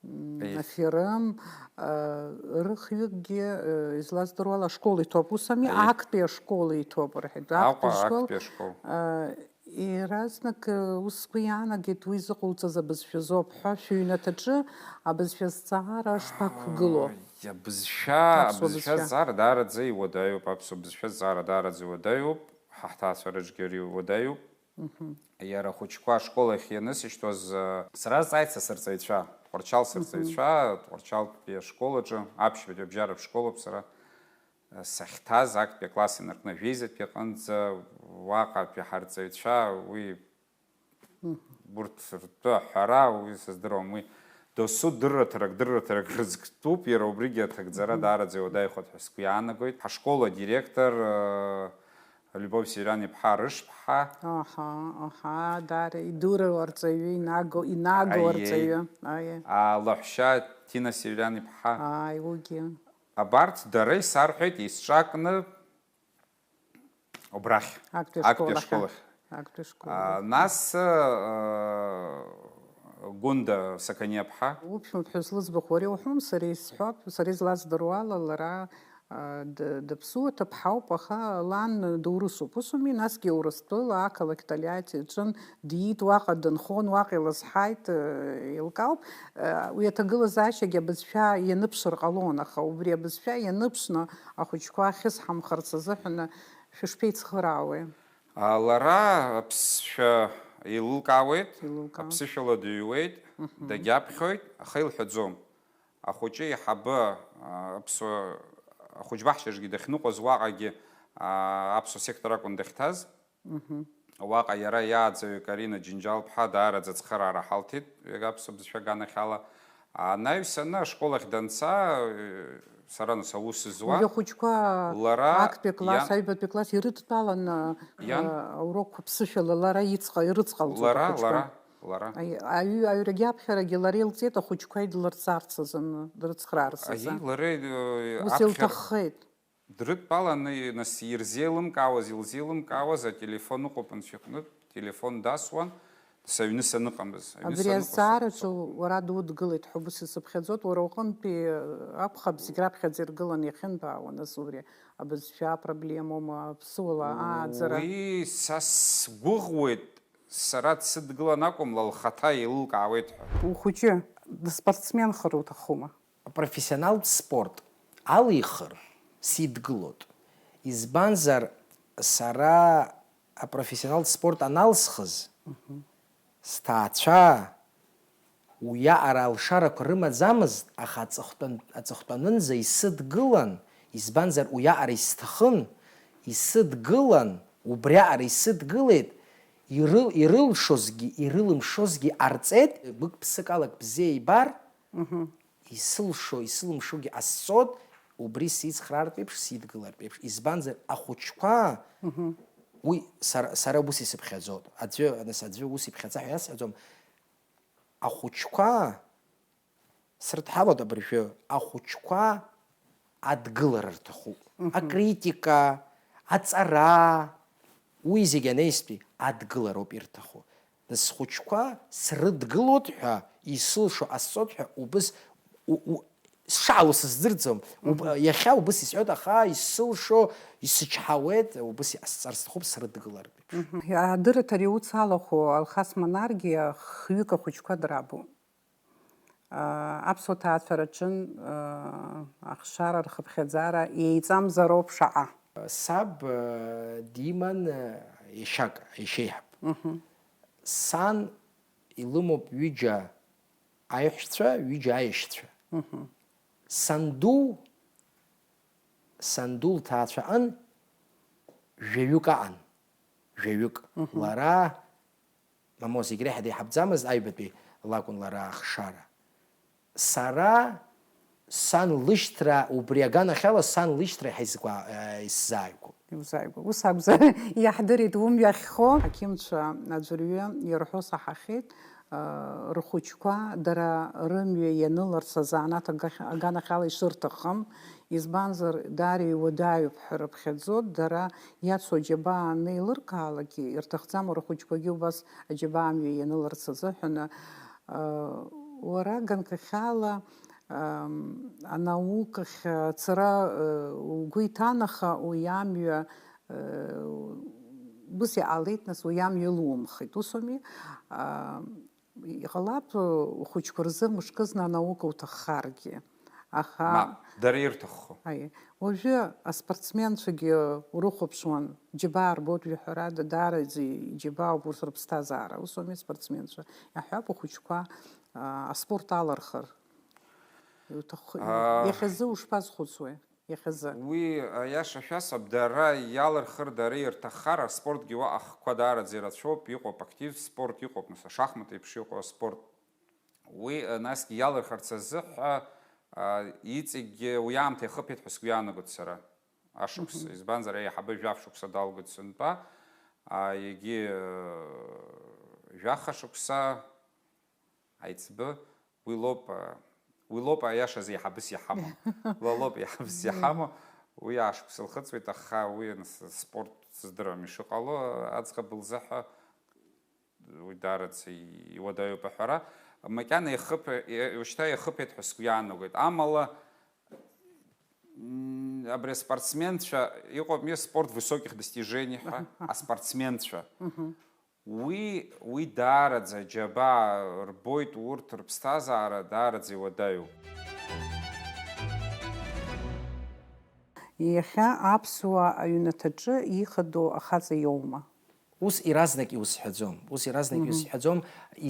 М, Аферым, а, рыхҩыкгьы, э, излаздыруа ала, ашкол иҭоуп. Ус ами, Аиеи. Актәи ашкол иҭоуп, рҳәеит. Аҟәа Актәи ашкол, актәи ашкол. А, иаразнак, э, ус сгәы иаанагеит, уи зыҟоуҵаз абызшәазоуп ҳәа, шәыҩнаҭаҿы абызшәа зҵаара шԥақәгыло? Ааи, абызшәа, Аԥсуа абызшәа бызшәа. Зҵаара даараӡа иуадаҩуп, аԥсуа бызшәа зҵаара даараӡа иуадаҩуп, ҳа ҳҭаацәа рыҿгьы ари иуадаҩуп. Мгм. Иара ахәыҷқәа ашкол ахь ианысышьҭуаз, э, сразҵааит са сырҵаҩцәа, Тҟәарчал Мгм. Сырҵаҩцәа, Тҟәарчалтәи ашкол аҿы, аԥшьбатәи абжьаратә школоуп сара, э, сахьҭаз, актәи акласс инаркны ажәеизатәи аҟынӡа, уаҟатәи ҳарҵаҩцәа, уи Мгм. Урҭ ртәы аҳәара, уи сыздыруам, уи Досу дырраҭарак, дырраҭарак рыӡәк дтәуп, иара убригьы аҭагӡара даараӡа иуадаҩхоит ҳәа сгәы иаанагоит. Ҳашкол адиректор, э, Любовь Севериан-иԥҳа Рышԥҳа. Аҳа, аҳа, даара идура арҵаҩы, инаго, инаго Аиеи. Арҵаҩы. Аиеи. А, лаҳәшьа Ҭина Севериан-иԥҳа. Ааи, уигьы. Абарҭ дара исарҳәеит, исҿакны Убрахь, актәи актәи ашкол ахь. Ашкол ахь. Актәи ашкол. А, нас, э, Гәында Сақаниаԥҳа. Уԥшәмаԥҳәыс лыӡбахә уара иуҳәом, сара исҳәап, сара излаздыруа ала лара, а, д-, дыԥсуа ҭыԥҳауп, аха лан доурысуп. Усуми, насгьы Урыстәыла ақалақь Тольятти аҿын диит, уаҟа дынхон, уаҟа илызҳаит, э, еилкаауп. Э, уи аҭагылазаашьагьы абызшәа ианыԥшыр ҟалон, аха убри абызшәа ианыԥшны ахәыҷқәа ахьысҳамхарц азыҳәан Шәышԥеицхыраауеи? А, лара аԥсшәа еилылкаауеит, Еилылкаауеит. Аԥсышәала дыҩуеит, Мгм. Дагьаԥхьоит, аха илҳәаӡом. Ахәыҷы еиҳабы, а, аԥсуа, ахәыҷбаҳчаҿгьы дахьныҟәаз, уаҟагьы, а, аԥсуа сектор акәын дахьҭаз. Мгм. Уаҟа иара иааӡаҩ Карина Џьынџьал-ԥҳа даараӡа ацхыраара ҳалҭеит, ҩык аԥсуа бызшәа аганахьала. Анаҩс аны ашкол ахь данца, э, сара нас аус зуа. Уи ахәыҷқәа лара актәи акласс, иан- аҩбатәи акласс ирыдтәалан, э, иан- аурокқәа ԥсышәала лара ицҟа-, ирыцҟалҵоит лара, ахәыҷқәа. Лара, лара. Аи-, аҩ-, аҩрагьы аԥхьарагьы лара илҵеит, ахәыҷқәа идлырҵарц азын, дрыцхраарц азы. Аиеи, лара, э, ус аԥхьар- илҭаххеит. Дрыдтәаланы, нас, ирзеилымкаауаз, илзеилымкаауаз, ателефон ыҟоуп, анцәа иҟнытә, телефон дасуан, сыҩны саныҟамыз. Аҩны Абри саныҟаз азҵаараҿы сыҟоуп. Уара дудгылеит ҳәа убыс исыԥхьаӡоит, уара уҟынтәи акәхап зегь раԥхьаӡа иргыланы иахьынтәаауа, нас убри абызшәа апроблемоума, аԥсуала ааӡара? Уи са сгәыӷуеит, сара дсыдгылан акәым, ла лхаҭа еилылкаауеит ҳәа. Ухәыҷы дспортсменхар уҭахума? Апрофессионалтә спорт алихыр сидгылоит. Избанзар, сара апрофессионалтә спорт аналсхыз, Мгм. Сҭаацәа уиаҟара алшарақәа рымаӡамызт, аха аҵыхәтәан-, аҵыхәтәанынӡа исыдгылан, избанзар, уиаҟара исҭахын, исыдгылан, убриаҟара исыдгылеит, ирыл-, ирылшозгьы, ирылымшозгьы ҟарҵеит, гәык-ԥсыкалак бзиа ибар, Мгм. Исылшо, исылымшогьы ҟасҵоит, убри сицхраартә еиԥш, сидгылартә еиԥш. Избанзар, ахәыҷқәа, Мгм. Уи сара, сара убыс исыԥхьаӡоит. Аӡәы, нас, аӡәы ус иԥхьаӡа ҳәа иасҳәаӡом. Ахәыҷқәа, срыдҳалоит абыржәы, ахәыҷқәа адгылара рҭахуп. Мгм. Акритика, аҵара, уи зегь анеизтәи адгылароуп ирҭаху. Схәыҷқәа срыдгылоит ҳәа, исылшо ҟасҵоит ҳәа убыс у-, у-, сшаало сыздырӡом. Уб-, Мгм. Иахьа убыс исҳәоит, аха исылшо, исычҳауеит, убыс иҟасҵар сҭахуп срыдгылартә еиԥш. Мгм. Адырраҭара иуцалахәу Алхас Манаргиа хҩык ахәыҷқәа драбу. Аԥсуа ҭаацәараҿын, ахшара рхыԥхьаӡара еиҵамзароуп шаҟа. Саб диман иашьак, иашьеиҳаб. Мгм. Сан илымоуп ҩыџьа аиҳәшьцәа, ҩыџьа аиашьцәа. Мгм. Санду, санду лҭаацәа аҟын жәаҩык аҟан, жәаҩык. Мгм. Лара Мамоу, зегь реиҳа деиҳабӡамызт, аҩбатәи лакәын лара ахшара. Сара сан лышьҭра, убри аганахьала сан лышьҭра иаҳа исгәа-, э, исзааигәоуп. Иузааигәоуп. Ус акәзар, иаҳдырит умҩахьхо. Ақьымцәа аӡәырҩы ирҳәо саҳахьеит, э, рхәыҷқәа дара рымҩа ианыларц азанааҭ агахь-, аганахьала ишырҭахым, Избанзар, даара иуадаҩуп ҳәа рыԥхьаӡоит, дара иацу аџьабаа анеилыркаалакгьы, ирҭахӡам рхәыҷқәагьы убас аџьабаа амҩа ианыларц азыҳәан. Уара ганкахьала, ам, анаукахь ацара, э, угәы иҭан, аха уи амҩа, э, ус иҟалеит, нас уи амҩа илумхит, усоми? А, Иҟалап, ухәыҷқәа рзы мышкызны анаука уҭаххаргьы. Аха Мап, дара ирҭаххо. Аиеи. Уажәы аспортсменцәагьы урыхәаԥшуан, џьабаа рбоит, жәаҳәарада, даараӡа иџьабаауп урҭ рыԥсҭазаара. Ус ауми аспортсменцәа? Иаҳҳәап, ухәыҷқәа, аа, аспорт алырхыр. Иуҭаххо-, Аа. Иахьазы ушԥазхәыцуеи? Иахьазы. Уи, аиаша шәасҳәап, дара иалырхыр, дара ирҭаххар, аспортгьы уаҟа ахқәа даараӡа ирацәоуп, иҟоуп актив спорт, иҟоуп, нас, ашахмат еиԥш иҟоу аспорт. Уи, а, насгьы иалырхырц азыҳәа, а, иҵегьгьы уи аамҭа иахыԥеит ҳәа сгәы иаанагоит сара. Ашықәс, Мгм. избанзар, аиҳабы жәаф шықәса далгоит сынтәа, а, егьи, э, жәаха шықәса, аиҵбы, уи лоуп, а, уи лоуп аиашаз еиҳабыс иҳамоу. Уи лоуп еиҳабыс иҳамоу. Уи ашықәса лхыҵуеит, аха уи анс-, спорт сыздыруам ишыҟало, аӡӷаб лзыҳәа. Уи даараӡа иуадаҩуп аҳәара. Макьана иахыԥ-, и-, шьҭа иахыԥеит ҳәа сгәы иаанагоит. Амала, м, абри аспортсменцәа, иҟоуп спорт высоких достижений ҳәа, Аҳа. аспортсменцәа. Мгм. Уи, уи даараӡа аџьабаа рбоит, урҭ рыԥсҭазаара даараӡа иуадаҩуп. Иахьа аԥсуа аҩнаҭаҿы ихадоу ахаҵа иоума? Ус иаразнак иузҳәаӡом, ус иаразнак Мгм. иузҳәаӡом,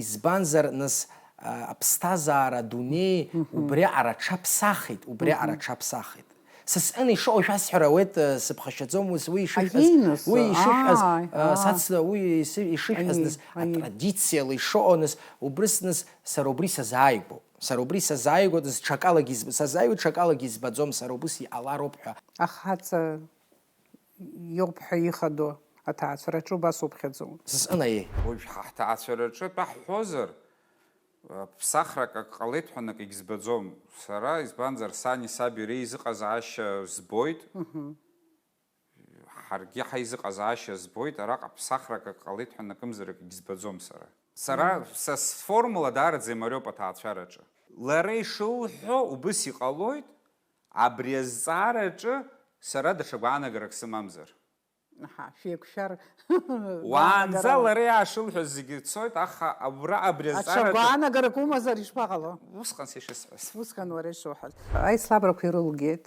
избанзар, нас, а, аԥсҭазаара адунеи Мгм. убриаҟара аҽаԥсахит, убриаҟара Мгм. аҽаԥсахит. Са сҟны ишыҟоу шәасҳәар ауеит, а, сыԥхашьаӡом, ус уи ишышәҳәаз, Аиеи, нас, уи ишышәҳәаз, ааи, а, ааи. сацла, уи иши-, ишышәҳәаз, Аиеи, нас, аиеи. атрадициала ишыҟоу, нас, убрыс, нас, сара убри сазааигәоуп. Сара убри сазааигәоуп, нас, ҽакалагьы изб-, сазааигәоуп, ҽакалагьы избаӡом, сара убыс иҟалароуп ҳәа. Ахаҵа иоуп ҳәа ихадоу аҭаацәараҿы убас уԥхьаӡоуп. Сызҟынаиеи? Уажә ҳа ҳҭаацәараҿы тәа ҳҳәозар, ԥсахрак ак ҟалеит ҳәа акагь збаӡом. Сара, избанзар, сани саби реизыҟазаашьа збоит. Мгм. Ҳаргьы ҳаизыҟазаашьа збоит, араҟа ԥсахрак ак ҟалеит ҳәа акымзар акагь збаӡом сара. Сара, Мгм. са сформула даараӡа имариоуп аҭаацәараҿы. Лара ишылҳәо убыс иҟалоит, абри азҵаараҿы сара даҽа гәаанагарак сымамзар. Аҳа, шәеиқәшәар Уаанӡа гәаанагарала. лара иаашылҳәаз зегьы цоит, аха абра абри Аҽа азҵаараҿы гәаанагарак умазар ишԥаҟало? Усҟан са ишысҳәаз. Усҟан уара ишуҳәаз. Аицлабрақәа ирылгеит.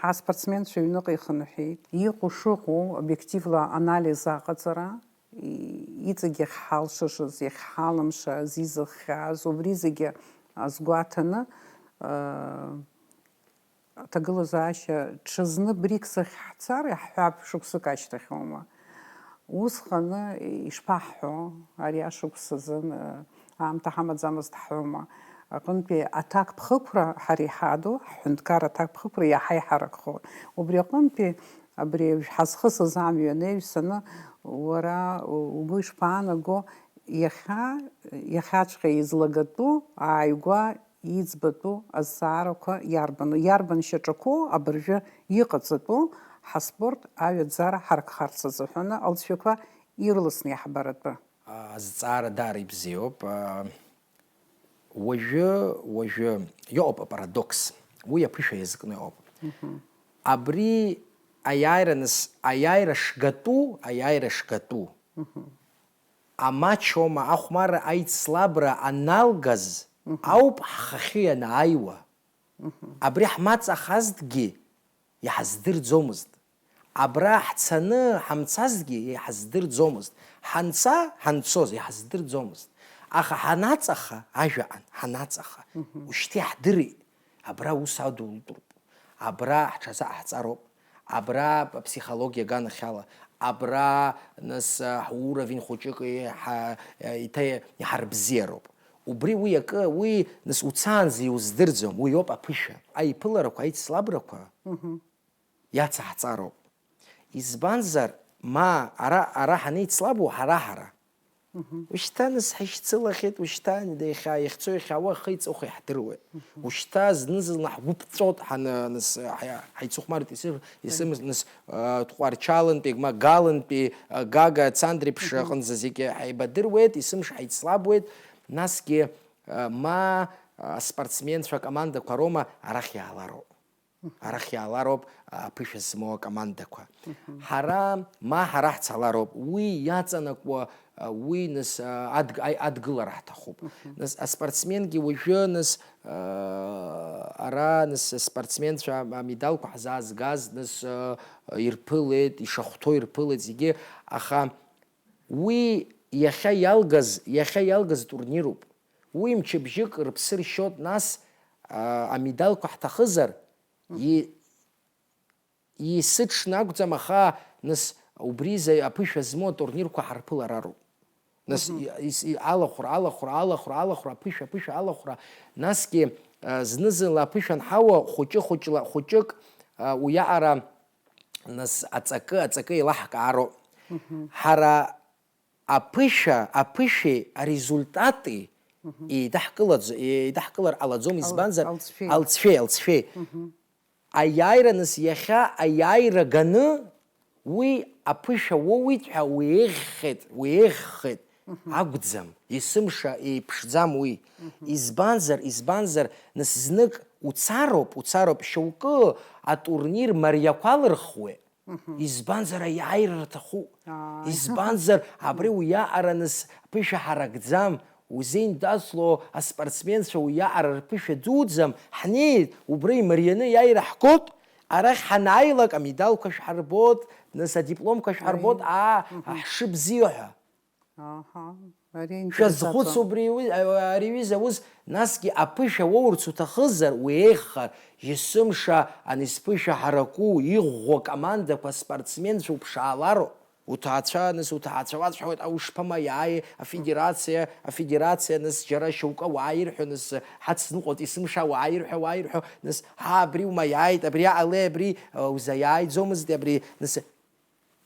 Ҳаспортсменцәа аҩныҟа ихынҳәит. Иҟоу шыҟоу обиективла анализ аҟаҵара, и-, иҵегь иахьҳалшашаз, иахьҳалымшаз, изыхҟьаз, убри зегьы азгәаҭаны, э, аҭагылазаашьа ҽазны брикс ахь ҳцар, иаҳҳәап, шықәсык ашьҭахьоума. Усҟаны ишԥаҳҳәо, ари ашықәс азын, э, аамҭа ҳамаӡамызт ҳҳәома, аҟынтәи аҭакԥхықәра ҳара иҳаду, ҳҳәынҭқар аҭакԥхықәра иаҳа иҳаракхоит. Убри аҟынтәи абри ҳазхысыз амҩа анаҩсаны, уара угәы ишԥаанаго, иахьа, иахьаҵәҟьа излагатәу ааигәа иӡбатәу азҵаарақәа иарбану, иарбан шьаҿақәоу абыржәы иҟаҵатәу ҳаспорт аҩаӡара ҳаркхарц азыҳәаны алҵшәақәа ирласны иаҳбаратәы? Азҵаара даара ибзиоуп. Уажәы, уажәы иҟоуп апарадокс. Уи аԥышәа иазкны иҟоуп. Мгм. Абри аиааира нас, аиааира шгатәу, аиааира шгатәу. Мгм. Амач аума, ахәмарра, аицлабра аналгаз Мгм. ауп ҳхахьы ианааиуа. Мгм. Абри ҳмаҵахазҭгьы иҳаздырӡомызт. Абра ҳцаны ҳамцазҭгьы иҳаздырӡомызт. Ҳанца, ҳанцоз иҳаздырӡомызт. Аха ҳанаҵаха, ажәаҟан, ҳанаҵаха, Мгм. ушьҭа иаҳдырит. Абра аус адултәуп. Абра ҳҽазаҟаҳҵароуп. Абра аԥсихологиа аганахьала. Абра, нас, ҳуровень хәыҷык иҳа-, иҭа-, иҳарбзиароуп. Убри уи акы, уи, нас, уцаанӡа иуздырӡом, уи иоуп аԥышәа. Аиԥыларақәа, аицлабрақәа Мгм. иацаҳҵароуп. Избанзар, ма ара, ара ҳанеицлабуа ҳара-ҳара. Мгм. Ушьҭа, нас, ҳаишьцылахьеит, ушьҭа иахьа, иахьцо, иахьаауа, ахи-ҵыхәеи ҳдыруеит. Мгм. Ушьҭа зны-зынла ҳгәы ԥҵәоит, ҳаны, нас, ҳа-, ҳаицыхәмарит, исым-, исымаз, нас, а, Тҟәарчалынтәи, ма Галынтәи, а, Гага, Цандрыԥш Мгм. аҟынӡа зегьы ҳаибадыруеит, есымш ҳаицлабуеит, насгьы, а, ма, а, аспортсменцәа акомандақәа роума арахь иаалароуп. Арахь иаалароуп, а, аԥышәа змоу акомандақәа. Мгм. Ҳара, ма ҳара ҳцалароуп. Уи иаҵанакуа, а, уи, нас, а, адг-, аи-, адгылара ҳҭахуп. Мгм. Нас аспортсменгьы уажәы, нас, а, ара, нас, аспортсменцәа амедалқәа ҳзаазгаз, нас, а, ирԥылеит, ишахәҭоу ирԥылеит зегьы, аха уи иахьа иалгаз, иахьа иалгаз турнируп. Уи мчыбжьык рыԥсы ршьоит, нас, а, амедалқәа ҳҭахызар, Мгм. и-, есыҽны акәӡам, аха, нас, убри изы аԥышәа змоу атурнирқәа ҳарԥыларароуп. Нас и- ис- и- алахәра, алахәра, алахәра, алахәра, аԥышәа, аԥышәа, алахәра, насгьы, а, зны-зынла аԥышәа анҳауа, хәыҷы-хәыҷла, хәыҷык, а, уиаҟара, нас, аҵакы, аҵакы еилаҳкаароуп. Ҳара аԥышәа, аԥышәеи арезультати еидаҳкылаӡо-, еидаҳкылар ҟалаӡом, избанзар, алҵшәеи. Алҵшәеи, алҵшәеи. Аиааира, нас, иахьа аиааира ганы, уи аԥышәа уоуит ҳәа уеиӷьхеит, уеиӷьхеит акәӡам, есымша еиԥшӡам уи. Избанзар, избанзар, нас, знык уцароуп, уцароуп, шьоукы атурнир мариақәа алырхуеит. Избанзар, аиааира рҭахуп. Избанзар, абри уиаҟара, нас, ԥышәа ҳаракӡам, узеиндаҭло аспортсменцәа уиаҟара рԥышәа дуӡӡам, ҳнеит, убра имарианы иааира ҳгоит, арахь ҳанааилак амедалқәа шәҳарбоит, нас, адипломқәа шәҳарбоит, аа, ҳшыбзиоу ҳәа. Аҳа, ари аинтерес. Шәазхәыц аҵа. Убри аҩ-, ари аҩыза аус, насгьы аԥышәа уоурц уҭахызар, уеиӷьхар, есымша ани сԥышәа ҳараку, иӷәӷәоу акомандақәа, аспортсменцәа уԥшаалароуп. Уҭаацәа, нас, уҭаацәа уацәҳауеит, а, ушԥамаиааи, афедерациа, афедерациа, нас, џьара шьоукы ауаа ирҳәо, нас, ҳацныҟәоит, есымша ауаа ирҳәо, ауаа ирҳәо, нас, ҳа, абри умаиааит, абри аҟалеи, абри, а, узаиааиӡомызт, абри, нас,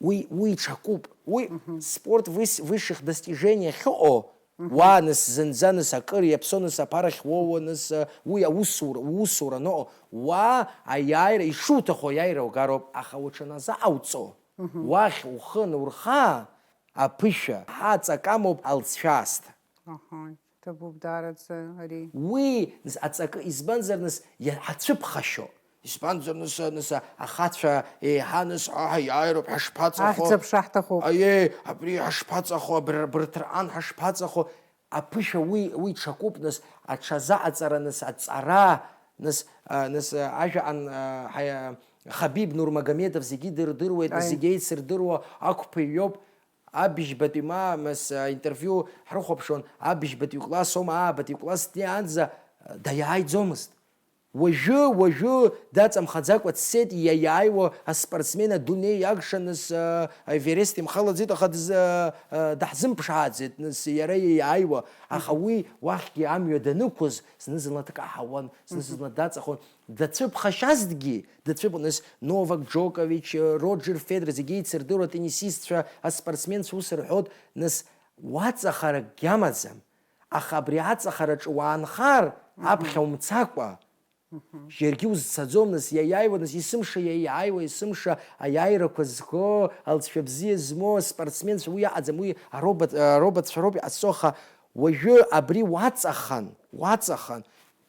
уи, уи ҽакуп. Уи спорт выс-, высших достижений ахьыҟоу, уа, нас, зынӡа, нас, акыр иаԥсо, нас, аԥарахь уоуа, нас, уи аусура, уусура аныҟоу, уа аиааира, ишуҭаху аиааира угароуп, аха уҽаназаауҵо, уахь ухы анурха, аԥышәа, ҳаҵак амоуп алҵшәа аасҭа. Аҳа, иҭабуп даараӡа ари. Уи з-, аҵакы, избанзар, нас, иа-, ҳацәыԥхашьо. Избанзар, нас, нас, ахацәа еиҳа, нас, аҳ, иааироуп, ҳашԥаҵахо? Ахьӡ-аԥша ҳҭахуп. Аиеи, абри ҳашԥаҵахо, абр-, абырҭ рҟан ҳашԥаҵахо? Аԥышәа уи, уи ҽакуп, нас, аҽазаҟаҵара, нас, аҵара, нас, а, нас, а, ажәаҟан, а, ҳаи-, а, Хабиб Нурмагомедов зегьы дырдыруеит, аи, зегьы еицырдыруа ақәԥаҩ иоуп. Абыжьбатәи ма, мыс, а, интервиу ҳрыхәаԥшуан, абыжьбатәи класс аума, аабатәи класс днеиаанӡа, а, даиааиӡомызт. Уажәы, уажәы даҵамхаӡакәа дцеит иаиааиуа аспортсмен, адунеи иагшаныс, а, Аеверест имхалаӡеит, аха дз-, а, а, даҳзымԥшааӡеит, нас, иара иаиааиуа. Аха уи уахьгьы амҩа данықәыз, зны-зынла дкаҳауан, зны-зынла даҵахон. Дацәыԥхашьазҭгьы, дацәыԥ-, нас, Новак Џокович, Роджер Федерер, зегьы еицырдыруа атеннисистцәа, аспортсменцәа ус рҳәоит, нас, уаҵахаракгьы амаӡам. Аха абри аҵахараҿы уаанхар, аԥхьа умцакәа, џьаргьы узцаӡом, нас, иаиааиуа, нас, есымша иаиааиуа, есымша аиааирақәа зго, алҵшәа бзиа змоу аспортсменцәа уи аҟаӡам, уи аробот, ароботцәа роуп иҟазҵо, аха уажәы абри уаҵахан, уаҵахан,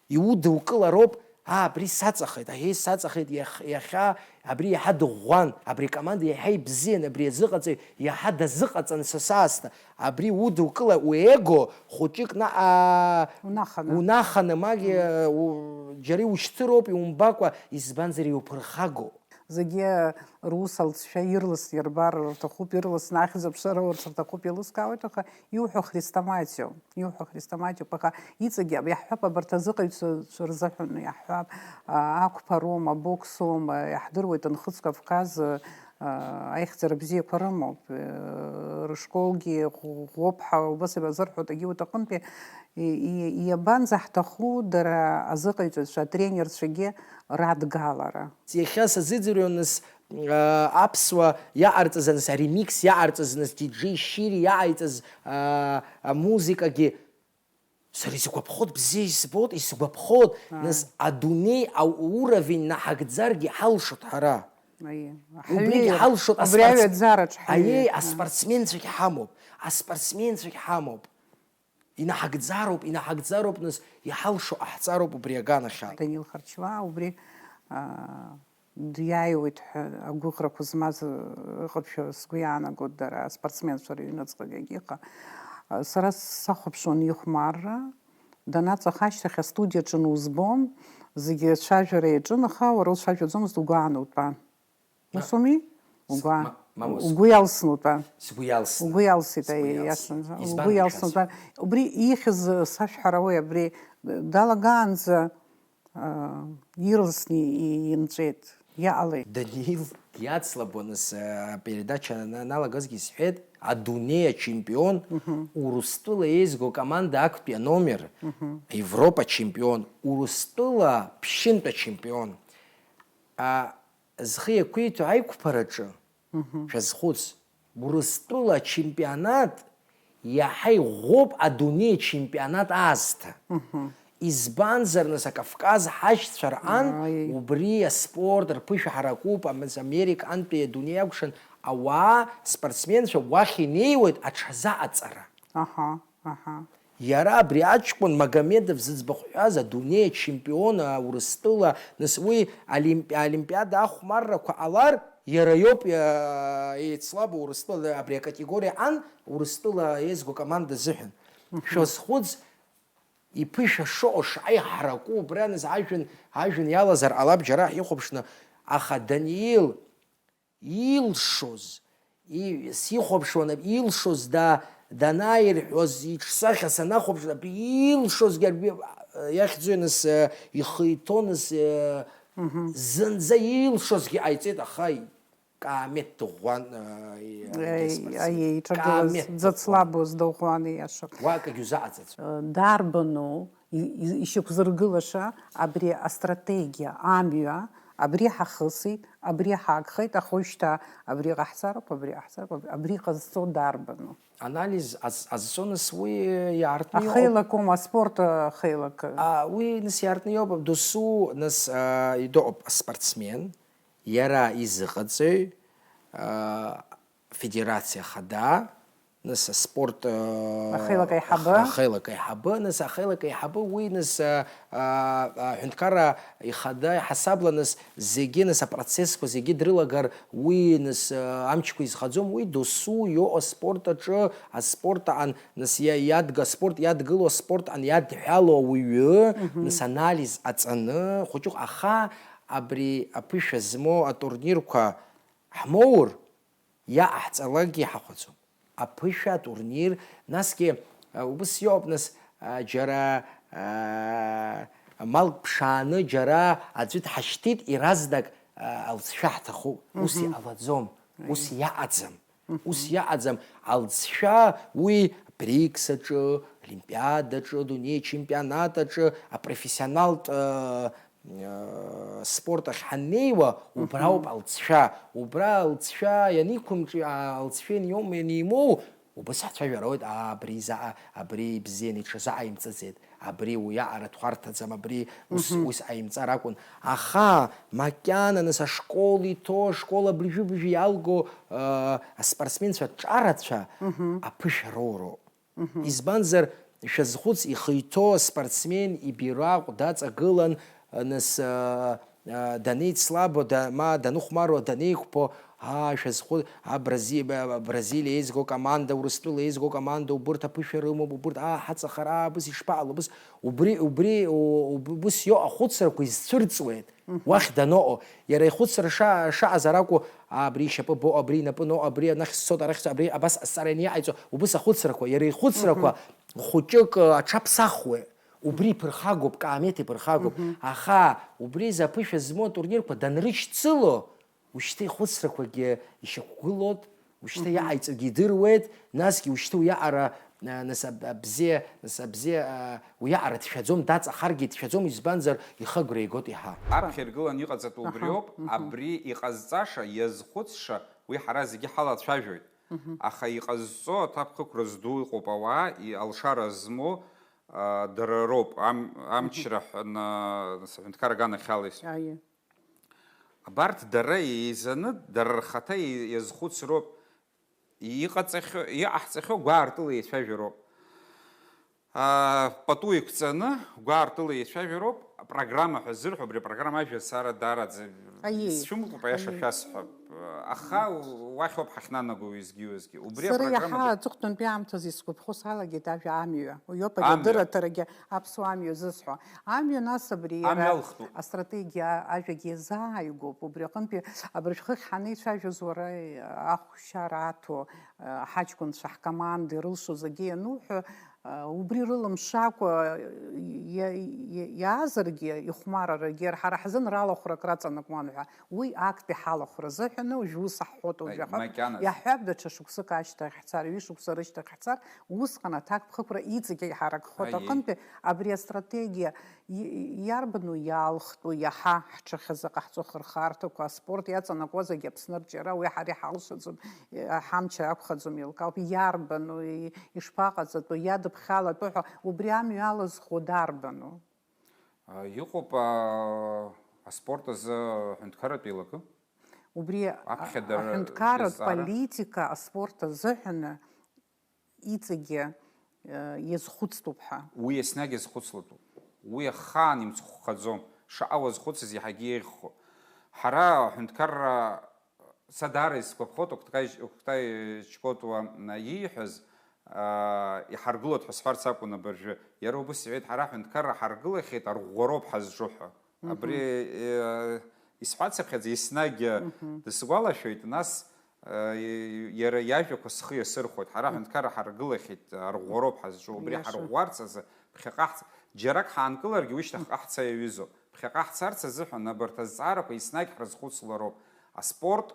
иудукылароуп, аа, абри саҵахеит, аҳеи, саҵахеит, иах-, иахьа абри иаҳа дыӷәӷәан, абри акоманда иаҳа ибзиан, абри азыҟаҵаҩ иаҳа дазыҟаҵан са саасҭа, абри удукыла, уего хәыҷык наҟ-, аа, унаханы, унаханы, магьы, у-, џьара иушьҭыроуп, иумбакәа, избанзар, иуԥырхагоуп. Зегьы рус алҵшәа ирласны ирбар рҭахуп, ирласны ахьӡ-аԥша роурц рҭахуп, еилыскаауеит, аха иуҳәо хрестоматиоуп, иуҳәо хрестоматиоуп, аха иҵегьы иаҳҳәап, абарҭ азыҟаҩцәа рзыҳәан иаҳҳәап, а, ақәԥароума, абоксоума, иаҳдыруеит, Нхыҵ Кавказ, а, аихьӡара бзиақәа рымоуп, э, рышколгьы ӷә-, ӷәӷәоуп ҳәа убас иазырҳәоит, егьи урҭ аҟынтәи и-, и-, иабанӡаҳҭаху дара азыҟаиҵаҩцәа, атренерцәагьы радгалара. Иахьа сазыӡырҩуан, нас, аа, аԥсуа иаҟарҵаз, нас, аремикс иаҟарҵаз, нас, диджеи Шьыри иаҟаиҵаз, аа, амузыкагьы. Сара исгәаԥхоит, бзиа избоит, исгәаԥхоит, нас, адунеи ауровень наҳагӡаргьы ҳалшоит ҳара. Аиеи. Убригь ҳаҩеир, ҳалшоит, убри аспортс-, аҩаӡараҿ ҳаҩеир. Аиеи, аспортсменцәагь ҳамоуп, аспортсменцәагь ҳамоуп. Инаҳагӡароуп, инаҳагӡароуп, нас, иҳалшо ҟаҳҵароуп убри аганахьала. Данил Харчуаа убри, аа, диааиуеит ҳәа агәыӷрақәа змаз ыҟоуп ҳәа сгәы иаанагоит, дара аспортсменцәа рыҩныҵҟагьы, аха, а, сара сахәаԥшуан ихәмарра, данаҵаха ашьҭахь астудиаҿы нузбон, зегьы ацәажәара иаҿын, аха уара уцәажәаӡомызт, угәааны утәан. Ус ауми? Угәа-, ма-, мамоз. Угәы иалсны утәан. Сгәы иалсны. Угәы иалсит, сгәы аиеи, иалсны. Иашан. Сгәы угәы иалсны иалсит. Утәан. Убри ихьыз, сашәҳәара уи, абри далагаанӡа, а, ирласны и-, инҵәеит. Иаалеи. Даниил Иацлабоныс апередача аналагазгьы исҳәеит, адунеи ачемпион, Урыстәыла еизго команда актәи аномер, Европа чемпион, Урыстәыла ԥшьынтә ачемпион. А, зхы иақәиҭу аиқәԥараҿы, шәазхәыц, Урыстәыла ачемпионат иаҳа иӷәӷәоуп адунеи ачемпионат аасҭа. Избанзар, нас, акавказ ҳашьцәа рҟан Ааи. Убри аспорт рԥышәа ҳаракуп, амз-, Американтәи адунеи акәшан ауаа, спортсменцәа уахь инеиуеит аҽазаҟаҵара. Аҳа, аҳа. Иара абри аҷкәын Магомедов зыӡбахә ҳәаз адунеи ачемпион, а, Урыстәыла, нас уи олимпи-, аолимпиада ахәмаррақәа ҟалар, иара иоуп, а, еицлабу Урыстәыла абри акатегориа ан Урыстәыла еизго команда азыҳәан. Шәазхәыц, иԥышәа шыҟоу шаҟа иҳараку убра, нас ажәҩан, ажәҩан иалазар ҟалап џьара ҳихәаԥшны, аха Даниил илшоз, и-, сихәаԥшуан, илшоз да-, данааирҳәоз, иҿсахьа санахәаԥш, илшозгьы арб-, иахьӡуи, нас, ихы иҭоныз, зынӡа илшозгьы ҟаиҵеит, аха каамеҭ дыӷәӷәан, э, и-, Аи, аиеи, иҿагылаз каамеҭ дыӷәӷәан. Дзацлабуаз дыӷәӷәан, ииашоуп. Уа акгьы узаҟаҵаӡом. Э, дарбану и-, и-, ишьақәзыргылаша абри астратегиа, амҩа, абри ҳахысит, абри ҳагхеит, аха уажәшьҭа абри ҟаҳҵароуп, абри ҟаҳҵароуп, абри ҟазҵо дарбану? Анализ аз-, азҵо, нас, уи иаартны иҟоуп. Ахеилакоума, аспорт ахеилак? А, уи, нас, иаартны иоуп, досу, нас, а, идоуп аспортсмен, иара изыҟаҵаҩ, а, афедерациа ахада, нас аспорт, э, Ахеилак аиҳабы? Ахеилак аиҳабы, нас ахеилак аиҳабы, уи, нас, э, э, аҳәынҭқарра ихада иҳасабла, нас зегьы, нас апроцессқәа зегьы дрылагар, уи, нас, э, амчқәа изхаӡом, уи досу иоуа аспорт аҿы, аспорт аан, нас иа-, иадга-, аспорт иадгыло, аспорт аан иадҳәало ауаҩы, Мгм. Нас анализ аҵаны, хәыҷык, аха абри аԥышәа змоу атурнирқәа ҳмоур, иаҟаҳҵалакгьы иҳахәаӡом. Аԥышәа, атурнир, насгьы, а, убыс иоуп, нас, а, џьара, а, малк ԥшааны, џьара аӡәы дҳашьҭит, иаразнак, а, алҵшәа ҳҭахуп. Ус Мгм. Иҟалаӡом, ус Аиеи. Иаҟаӡам, Мгм. Ус иаҟаӡам. Алҵшәа уи БРИКС аҿы, Олимпиадаҿы, адунеи ачемпионат аҿы, апрофессионалтә, а, Э, спорт ахь ҳаннеиуа, убра Мгм. Ауп алҵшәа. Убра алҵшәа ианиқәымҿи, а, алҵшәа ианиом-, ианимоу, убыс ҳцәажәара ауеит, аа, абри заҟа, абри ибзианы иҽазаҟаимҵаӡеит, абри уиаҟара дхәарҭаӡам, абри ус, Мгм. Ус ҟаимҵар акәын. Аха, макьана, нас, ашкол иҭоу, ашкол абыржәы-быржәы иалго, э, аспортсменцәа ҿарацәа Мгм. Аԥышәа роуроуп. Мгм. Избанзар, шәазхәыц, ихы иҭоу аспортсмен ибираҟ даҵагылан, нас, а, а, данеицлабо, да-, ма даныхәмаруа, данеиқәԥо, аа, шәазхәыц, а, Брази-, а, Бразилиа еизго команда, Урыстәыла еизго команда, убырҭ аԥышәа рымоуп, убырҭ, аа, ҳаҵахар, аа, абыс ишԥаҟало, убыс, убри, убри, у-, уб-, убыс иоуа ахәыцрақәа изцәырҵуеит. Мгм. Уахь даноуо, иара ихәыцра ша-, шаҟазар акәу, абри ишьапы боу, абри инапы ноу, абри анахь сцоит, арахь сцоит, абри абас азҵаара ианиаҟаиҵо, убыс ахәыцрақәа, иара ихәыцрақәа Мгм. Хәыҷык, э, аҽаԥсахуеит, убри иԥырхагоуп, каамеҭ иԥырхагоуп, Мгм. Аха убри изы аԥышәа змоу атурнирқәа данрышьцыло, ушьҭа ихәыцрақәагьы ишьақәгылоит, ушьҭа Мгм. Иаҟаиҵогьы идыруеит, насгьы ушьҭа уиаҟара, а, нас аб-, абзиа, нас абзиа, а, уиаҟара дшәаӡом, даҵахаргьы дшәаӡом, избанзар, ихы агәра игоит иаҳа. Аԥхьа иргыланы иҟаҵатәу Аҳа, убриоуп, мгм. Абри иҟазҵаша, иазхәыцша, уи ҳара зегьы ҳалацәажәоит. Мгм. Аха иҟазҵо аҭакԥхықәра зду ыҟоуп ауаа, и-, алшара змоу, а, дара роуп, ам-, амчра ҳәа на-, нас аҳәынҭқар аганахьала ис-, Аиеи. Абарҭ дара еизаны, дара рхаҭа иазхәыцроуп, иҟаҵахьоу, иҟаҳҵахьоу гәаартыла еицәажәароуп. Аа, пату еиқәҵаны, гәаартыла еицәажәароуп, апрограмма ҳәа зырҳәо, абри апрограмма ажәа сара даараӡа Аиеи. Исшәымҟәып, аиаша Аиеи. Шәасҳәап. Аха уахь ауп ҳахьнанаго уеизгьы-уеизгьы. Убри Сара апрограмма иаҳа ду- аҵыхәтәантәи аамҭазы исгәаԥхо салагеит ажәа амҩа. Уи ауп ари Амҩа. адырраҭарагьы аԥсуа амҩа зысҳәо. Амҩа нас абри Амҩа иара алхтәуп. астратегиа ажәагьы иазааигәоуп. Убри аҟынтәи абыржәхыхь ҳанеицәажәоз уара ахәшьара аҭо, ҳаҷкәынцәа ҳкоманда ирылшо зегьы иануҳәо, убри рылымшакәа иа-, иа-, иаазаргьы, ихәмаррагьы ҳара ҳзын ралахәрак раҵанакуан ҳәа. Уи актәи ҳалахәра азыҳәаны уажә ус ҳҳәоит, уажә Аи, ҳәа макьаназ. Иаҳҳәап, даҽа шықәсык ашьҭахь ҳцар, ҩышықәса рышьҭахь ҳцар, усҟан аҭакԥхықәра иҵегь иҳаракхоит. Аиеи. Аҟынтәи абри астратегиа и-, и-, иарбану иаалхтәу иаҳа ҳҽахьазы ҟаҳҵо хырхарҭақәа, аспорт иаҵанакуа зегьы Аԥсны рҿиара, уи ҳара иҳалшаӡом, и-, ҳамч акәхаӡом, еилкаауп, иарбану, и-, ишԥаҟаҵатәу, иадыԥхьалатәу ҳәа, убри амҩа алызхуа дарбану? А, Иҟоуп, а, аспорт азы аҳәынҭқарратә еилакы. Убри а-, Аԥхьа дара аҳәынҭқарратә зызҵаара. Политика аспорт азыҳәаны иҵегьы, э, иазхәыцтәуп ҳәа. Уи еснагь иазхәыцлатәуп. Уи ахаан имцхәхаӡом. Шаҟа уазхәыцыз иаҳагьы еиӷьхо. Ҳара аҳәынҭқарра, са даара исгәаԥхоит Октаи, Октай Чкотуа ииҳәаз, аа, иҳаргылоит ҳәа сҳәарц акәын абыржәы. Иара убыс иҳәеит, ҳара аҳәынҭқарра ҳаргылахьеит, арӷәӷәароуп ҳазҿу ҳәа. Абри, э, исҳәацыԥхьаӡа еснагь дысгәалашәоит, нас, э, иара иажәақәа схы иасырхәоит. Ҳара аҳәынҭқарра ҳаргылахьеит, арӷәӷәароуп ҳазҿу. Убри Иашоуп. Ҳарӷәӷәарц азы ԥхьаҟа ҳц-, џьарак ҳаанкыларгьы уи шьҭахьҟа ҳцаҩызоуп. Ԥхьаҟа ҳцарц азыҳәан абарҭ азҵаарақәа еснагь ҳрызхәыцлароуп. Аспорт,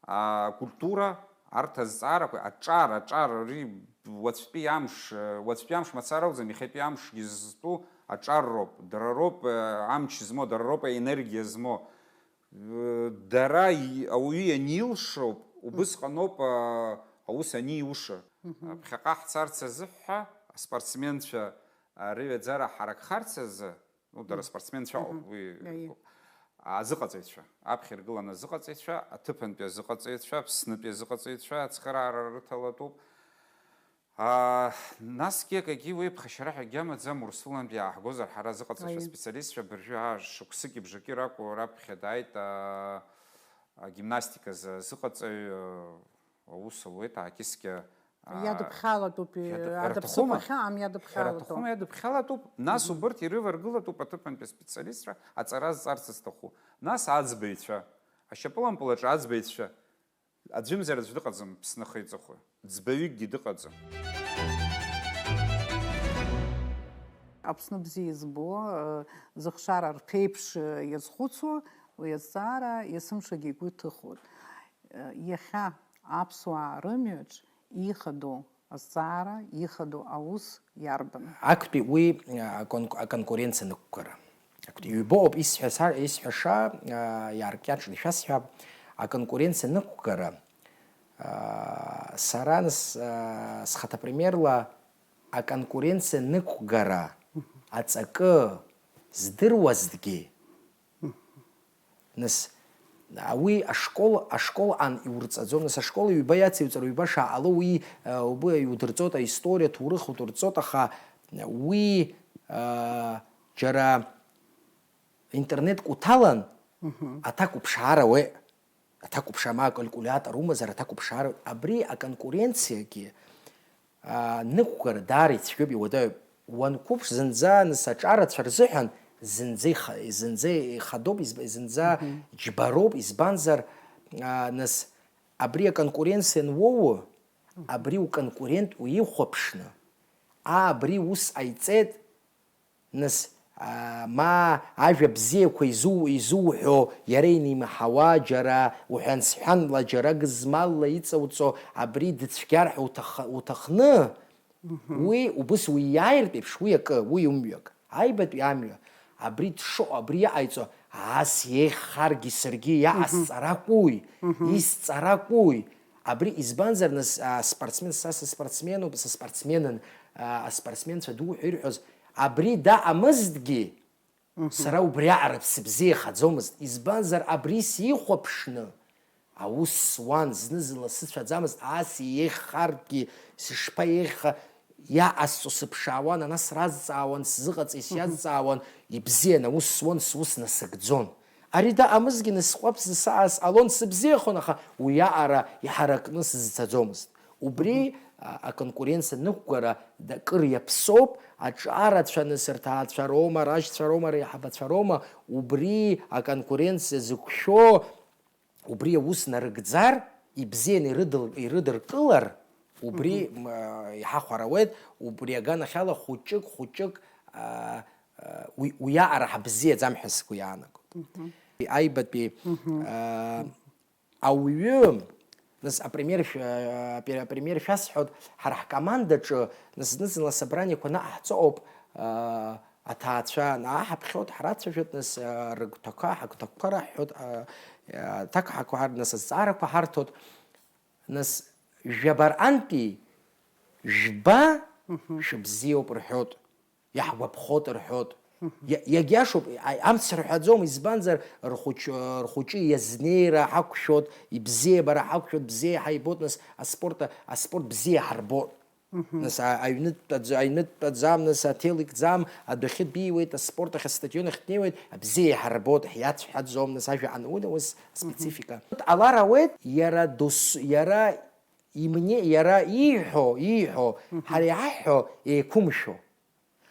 акультура, арҭ азҵаарақәа, аҿар, аҿар, ари уаҵәтәи амш, уаҵәтәи амш мацара акәӡам, иахьатәи амшгьы зтәу аҿар роуп, дара роуп, э, амч змоу, дара роуп аенергиа змоу. Э, дара и-, ауаҩы ианилшоуп, убысҟаноуп, а, аус аниуша. Ԥхьаҟа ҳцарц азыҳәа аспортсменцәа, а, рыҩаӡара ҳаракхарц азы, ну, дара спортсменцәа ауп, уи Аиеи. Азыҟаҵаҩцәа, аԥхьа иргыланы азыҟаҵаҩцәа, аҭыԥантәи азыҟаҵаҩцәа, Аԥснытәи азыҟаҵаҩцәа ацхыраара рыҭалатәуп. А, насгьы акагьы уи ԥхашьара ҳәагьы амаӡам, Урыстәылантәи иааҳгозар, ҳара азыҟаҵаҩцәа Аиеи. Специалистцәа абыржәы аа шықәсыки бжаки ракәу раԥхьа дааит, а, а, гимнастиказы азыҟаҵаҩ, а, аус луеит, аакьыскьа, а, Иадыԥхьалатәуп, и-, иадыԥ-, ҳәара адыԥсықәа аҭахума? Хьаам Ҳәара иадыԥхьалатәу. Аҭахума, иадыԥхьалатәуп, нас убырҭ ирываргылатәуп аҭыԥантәи аспециалистцәа аҵара зҵарц зҭаху. Нас аӡбаҩцәа, ашьапылампыл аҿы аӡбаҩцәа, аӡәымзар аӡә дыҟаӡам Аԥсны ахы иҵыхәа, ӡбаҩыкгьы дыҟаӡам. Аԥсны бзиа избо, э, зыхшара рԥеиԥш, э, иазхәыцуа, уи азҵаара есымшагьы игәы иҭыхоит. Э, иахьа аԥсуаа рымҩаҿ ихадоу азҵаара, ихадоу аус иарбану? Актәи уи, а, акон-, аконкуренциа нықәгара. Актәи ҩбоуп исҳәа-, са-, исҳәаша, а, иааркьаҿны шәасҳәап, аконкуренциа нықәгара, а, сара нас, а, схаҭа примерла аконкуренциа нықәгара аҵакы здыруазҭгьы, Нас, а, уи ашкол, ашкол ан иурҵаӡом, нас ашкол ҩба иациуҵар, ҩба шааҟало уи, а, убы иудырҵоит, аисториа, аҭоурых удырҵоит, аха уи, а, џьара интернетк уҭалан, аҭакуԥшаара уеи, аҭакуԥшаа ма акалькулиатор умазар, аҭакуԥшаара, абри аконкуренциагьы аа, нықәгара даара ицәгьоуп, иуадаҩуп. Уанқәыԥш, зынӡа, нас, аҿарацәа рзыҳәан зынӡа иха-, зынӡа ихадоуп, изб-, зынӡа Мгм. џьбароуп, избанзар, аа, нас, абри аконкуренциа ануоуа, абри уконкурент уихәаԥшны, аа, абри ус ҟаиҵеит, Нас, аа, ма ажәа бзиақәа изу-, изуҳәо, иара инимаҳауа, џьара уҳәан-сҳәанла, џьара гызмалла иҵауҵо, абри дыцәгьар ҳәа уҭах-, уҭахны, Мгм. Уи, убыс уи иааиртә еиԥш, уи акы, уи умҩак, аҩбатәи амҩа, абри дшыҟоу, абри иҟаиҵо, ас еиӷьхаргьы саргьы иаҟасҵаракәуи, Мгм. Исҵаракәуи? Абри избанзар, нас, а, спортсмен, са сыспортсменуп, сыспортсменын, а, аспортсменцәа дуҳәа ирҳәоз, абри даҟамызҭгьы, Мгм. Сара убриаҟара сыбзиахаӡомызт, избанзар, абри сихәаԥшны аус суан, зны-зынла сыцәаӡамызт, ас иеиӷьхаргьы, сышԥаеиӷьха, иаҟасҵо сыԥшаауан, ана сразҵаауан, сзыҟаҵеи Мгм. Сиазҵаауан, ибзиан, аус суан, сус насыгӡон. Ари даҟамызгьы, нас сҟәаԥ зсааз ҟалон, сыбзиахон, аха уиаҟара иҳаракны сызцаӡомызт. Убри, а, аконкуренциа нықәгара д-, акыр иаԥсоуп, аҿарацәа, нас рҭаацәа роума, рашьцәа роума, реиҳабацәа роума, убри аконкуренциа зықәшәо, убри аус нарыгӡар, ибзианы ирыдыл-, ирыдыркылар, убри, м, а, иҳахәар ауеит, убри аганахьала хәыҷык, хәыҷык, а, а, уи, уиаҟара ҳабзиаӡам ҳәа сгәы иаанагоит. Аибатәи, а, ауаҩы, нас, апример шә-, а, апри-, апример шәасҳәоит, ҳара ҳкомандаҿы, нас, зны-зынла асобраниақәа наҟаҳҵо ауп, а, аҭаацәа нааҳаԥхьоит, ҳрацәажәоит, нас, а, рыгәҭақәа, ҳагәҭақәа раҳҳәоит, а, а, аҭак ҳақәҳар-, нас, азҵаарақәа ҳарҭоит, нас, жәабарантәи жәба шәыбзиоуп рҳәоит, иаҳгәаԥхоит рҳәоит. Иа-, иагьиашоуп, а-, амц рҳәаӡом, избанзар, рхәыҷ-, рхәыҷы иазнеира ҳақәшәоит, ибзиабара ҳақәшәоит, бзиа ҳаибоит, нас, аспорт, аспорт бзиа ҳарбоит. Нас, а-, аҩнытә аӡ-, аҩнытә аӡам, нас, аҭел икӡам, адәахьы дәиуеит, аспорт ахь, астадион ахь днеиуеит, абзиа иҳарбоит, ҳиацәҳаӡом, нас, ажәа ануны, ус специфика. Ҟалар ауеит, иара дос-, иара имне-, иара ииҳәо, ииҳәо, ҳара иаҳҳәо еиқәымшәо.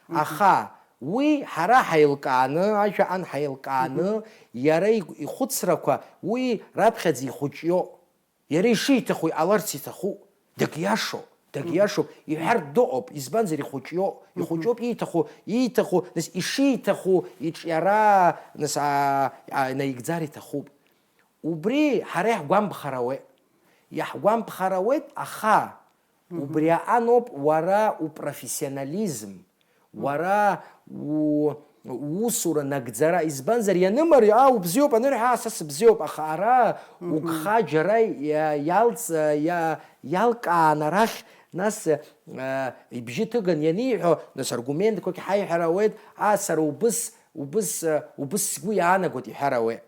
Аха уи ҳара ҳаилкааны, ажәа ан ҳаилкааны, иара игә-, ихәыцрақәа уи раԥхьаӡа ихәыҷиоуп. Иара ишиҭаху иҟаларц иҭахуп. Дагьиашоуп, дагьиашоуп. Иҳәартә дыҟоуп, избанзар ихәыҷиоуп. Ихәыҷуп ииҭаху, ииҭаху, нас, ишиҭаху иҿиара, нас, а, а, наигӡар иҭахуп. Убри ҳара иаҳгәамԥхар ауеит. Иаҳгәамԥхар ауеит, аха убри аҟаноуп уара упрофессионализм, уара у-, уусура нагӡара. Избанзар, ианымариоу, аа, убзиоуп анырҳәа, аа, са сыбзиоуп, аха ара угха џьара иа-, иалҵ-, иа-, иалкаан арахь, нас, э, ибжьы ҭыган ианиҳәо, нас аргументқәагь ҳаиҳәар ауеит, аа, сара убыс, убыс, э, убыс сгәы иаанагоит иҳәар ауеит.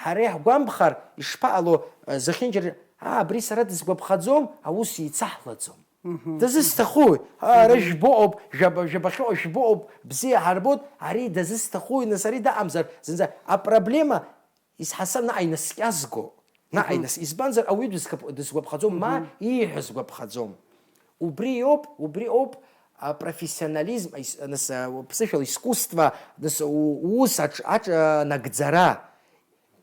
Ҳара иаҳгәамԥхар, ишԥаҟало, э, зехьынџьара, аа, абри сара дысгәаԥхаӡом, аус еицаҳлаӡом. Дызусҭахуи? Ара жәбоуп, жәаба, жәабахьоу жәбоуп, бзиа ҳарбоит, ари дызусҭахуи, нас ари даҟамзар, зынӡа апроблема изҳасаб наҟ инаскьазго, наҟ инас-, избанзар, ауаҩы дызгәаԥ-, дызгәаԥхаӡом, ма ииҳәаз гәаԥхаӡом. Убри иоуп, убри ауп апрофессионализм, ис-, нас, а, ԥсышәала искусство, нас, у-, ус аҿ-, аҿ-, а, нагӡара.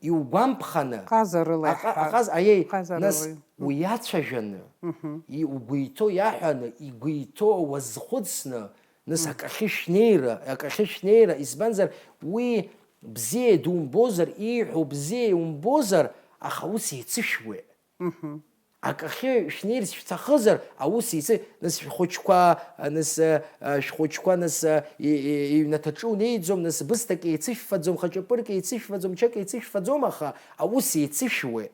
Иугәамԥханы, Ҟазарыла аҟа-, иаҳҳәап. Аҟаз-, аиеи, Ҟазарыла. Нас, уиацәажәаны, и-, угәы иҭоу иаҳәаны, игәы иҭоу уазхәыцны, нас, акахьы шәнеира, акахьы шәнеира, избанзар, уи бзиа думбозар, ииҳәо бзиа иумбозар, аха ус еицышәуеит. Акахьы шәнеирц шәҭахызар, аус еицы-, нас шәхәыҷқәа, нас, э, шәхәыҷқәа, нас, э, и-, и-, иҩнаҭаҿы унеиӡом, нас бысҭак еицышәфаӡом, хаҿаԥырк еицышәфаӡом, чак еицышәфаӡом, аха аус еицышәуеит.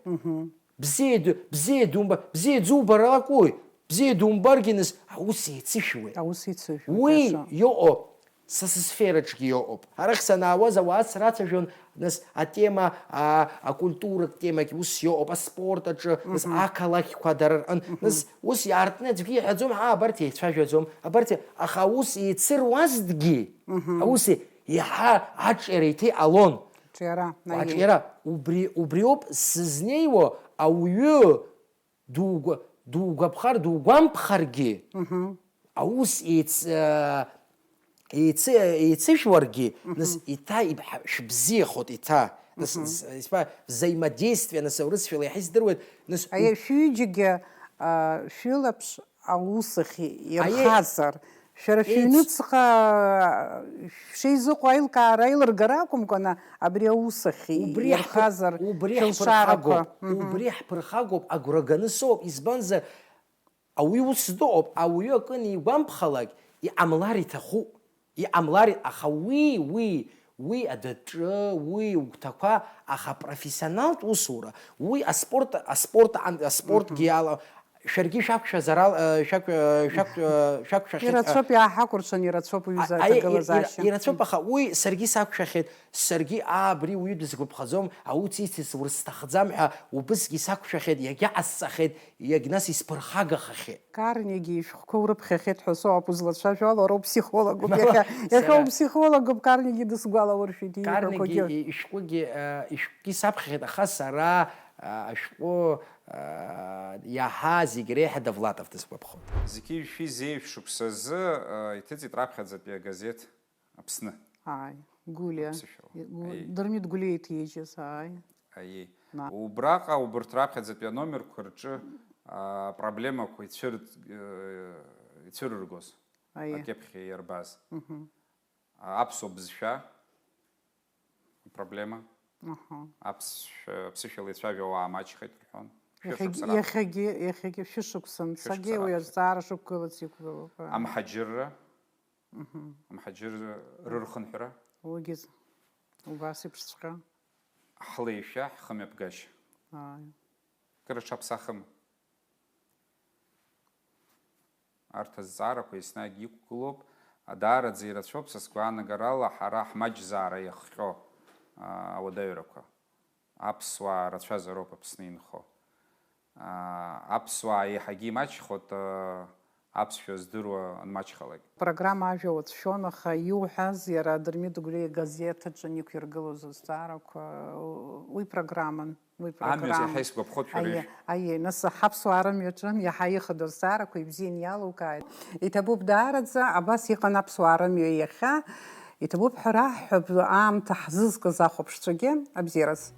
Бзиа ду-, бзиа думба-, бзиа дзубар акәуи? Бзиа думбаргьы, нас, аус еицышәуеит. Аус еицышәуеит, Уи иаша. Иоуп. Са сысфераҿгьы иоуп. Арахь санаауаз ауаа срацәажәон, нас, атема, а, акультуратә темагь ус иоуп, аспорт аҿы, нас, ақалақьқәа дара рҟын, нас, ус иаартны аӡәгьы иҳәаӡом, ҳа, абарҭ еицәажәаӡом, абарҭ, аха ус еицыруазҭгьы, аус иаҳа аҿиара иҭеиҟалон. Аҿиара, наиеит. Аҿиара, убри, убриоуп сызнеиуа ауаҩы дугәа-, дугәаԥхар, дугәамԥхаргьы, аус еиц-, э, еицы-, еицыжәуаргьы, нас, иҭа ибҳа-, шәыбзиахоит, иҭа. Нас, з-, избан, взаимодействие, нас, аурысшәала иаҳа издыруеит, нас, у- Аиеи, шәҩыџьагьы, а, шәылаԥш аус ахь Аиеи. Ирхазар, шәара Еиц- шәыҩныҵҟа шәшеизыҟоу аилкаара аилыргара акәымкәаны, абри аус ахь Убри ҳԥыр-, ирхазар убри шәылшарақәа. Ҳԥырхагоуп, Мгм. Убри ҳԥырхагоуп, агәра ганы соуп, избанзар, ауаҩы ус дыҟоуп, ауаҩы акы анигәамԥхалак, иҟамлар иҭахуп, иҟамлар, аха уи, уи, уи адәаҿы, уи угәҭақәа, аха профессионалтә усура, уи аспорт, аспорт ан-, аспортгьы Мгм. ала, Шәаргьы шәақәшәазар ал-, э, шәақә-, э, шәақә-, э, шәақәшәахьеит ҳәа. Ирацәоуп, иаҳақәыршәан, ирацәоуп уҩыза А, аи, ира-, аҭагылазаашьа. Ирацәоуп, аха уи саргьы сақәшәахьеит, саргьы, аа, абри уаҩы дысгәаԥхаӡом, ауц ицыз урысҭахӡам ҳәа убысгьы сақәшәахьеит, иагьаҟасҵахьеит, иагь нас исԥырхагахахьеит. Карнеги ишәҟәқәа урыԥхьахьеит ҳәа соуп узлацәажәо ала, уара упсихологуп. Мала, иахьа, иахьа сара уԥсихологуп, Карнеги дысгәалауршәеит ииҳәақәагьы. Карнеги ишәҟәгьы, э, ишәҟәгьы саԥхьахьеит, аха сара, э, ашәҟәы, э, иаҳа зегь реиҳа Довлатов дысгәаԥхоит. Зқьи жәшәи зеижә шықәсазы, э, иҭыҵит раԥхьаӡатәи агазеҭ Аԥсны. Ааи, Гәлиа. Аԥсышәала. Гу-, Аи. Дырмит Гәлиа иҭижьыз, ааи. Аиеи. На. Убраҟа убырҭ раԥхьаӡатәи аномерқәа рҿы, аа, проблемақәа ицәырҵ-, э, ицәырыргоз, Аиеи. Акьыԥхь иарбаз. Мгм. А, аԥсуа бызшәа проблема. Аҳа. Аԥсшәа-, аԥсышәала ицәажәо ауаа маҷхеит рҳәон. Шәышықәса Иахьагь-, раԥхьа. Иахьагьы, иахьагьы шәышықәса, Шәышықәса саргьы уи раԥхьа. Азҵаара шықәгылац иқәгылоуп, ааи. Амҳаџьырра. Мгм. Амҳаџьырра рырхынҳәра. Уигьы з-, убас еиԥшҵәҟьа. Ҳлеишәа, ҳхымҩаԥгашьа. Ааи. Кыр аҽаԥсахым. Арҭ азҵаарақәа еснагь иқәгылоуп. Даараӡа ирацәоуп, са сгәаанагарала, ҳара ҳмаҷзаара иахҟьо, аа, ауадаҩрақәа. Аԥсуаа рацәазароуп Аԥсны инхо. Аа, аԥсуаа еиҳагьы имаҷхоит, аа, аԥсшәа здыруа анмаҷхалак. Программа ажәа уацәшәон, аха иуҳәаз иара Дырмит Гәлиа игазеҭ аҿы иқәиргылоз азҵаарақәа, уи программан, уи Амҩаҿ программа. Иаҳа исгәаԥхоит шәара Аиеи, ишәҳәо. Аиеи, нас ҳаԥсуаа рымҩаҿы иаҳа ихадоу азҵаарақәа ибзианы иалукааит. Иҭабуп даараӡа, абас иҟан аԥсуаа рымҩа иахьа. Иҭабуп ҳәа раҳҳәап, аамҭа ҳзызкыз ахәаԥшцәагьы абзиараз.